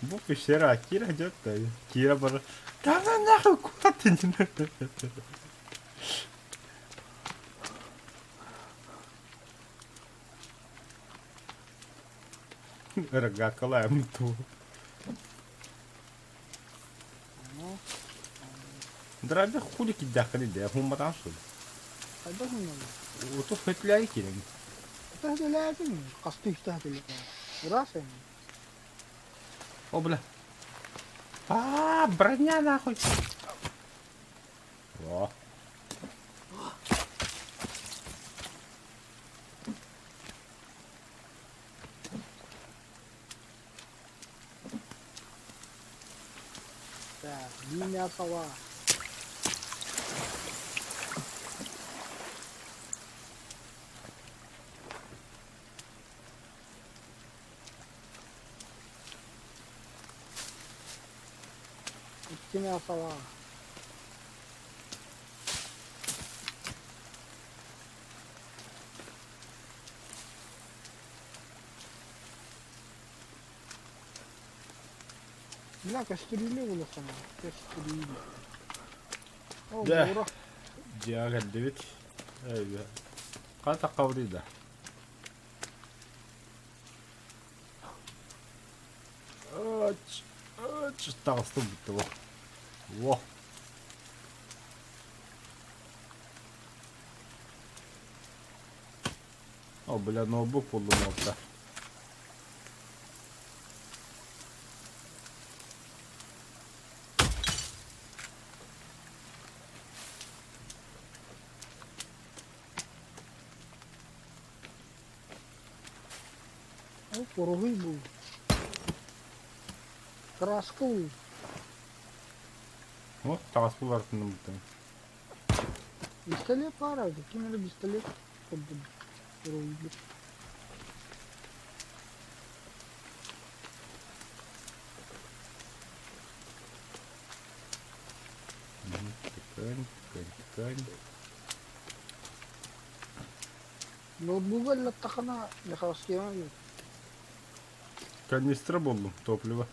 S2: Бу пещера Кира идет да Кира бар. Да на нахуй куда ты не Рогаткалаем ту. Драйвер хули кидахали да хумматан шул.
S1: Хайдах гынабын?
S2: Уту хөтләй кирен.
S1: Төһөлээтиҥ? Хастыы үстэ төһөлээтиҥ? Ыраас эҥин.
S2: О, бля. А, броня нахуй. Во.
S1: Так, меня сова. Икки мясола. Бля, кастрюля улахан. Кастрюля. О,
S2: Дьэ.
S1: бура.
S2: Дьиэҕэ кэллибит. Хата хабырыйда. Ач, ач, таҕыстым бүттэ бу. Во. О, бля, ноутбук буллум уолта.
S1: Ол уруһуй бул. Краска уу.
S2: О, таҕас булартын бутын.
S1: Пистолет баар эбит. Ким эрэ пистолет көрдүм. Уруһуйбут.
S2: Тыкань, тыкань, тыкань.
S1: Ноутбугу ыллаттахына Михайловскийга
S2: Канистра буллум, топливо.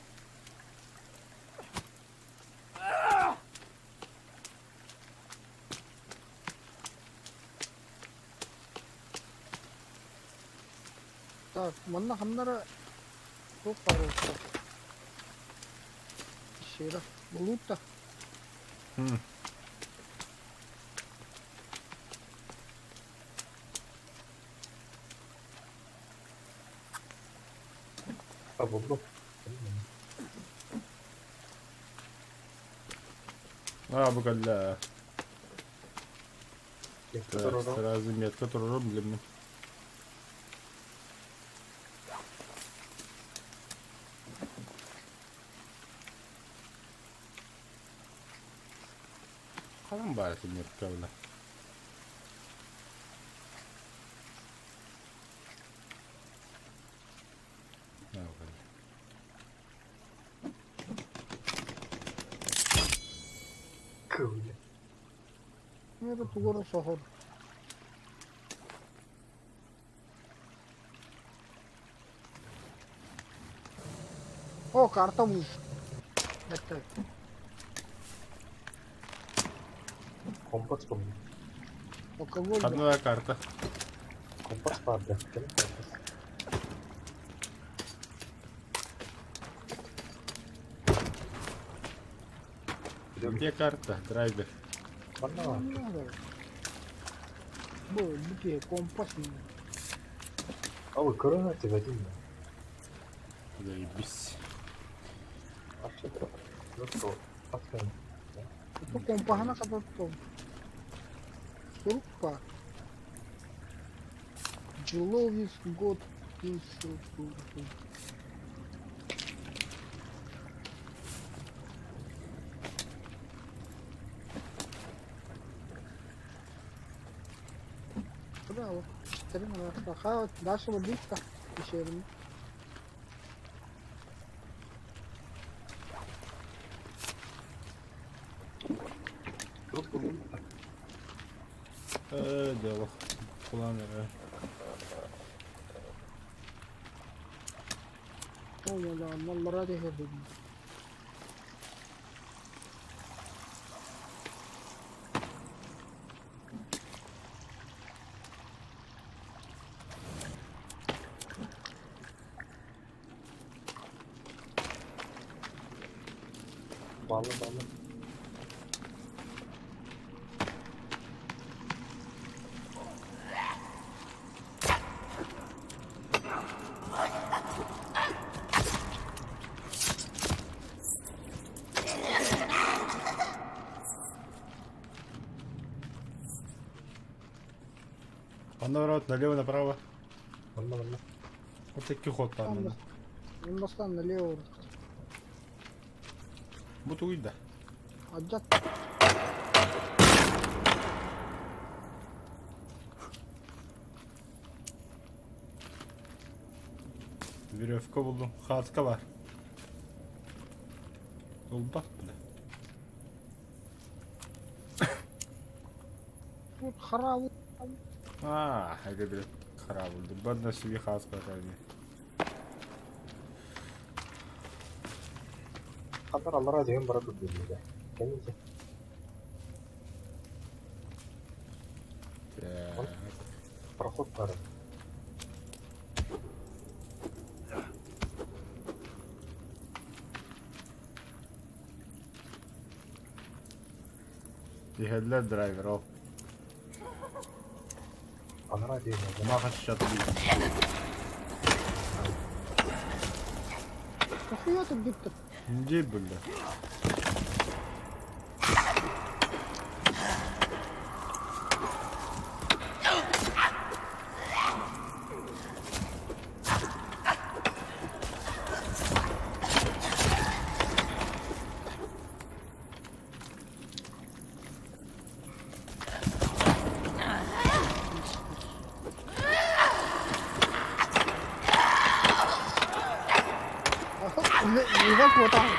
S1: Так, манна ханнара туох баар буолта? Пещера. Булуут да.
S3: А буллум.
S2: А, бу кэллэ. Так, сразу метка турарым билиммин. Ханан баар этэ метка бile.
S3: Кыылы.
S1: Миэхэ тугу эрэ соһор. О, карта муж. Это
S3: Компас буллум.
S1: алкоголь. да.
S2: Ханна карта.
S3: Компас баар да. Компас.
S2: Где карта, драйвер?
S3: Манна баар.
S1: Не надо. Бу, бу киһи компас.
S3: А вы корона тебя один.
S2: Заебись.
S3: Ну что, посмотрим.
S1: Бу компаһына хататтым. Сурук баар. Джиловис год Браво. Дальше водичка. Еще одна.
S2: Э, дело. Планеры.
S1: Маллара түһэрдим.
S3: Баллы, баллы.
S2: Манна барабыт налево направо.
S3: Манна манна.
S2: Вот икки ход баар манна.
S1: Мин бастаан налево
S2: Бу тугуй да?
S1: Адьат.
S2: Веревка булдум. Хаска бар. Ылбат бля.
S1: Тут хараабы.
S2: Аа, эгэ билет хараабылды. Бадна себе хаска кайны.
S3: Хандар аллара дьиҥин бара турдун Кэнники.
S2: Так.
S3: Проход баар.
S2: Иһэллэр драйвер ол.
S3: Анараа диэн
S2: Маха сейчас
S1: Нахуя тут диктор?
S2: Где бля?
S1: Уга куотаҕын.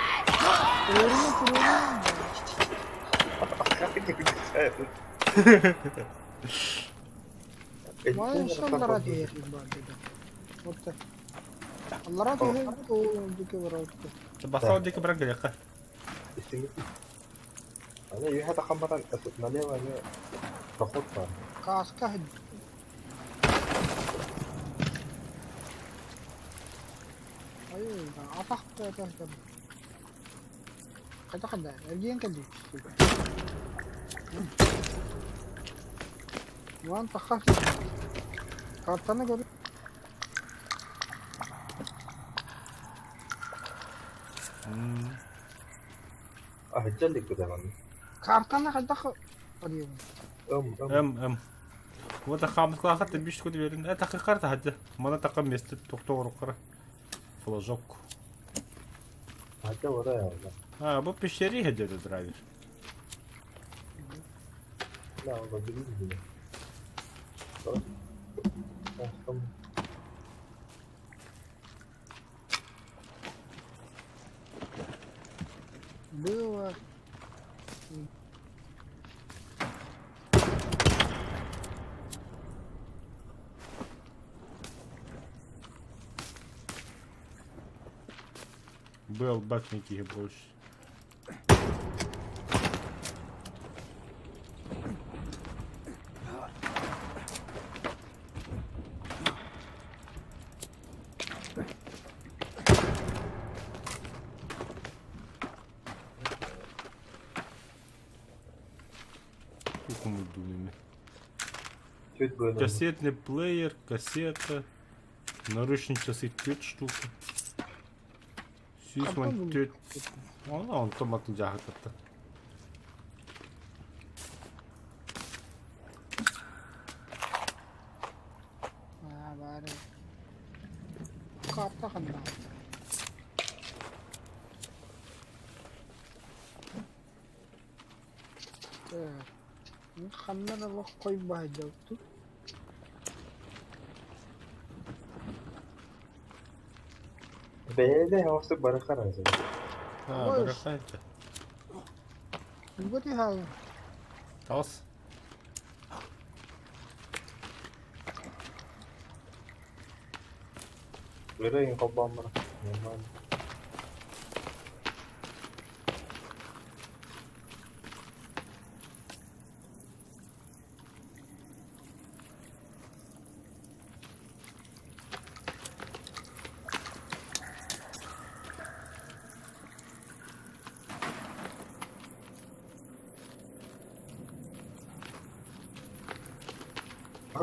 S1: Уоруна туруорун. Маайын аллара түһэр баар деді. Вот Аллара түһэр диэки барабыт.
S2: Бастаан диэки баран кэлиэххэ.
S3: Аны үөһэ таххан баран налево аны проход баар.
S1: Кааска Айыы, атах Хайдах да, эргийэн кэллибит. Иван тахха Картаны көр.
S3: Аһыдьа иликпит аны.
S1: Картаны хайдах арыйабын?
S3: Ым, ым.
S2: М, М. Вот хаамыскалаахат биш куди берин. Э такы карта хадьа. Мана такы месте тохтооруккара. Флажок.
S3: Аһыдьа бара яалла.
S2: А, бу пещери хадьа драйвер.
S3: Да, ол билин
S1: Было.
S2: Был башенки больше.
S3: Чуть было.
S2: Кассетный плеер, кассета, наручные часы 5 штук. Сүүс уон түөрт. Онно онтон матын дьааһытатта.
S1: Аа, баары. Карта ханна. Ханна да лох қойбай дәутту.
S3: Бэйэлэ оҕустук бары харайсың.
S2: Аа, барахайта.
S1: Үгөти хаалла.
S2: Тас.
S3: Өрөйүн холбооммор. Нормально.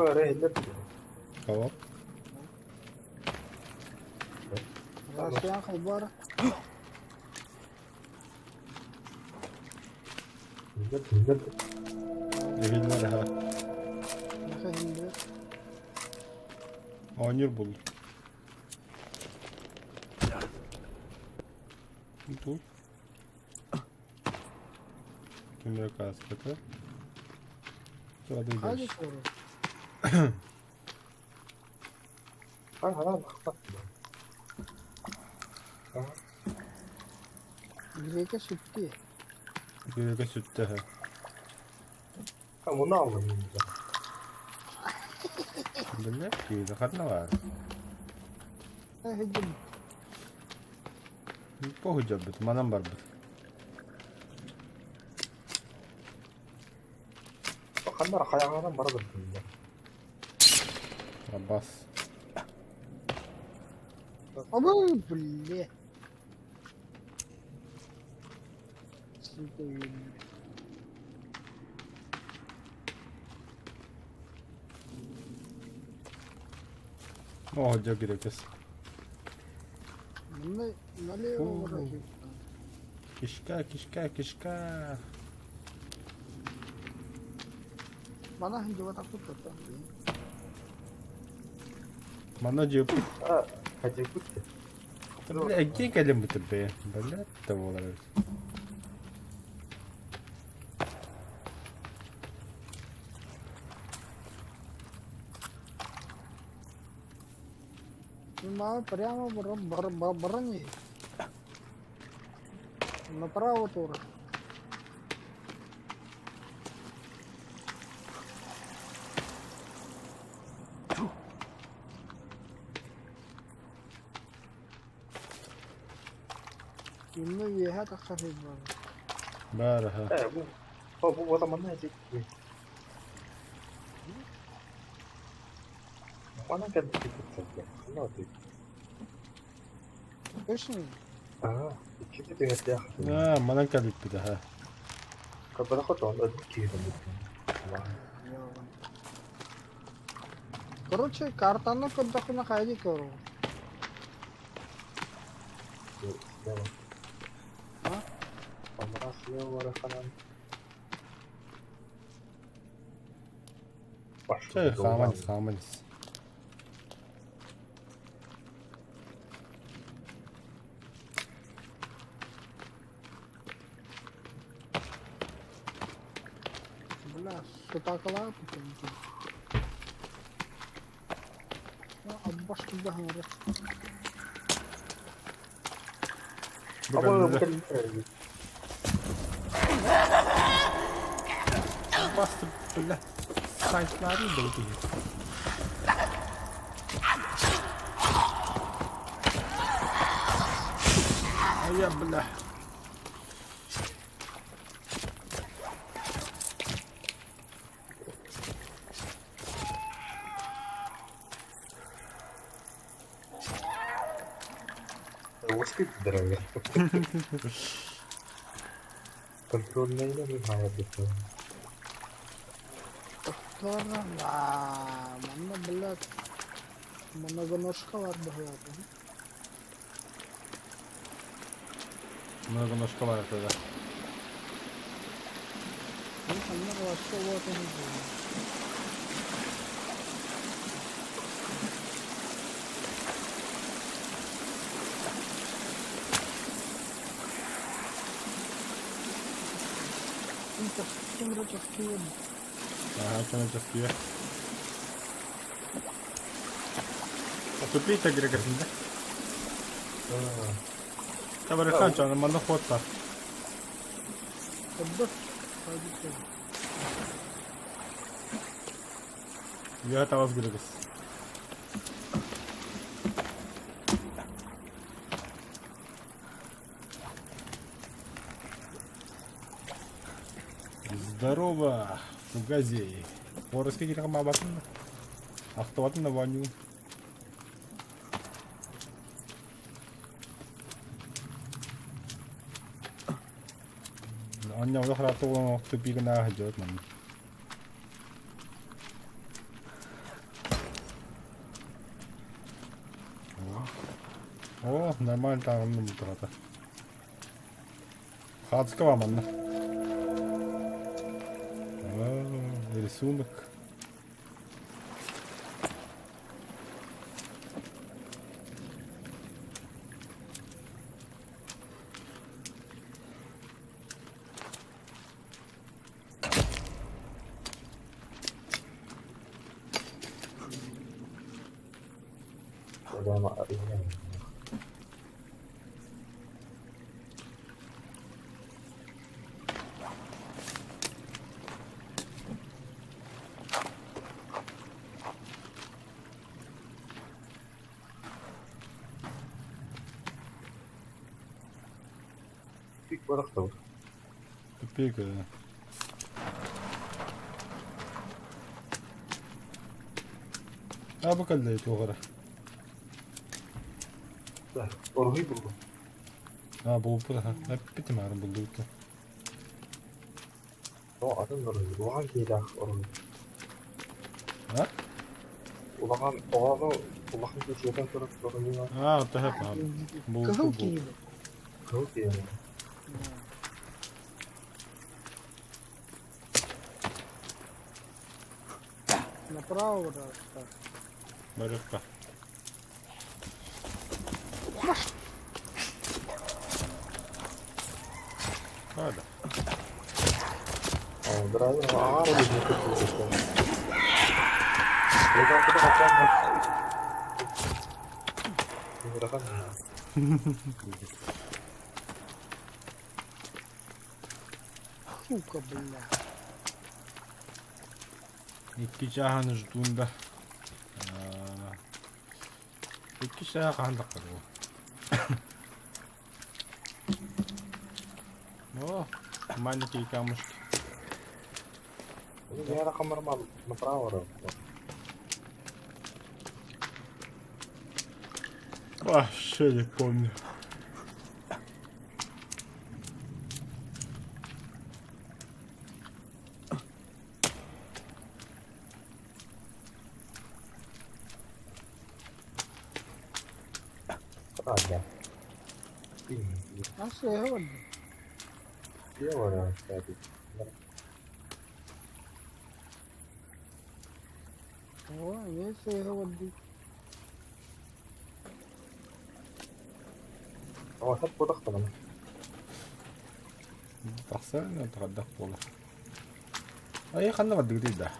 S3: Өрө иһиллэр
S2: Кого?
S1: Россиян холбоора.
S3: Иһиллэр иһиллэр.
S2: Иһиллэр, аха.
S1: Наха иһиллэр.
S2: Оонньуур буллум. Тут. Ким эрэ кааската.
S1: Хайа туора. Грека сүттэ.
S2: Грека сүттэ.
S3: Муна аллым.
S2: Бile киһи ханна баар?
S1: Эһигин.
S2: Похуй дьарбыт, манан барбыт.
S3: Ханна хайаҕынан бара бардым.
S2: Абас.
S1: Абы, бля. Сука, үйренді.
S2: О, дьэ грекес.
S1: Манна налево ворочай.
S2: Кишка, кишка, кишка.
S1: Мана дьыбатахпыт тута.
S2: Манна дьиэппит.
S3: Хадьыппыт.
S2: Бля, эргиэн кэлин бутыр бэйэ. Бля, да буолар эбит.
S1: Маа прямо брони. Направо тура. Инна үөһэ тахсар буолар.
S2: Баар аха.
S3: Э, бу бу бу манна этик. Манан кэлбит Ну, ты.
S1: Точно?
S3: Аа, иккити түһэрдээх.
S2: Аа, манан кэлбиппит аха.
S3: Кабарахот он киһи
S1: Короче, картаны көрдөхпүнэ хайа көрөҕүн?
S3: Слева.
S1: А?
S3: Амара слева бараханан.
S2: Чэ, хааман ис, хааман ис.
S1: Бля, сутакалаах Аббаш курдук
S2: Бу кэллилэр. Басты, бля. Сайтлары был киһи. А я, бля.
S3: Успеть здоровье. Контрольная не знаю,
S1: Манна, блядь, многоножкалар быһыылаах.
S2: Многоножкалар это да.
S1: Ну, ханна вообще вот он Ким
S2: Ага, кем А тупить агрегат, да? Табарыхан чана манна хот бар. Я тавас грегас. Здорово, Фугазей. Орыска кире мабатын. Ахтабатын на ваню. Анна олох рата олан тупигына хадьот ман. О, нормально там тұрады. Хацка вам, Анна. Рисунок. Тупик. А бу кэллэ туох эрэ.
S3: Оруһуй буллум.
S2: А булбут аха. Эппитим аарын булдубут.
S3: О, атын оруһуй. Улахан киһилээх оруһуй.
S2: А?
S3: Улахан оҕону улахан киһи сиэтэн турар оруһуйа.
S2: А, төһө баар.
S1: Кыһыл
S2: Булбут.
S1: киһи.
S3: Кыһыл киһи.
S1: Направо да.
S2: Барыкка. Hadi.
S3: Драйвер аҕаар илиитин
S1: Сука, бля.
S2: Икки чааһын ждун да. Икки чаа хаһан тахсар бу? О, маленькие камушки.
S3: Направо.
S2: Вообще не помню.
S3: Да.
S1: А что я говорю? О, есть я говорю.
S2: Тахсан тахадах буола. Ай ханна бардыгытый да.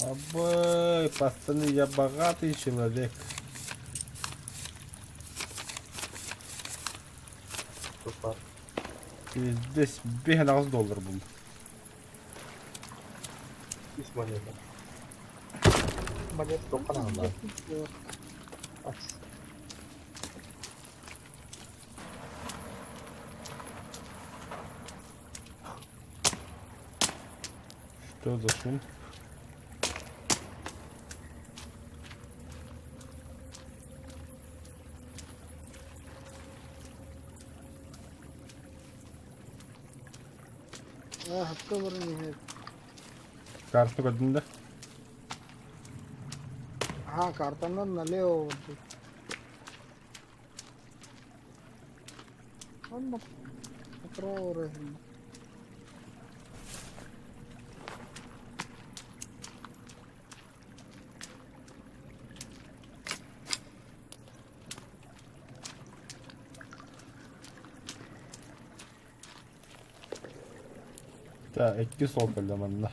S2: Абы, пацаны, я богатый человек. Здесь 5 доллар был. Что за шум?
S1: Хакка баран иһэр.
S2: Карту көрдүн да?
S1: Аха, картанан налево барбыт. Онно направо баран.
S2: Да, икки сол кэллэ манна.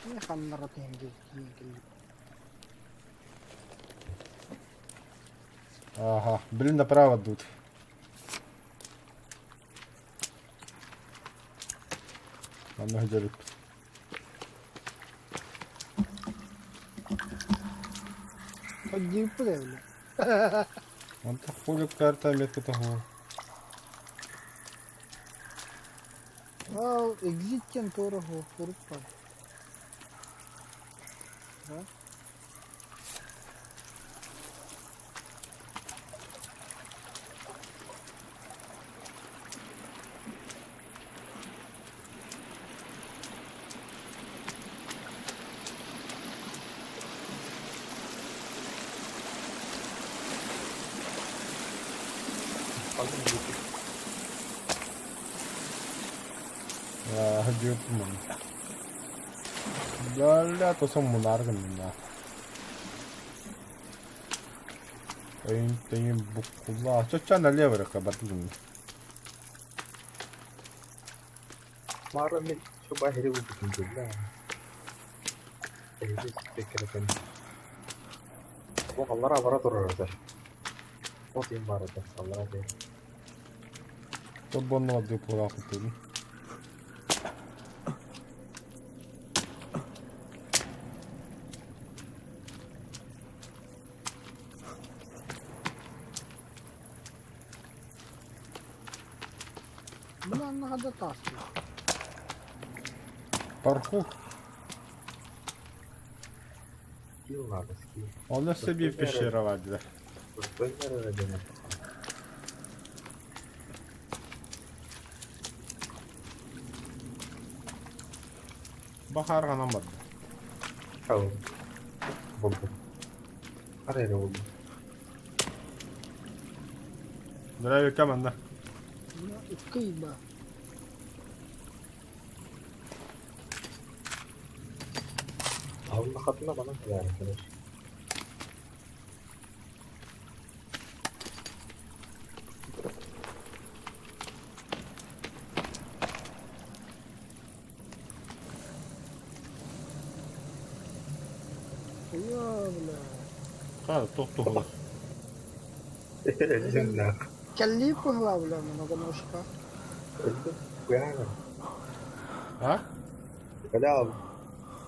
S1: Не ханнара тиһэн киин
S2: Ага, блин, направо тут. Манна сылдьар
S1: Поддип бля.
S2: Онто хули карта метка того.
S1: Ал экзиттен туора хуруп бар. Да?
S2: Диэппин Бля, тосон мунааргын мунаа. Өйүн буккулла. Чоччо налево река бардым.
S3: Мара мен шуба хири бутун дилла. Эһиги теккерeten. Бу аллара бара турар этэ. Ол тиин бар этэ. Аллара тиин.
S2: Тобонно бардыы кураахытын.
S1: Мин анна хада таас.
S2: Паркур.
S3: Скилл надо, скилл.
S2: Оны себе пещера барды.
S3: Достойный родина.
S2: Бахарганан барды.
S3: Ал. Болду. Ара эрэ болду.
S2: Здравия манна.
S1: Ыккыйба.
S3: Алла хатына бана кэлээр кэлэр.
S1: Уя, бля.
S2: Ха, тохту.
S3: Эллиннах.
S1: Кэлли пыгла, бля, многоножка.
S3: Өлдү. Куяна.
S2: А?
S3: Бля,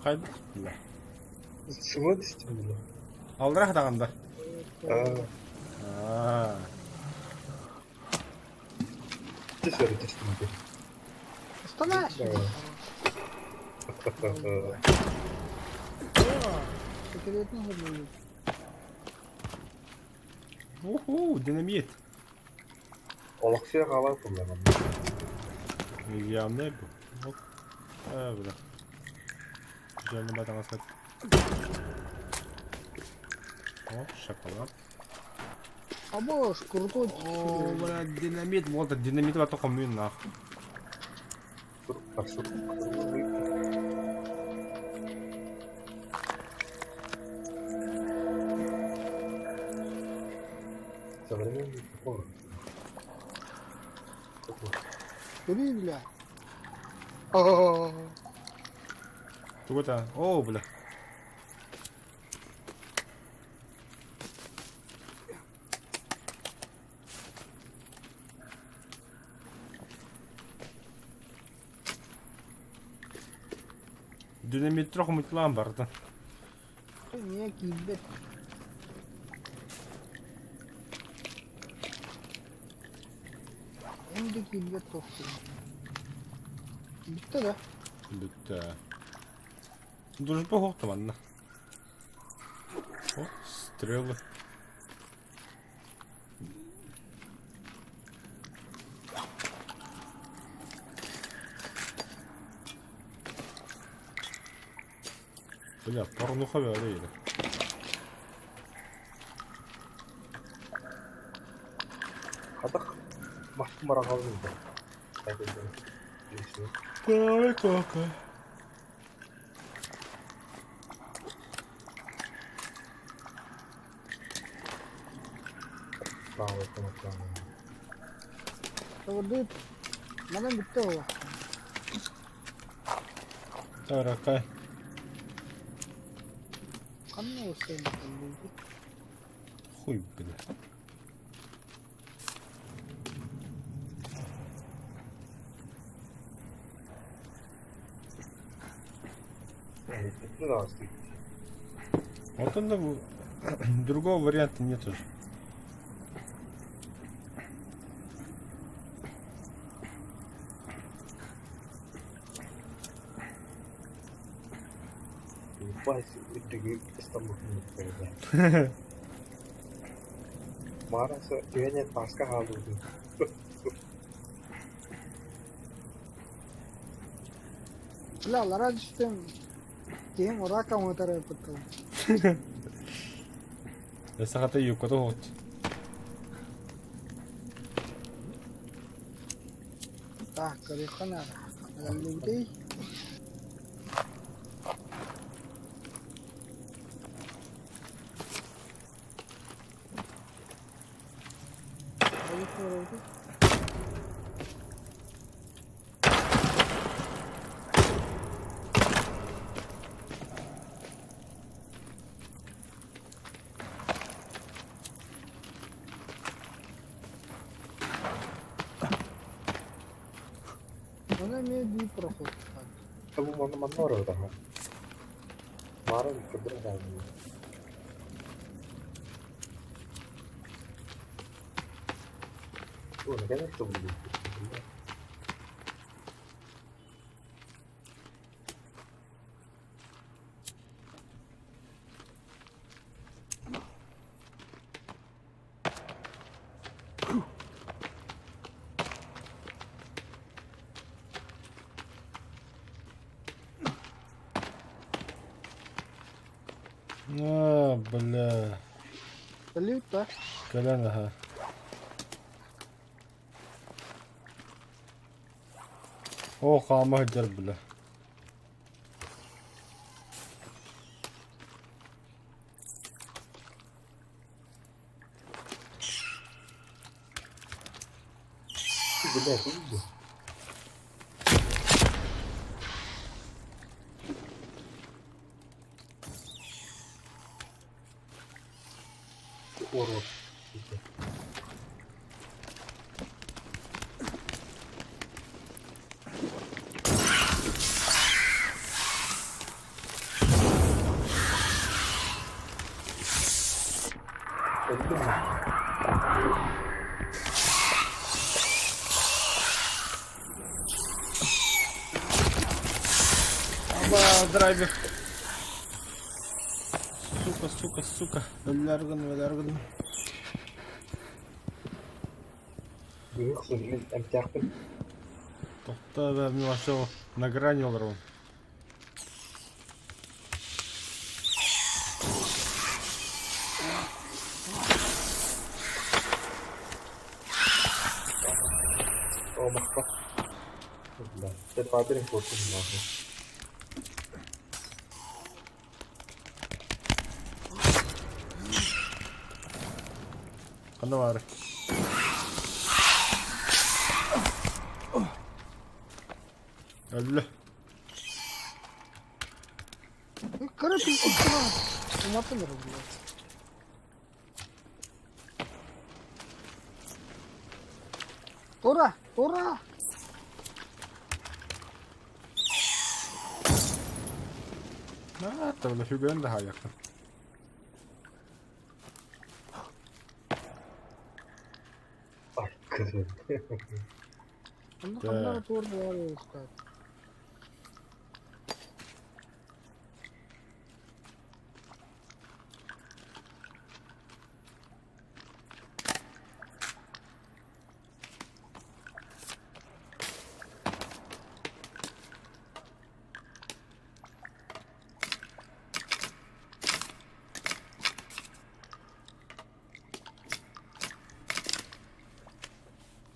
S2: Хайда.
S3: сымы түстүм бile.
S2: Алдрах даганда.
S3: Аа,
S2: Аа.
S3: түс өрі түстүм бile.
S1: Останайся. Секретный годлик.
S2: Уху, динамит.
S3: Олақсия қала kullanamam.
S2: Явный бу. Вот. А, бля. Жанны батаңа сат. О, шоколад.
S1: Абош, крутой.
S2: О, бля, динамит. Вот, динамит в атаку мин нахуй.
S3: Современный топор. Топор.
S1: Кури, бля. О,
S2: Тугута. О, бля. Динамит трох мутлан барды.
S1: не кибет. Энди кибет тохту. Битте да.
S2: Бүттэ. Дружба хоқты манна. О, стрелы. Бля, порнуха вяли.
S3: Хатақ бақы мараға алды.
S2: Ой, кака.
S1: Воды. Манан битте ола.
S2: Таракай.
S1: Канна осен.
S2: Хуй, бля. Вот он, другого варианта нет уже.
S3: Ебать, Мараса түйене таска қалды.
S1: Бля, лара түстем. Кем урака мутара пытал.
S2: Сахата юката хот.
S1: Так, корехана. Людей. олоробутуй? Ону эмиэ биир проход.
S3: Бу манна манна барар Марын кыбыр даҕаны. О, наконец-то буду.
S2: А, бля.
S1: Салют, да?
S2: Кэлэн аха. О, хаама сылдьар, бля.
S3: Блядь, видишь? Урод.
S2: Аба, драйвер. Сука, сука, сука. Өллөр гынным, өлөр гынным. Тохтоо бэ, мин вообще на грани олоробун.
S3: О, Бля, Т2 нахуй.
S2: Ханна баар? Өллө.
S1: Кыра Уматын блядь. Ура! Ура!
S2: А, бля, фигуен да хаякта.
S3: Ай, кызым.
S1: Онно
S2: Да.
S1: ханна туор буолар уустаах.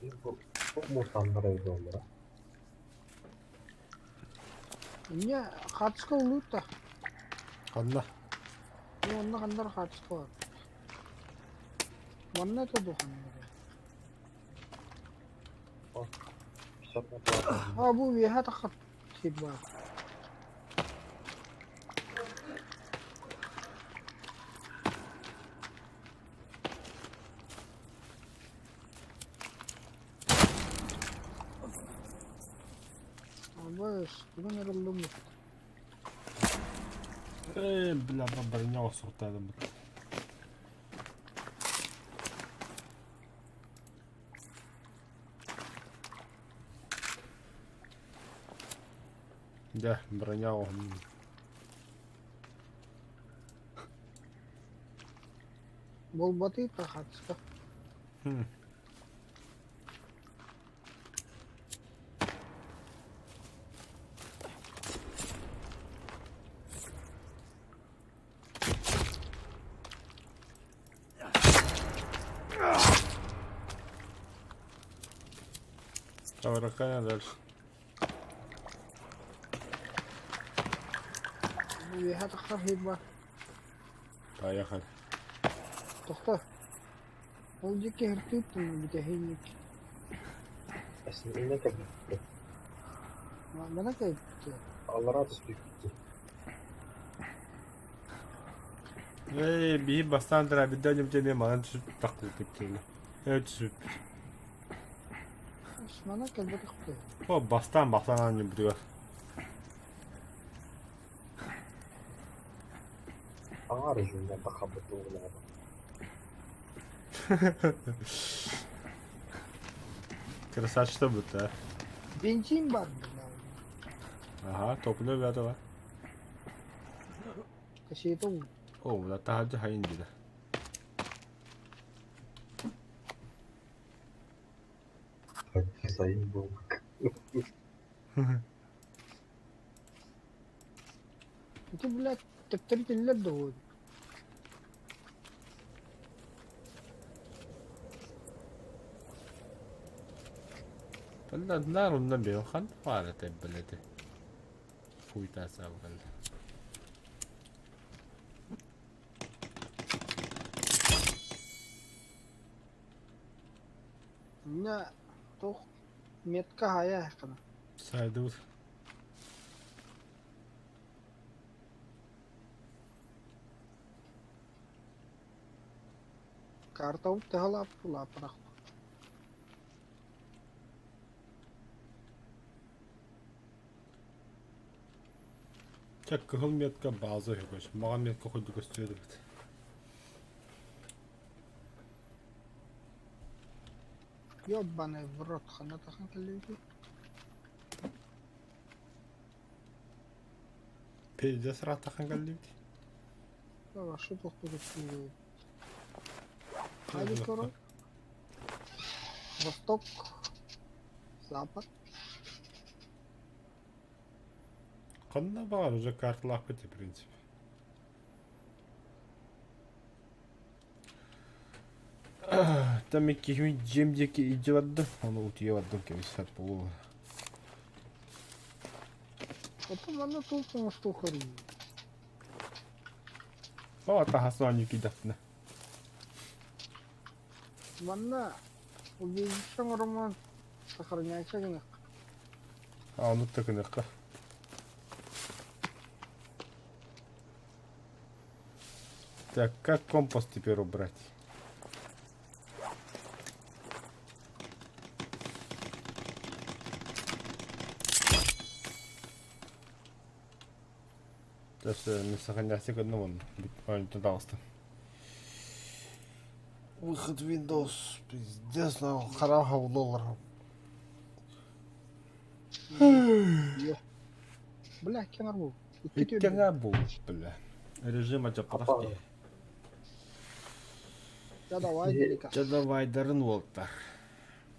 S3: Бу çok мутаннар эбит буоллара.
S1: Эмиэ хаачыска улуут да.
S2: Ханна?
S1: Эмиэ онно ханнар хаачыска бар. Манна это духанна.
S3: 50 на 2.
S1: А бу үөһэ таххат сир баар. Абыс, бүгүн эрэллим
S2: Э, бля, броня охсуохтаатым. Дьэ, броня оһун.
S1: Буолбатый да хаачыска.
S2: Хм. Тавракая дальше.
S1: Бу үөһэ таххар сир баар.
S2: Поехали.
S1: Тохто. Ол диэки һыртыыттан бүтэһинник.
S3: Эсиннэ кэлбиппит.
S1: Мана кэлбит.
S3: Аллараа түспүппүт.
S2: Эй, биһи бастаан трабидда дьомче эмиэ манан түсүп тахтыбыт киһини. Э түсүппүт.
S1: Мана кэлбэтэх
S2: О, бастаан бастаан анньыбытыгар.
S3: Аҥаар режимнэн таххабыт тугулаҕа.
S2: Красавчик бут, а.
S1: Бензин бар.
S2: Ага, топливо бята
S1: Кассета уу.
S2: О, бля, таһырдьа хайын диде.
S3: Сайын буолбут.
S1: Ити, блядь, төптөрү тиллэр да уол.
S2: Наар онно биохан баар этэ билэти. Хуйта сабгал.
S1: Инна туох метка хайа хана.
S2: Сайдыбыт.
S1: Картабыт төһө лааппырах.
S2: Чэ, кыһыл метка база үһү Маҕан метка курдук көстүө эбит.
S1: Ёбаный в рот хана тахан кэллибит.
S2: Пиздец ырааттахан кэллибит.
S1: Вообще плохо көстүө. Хайда көрө? Восток, запад.
S2: Ханна баар уже карталаахпыт в принципе. Там иккиһин дьиэм диэки илдьэ бардым, ону утуйа бардым кэбиспэт буолуо.
S1: Потом манна туох оҥостуоххарый?
S2: О, таһас оонньуу киирдэхпинэ.
S1: Манна убийца оҥоруман сохраняйся гыныахха.
S2: А, оннук да гыныахха. Так, как компас теперь убрать? Сейчас не сохраняйся к одному, таҕыста. Выход Windows, пиздец, нахуй, хараха долларов.
S1: Бля, кенар бу.
S2: Иккэҥэ бу, бля. Режим адьаппатах киһи.
S1: Дьэ давай делика.
S2: Дьэ давайдарын уолтар.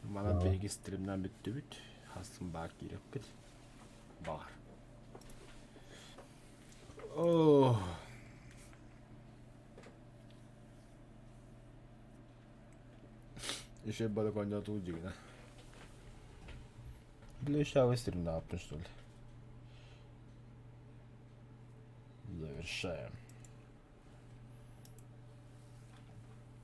S2: Манан биһиги стримнан бүттүбүт. Хасын баар киирэппит. Баар. О. Еще балконда тут дигна. Бля, еще стримна что ли. Завершаем.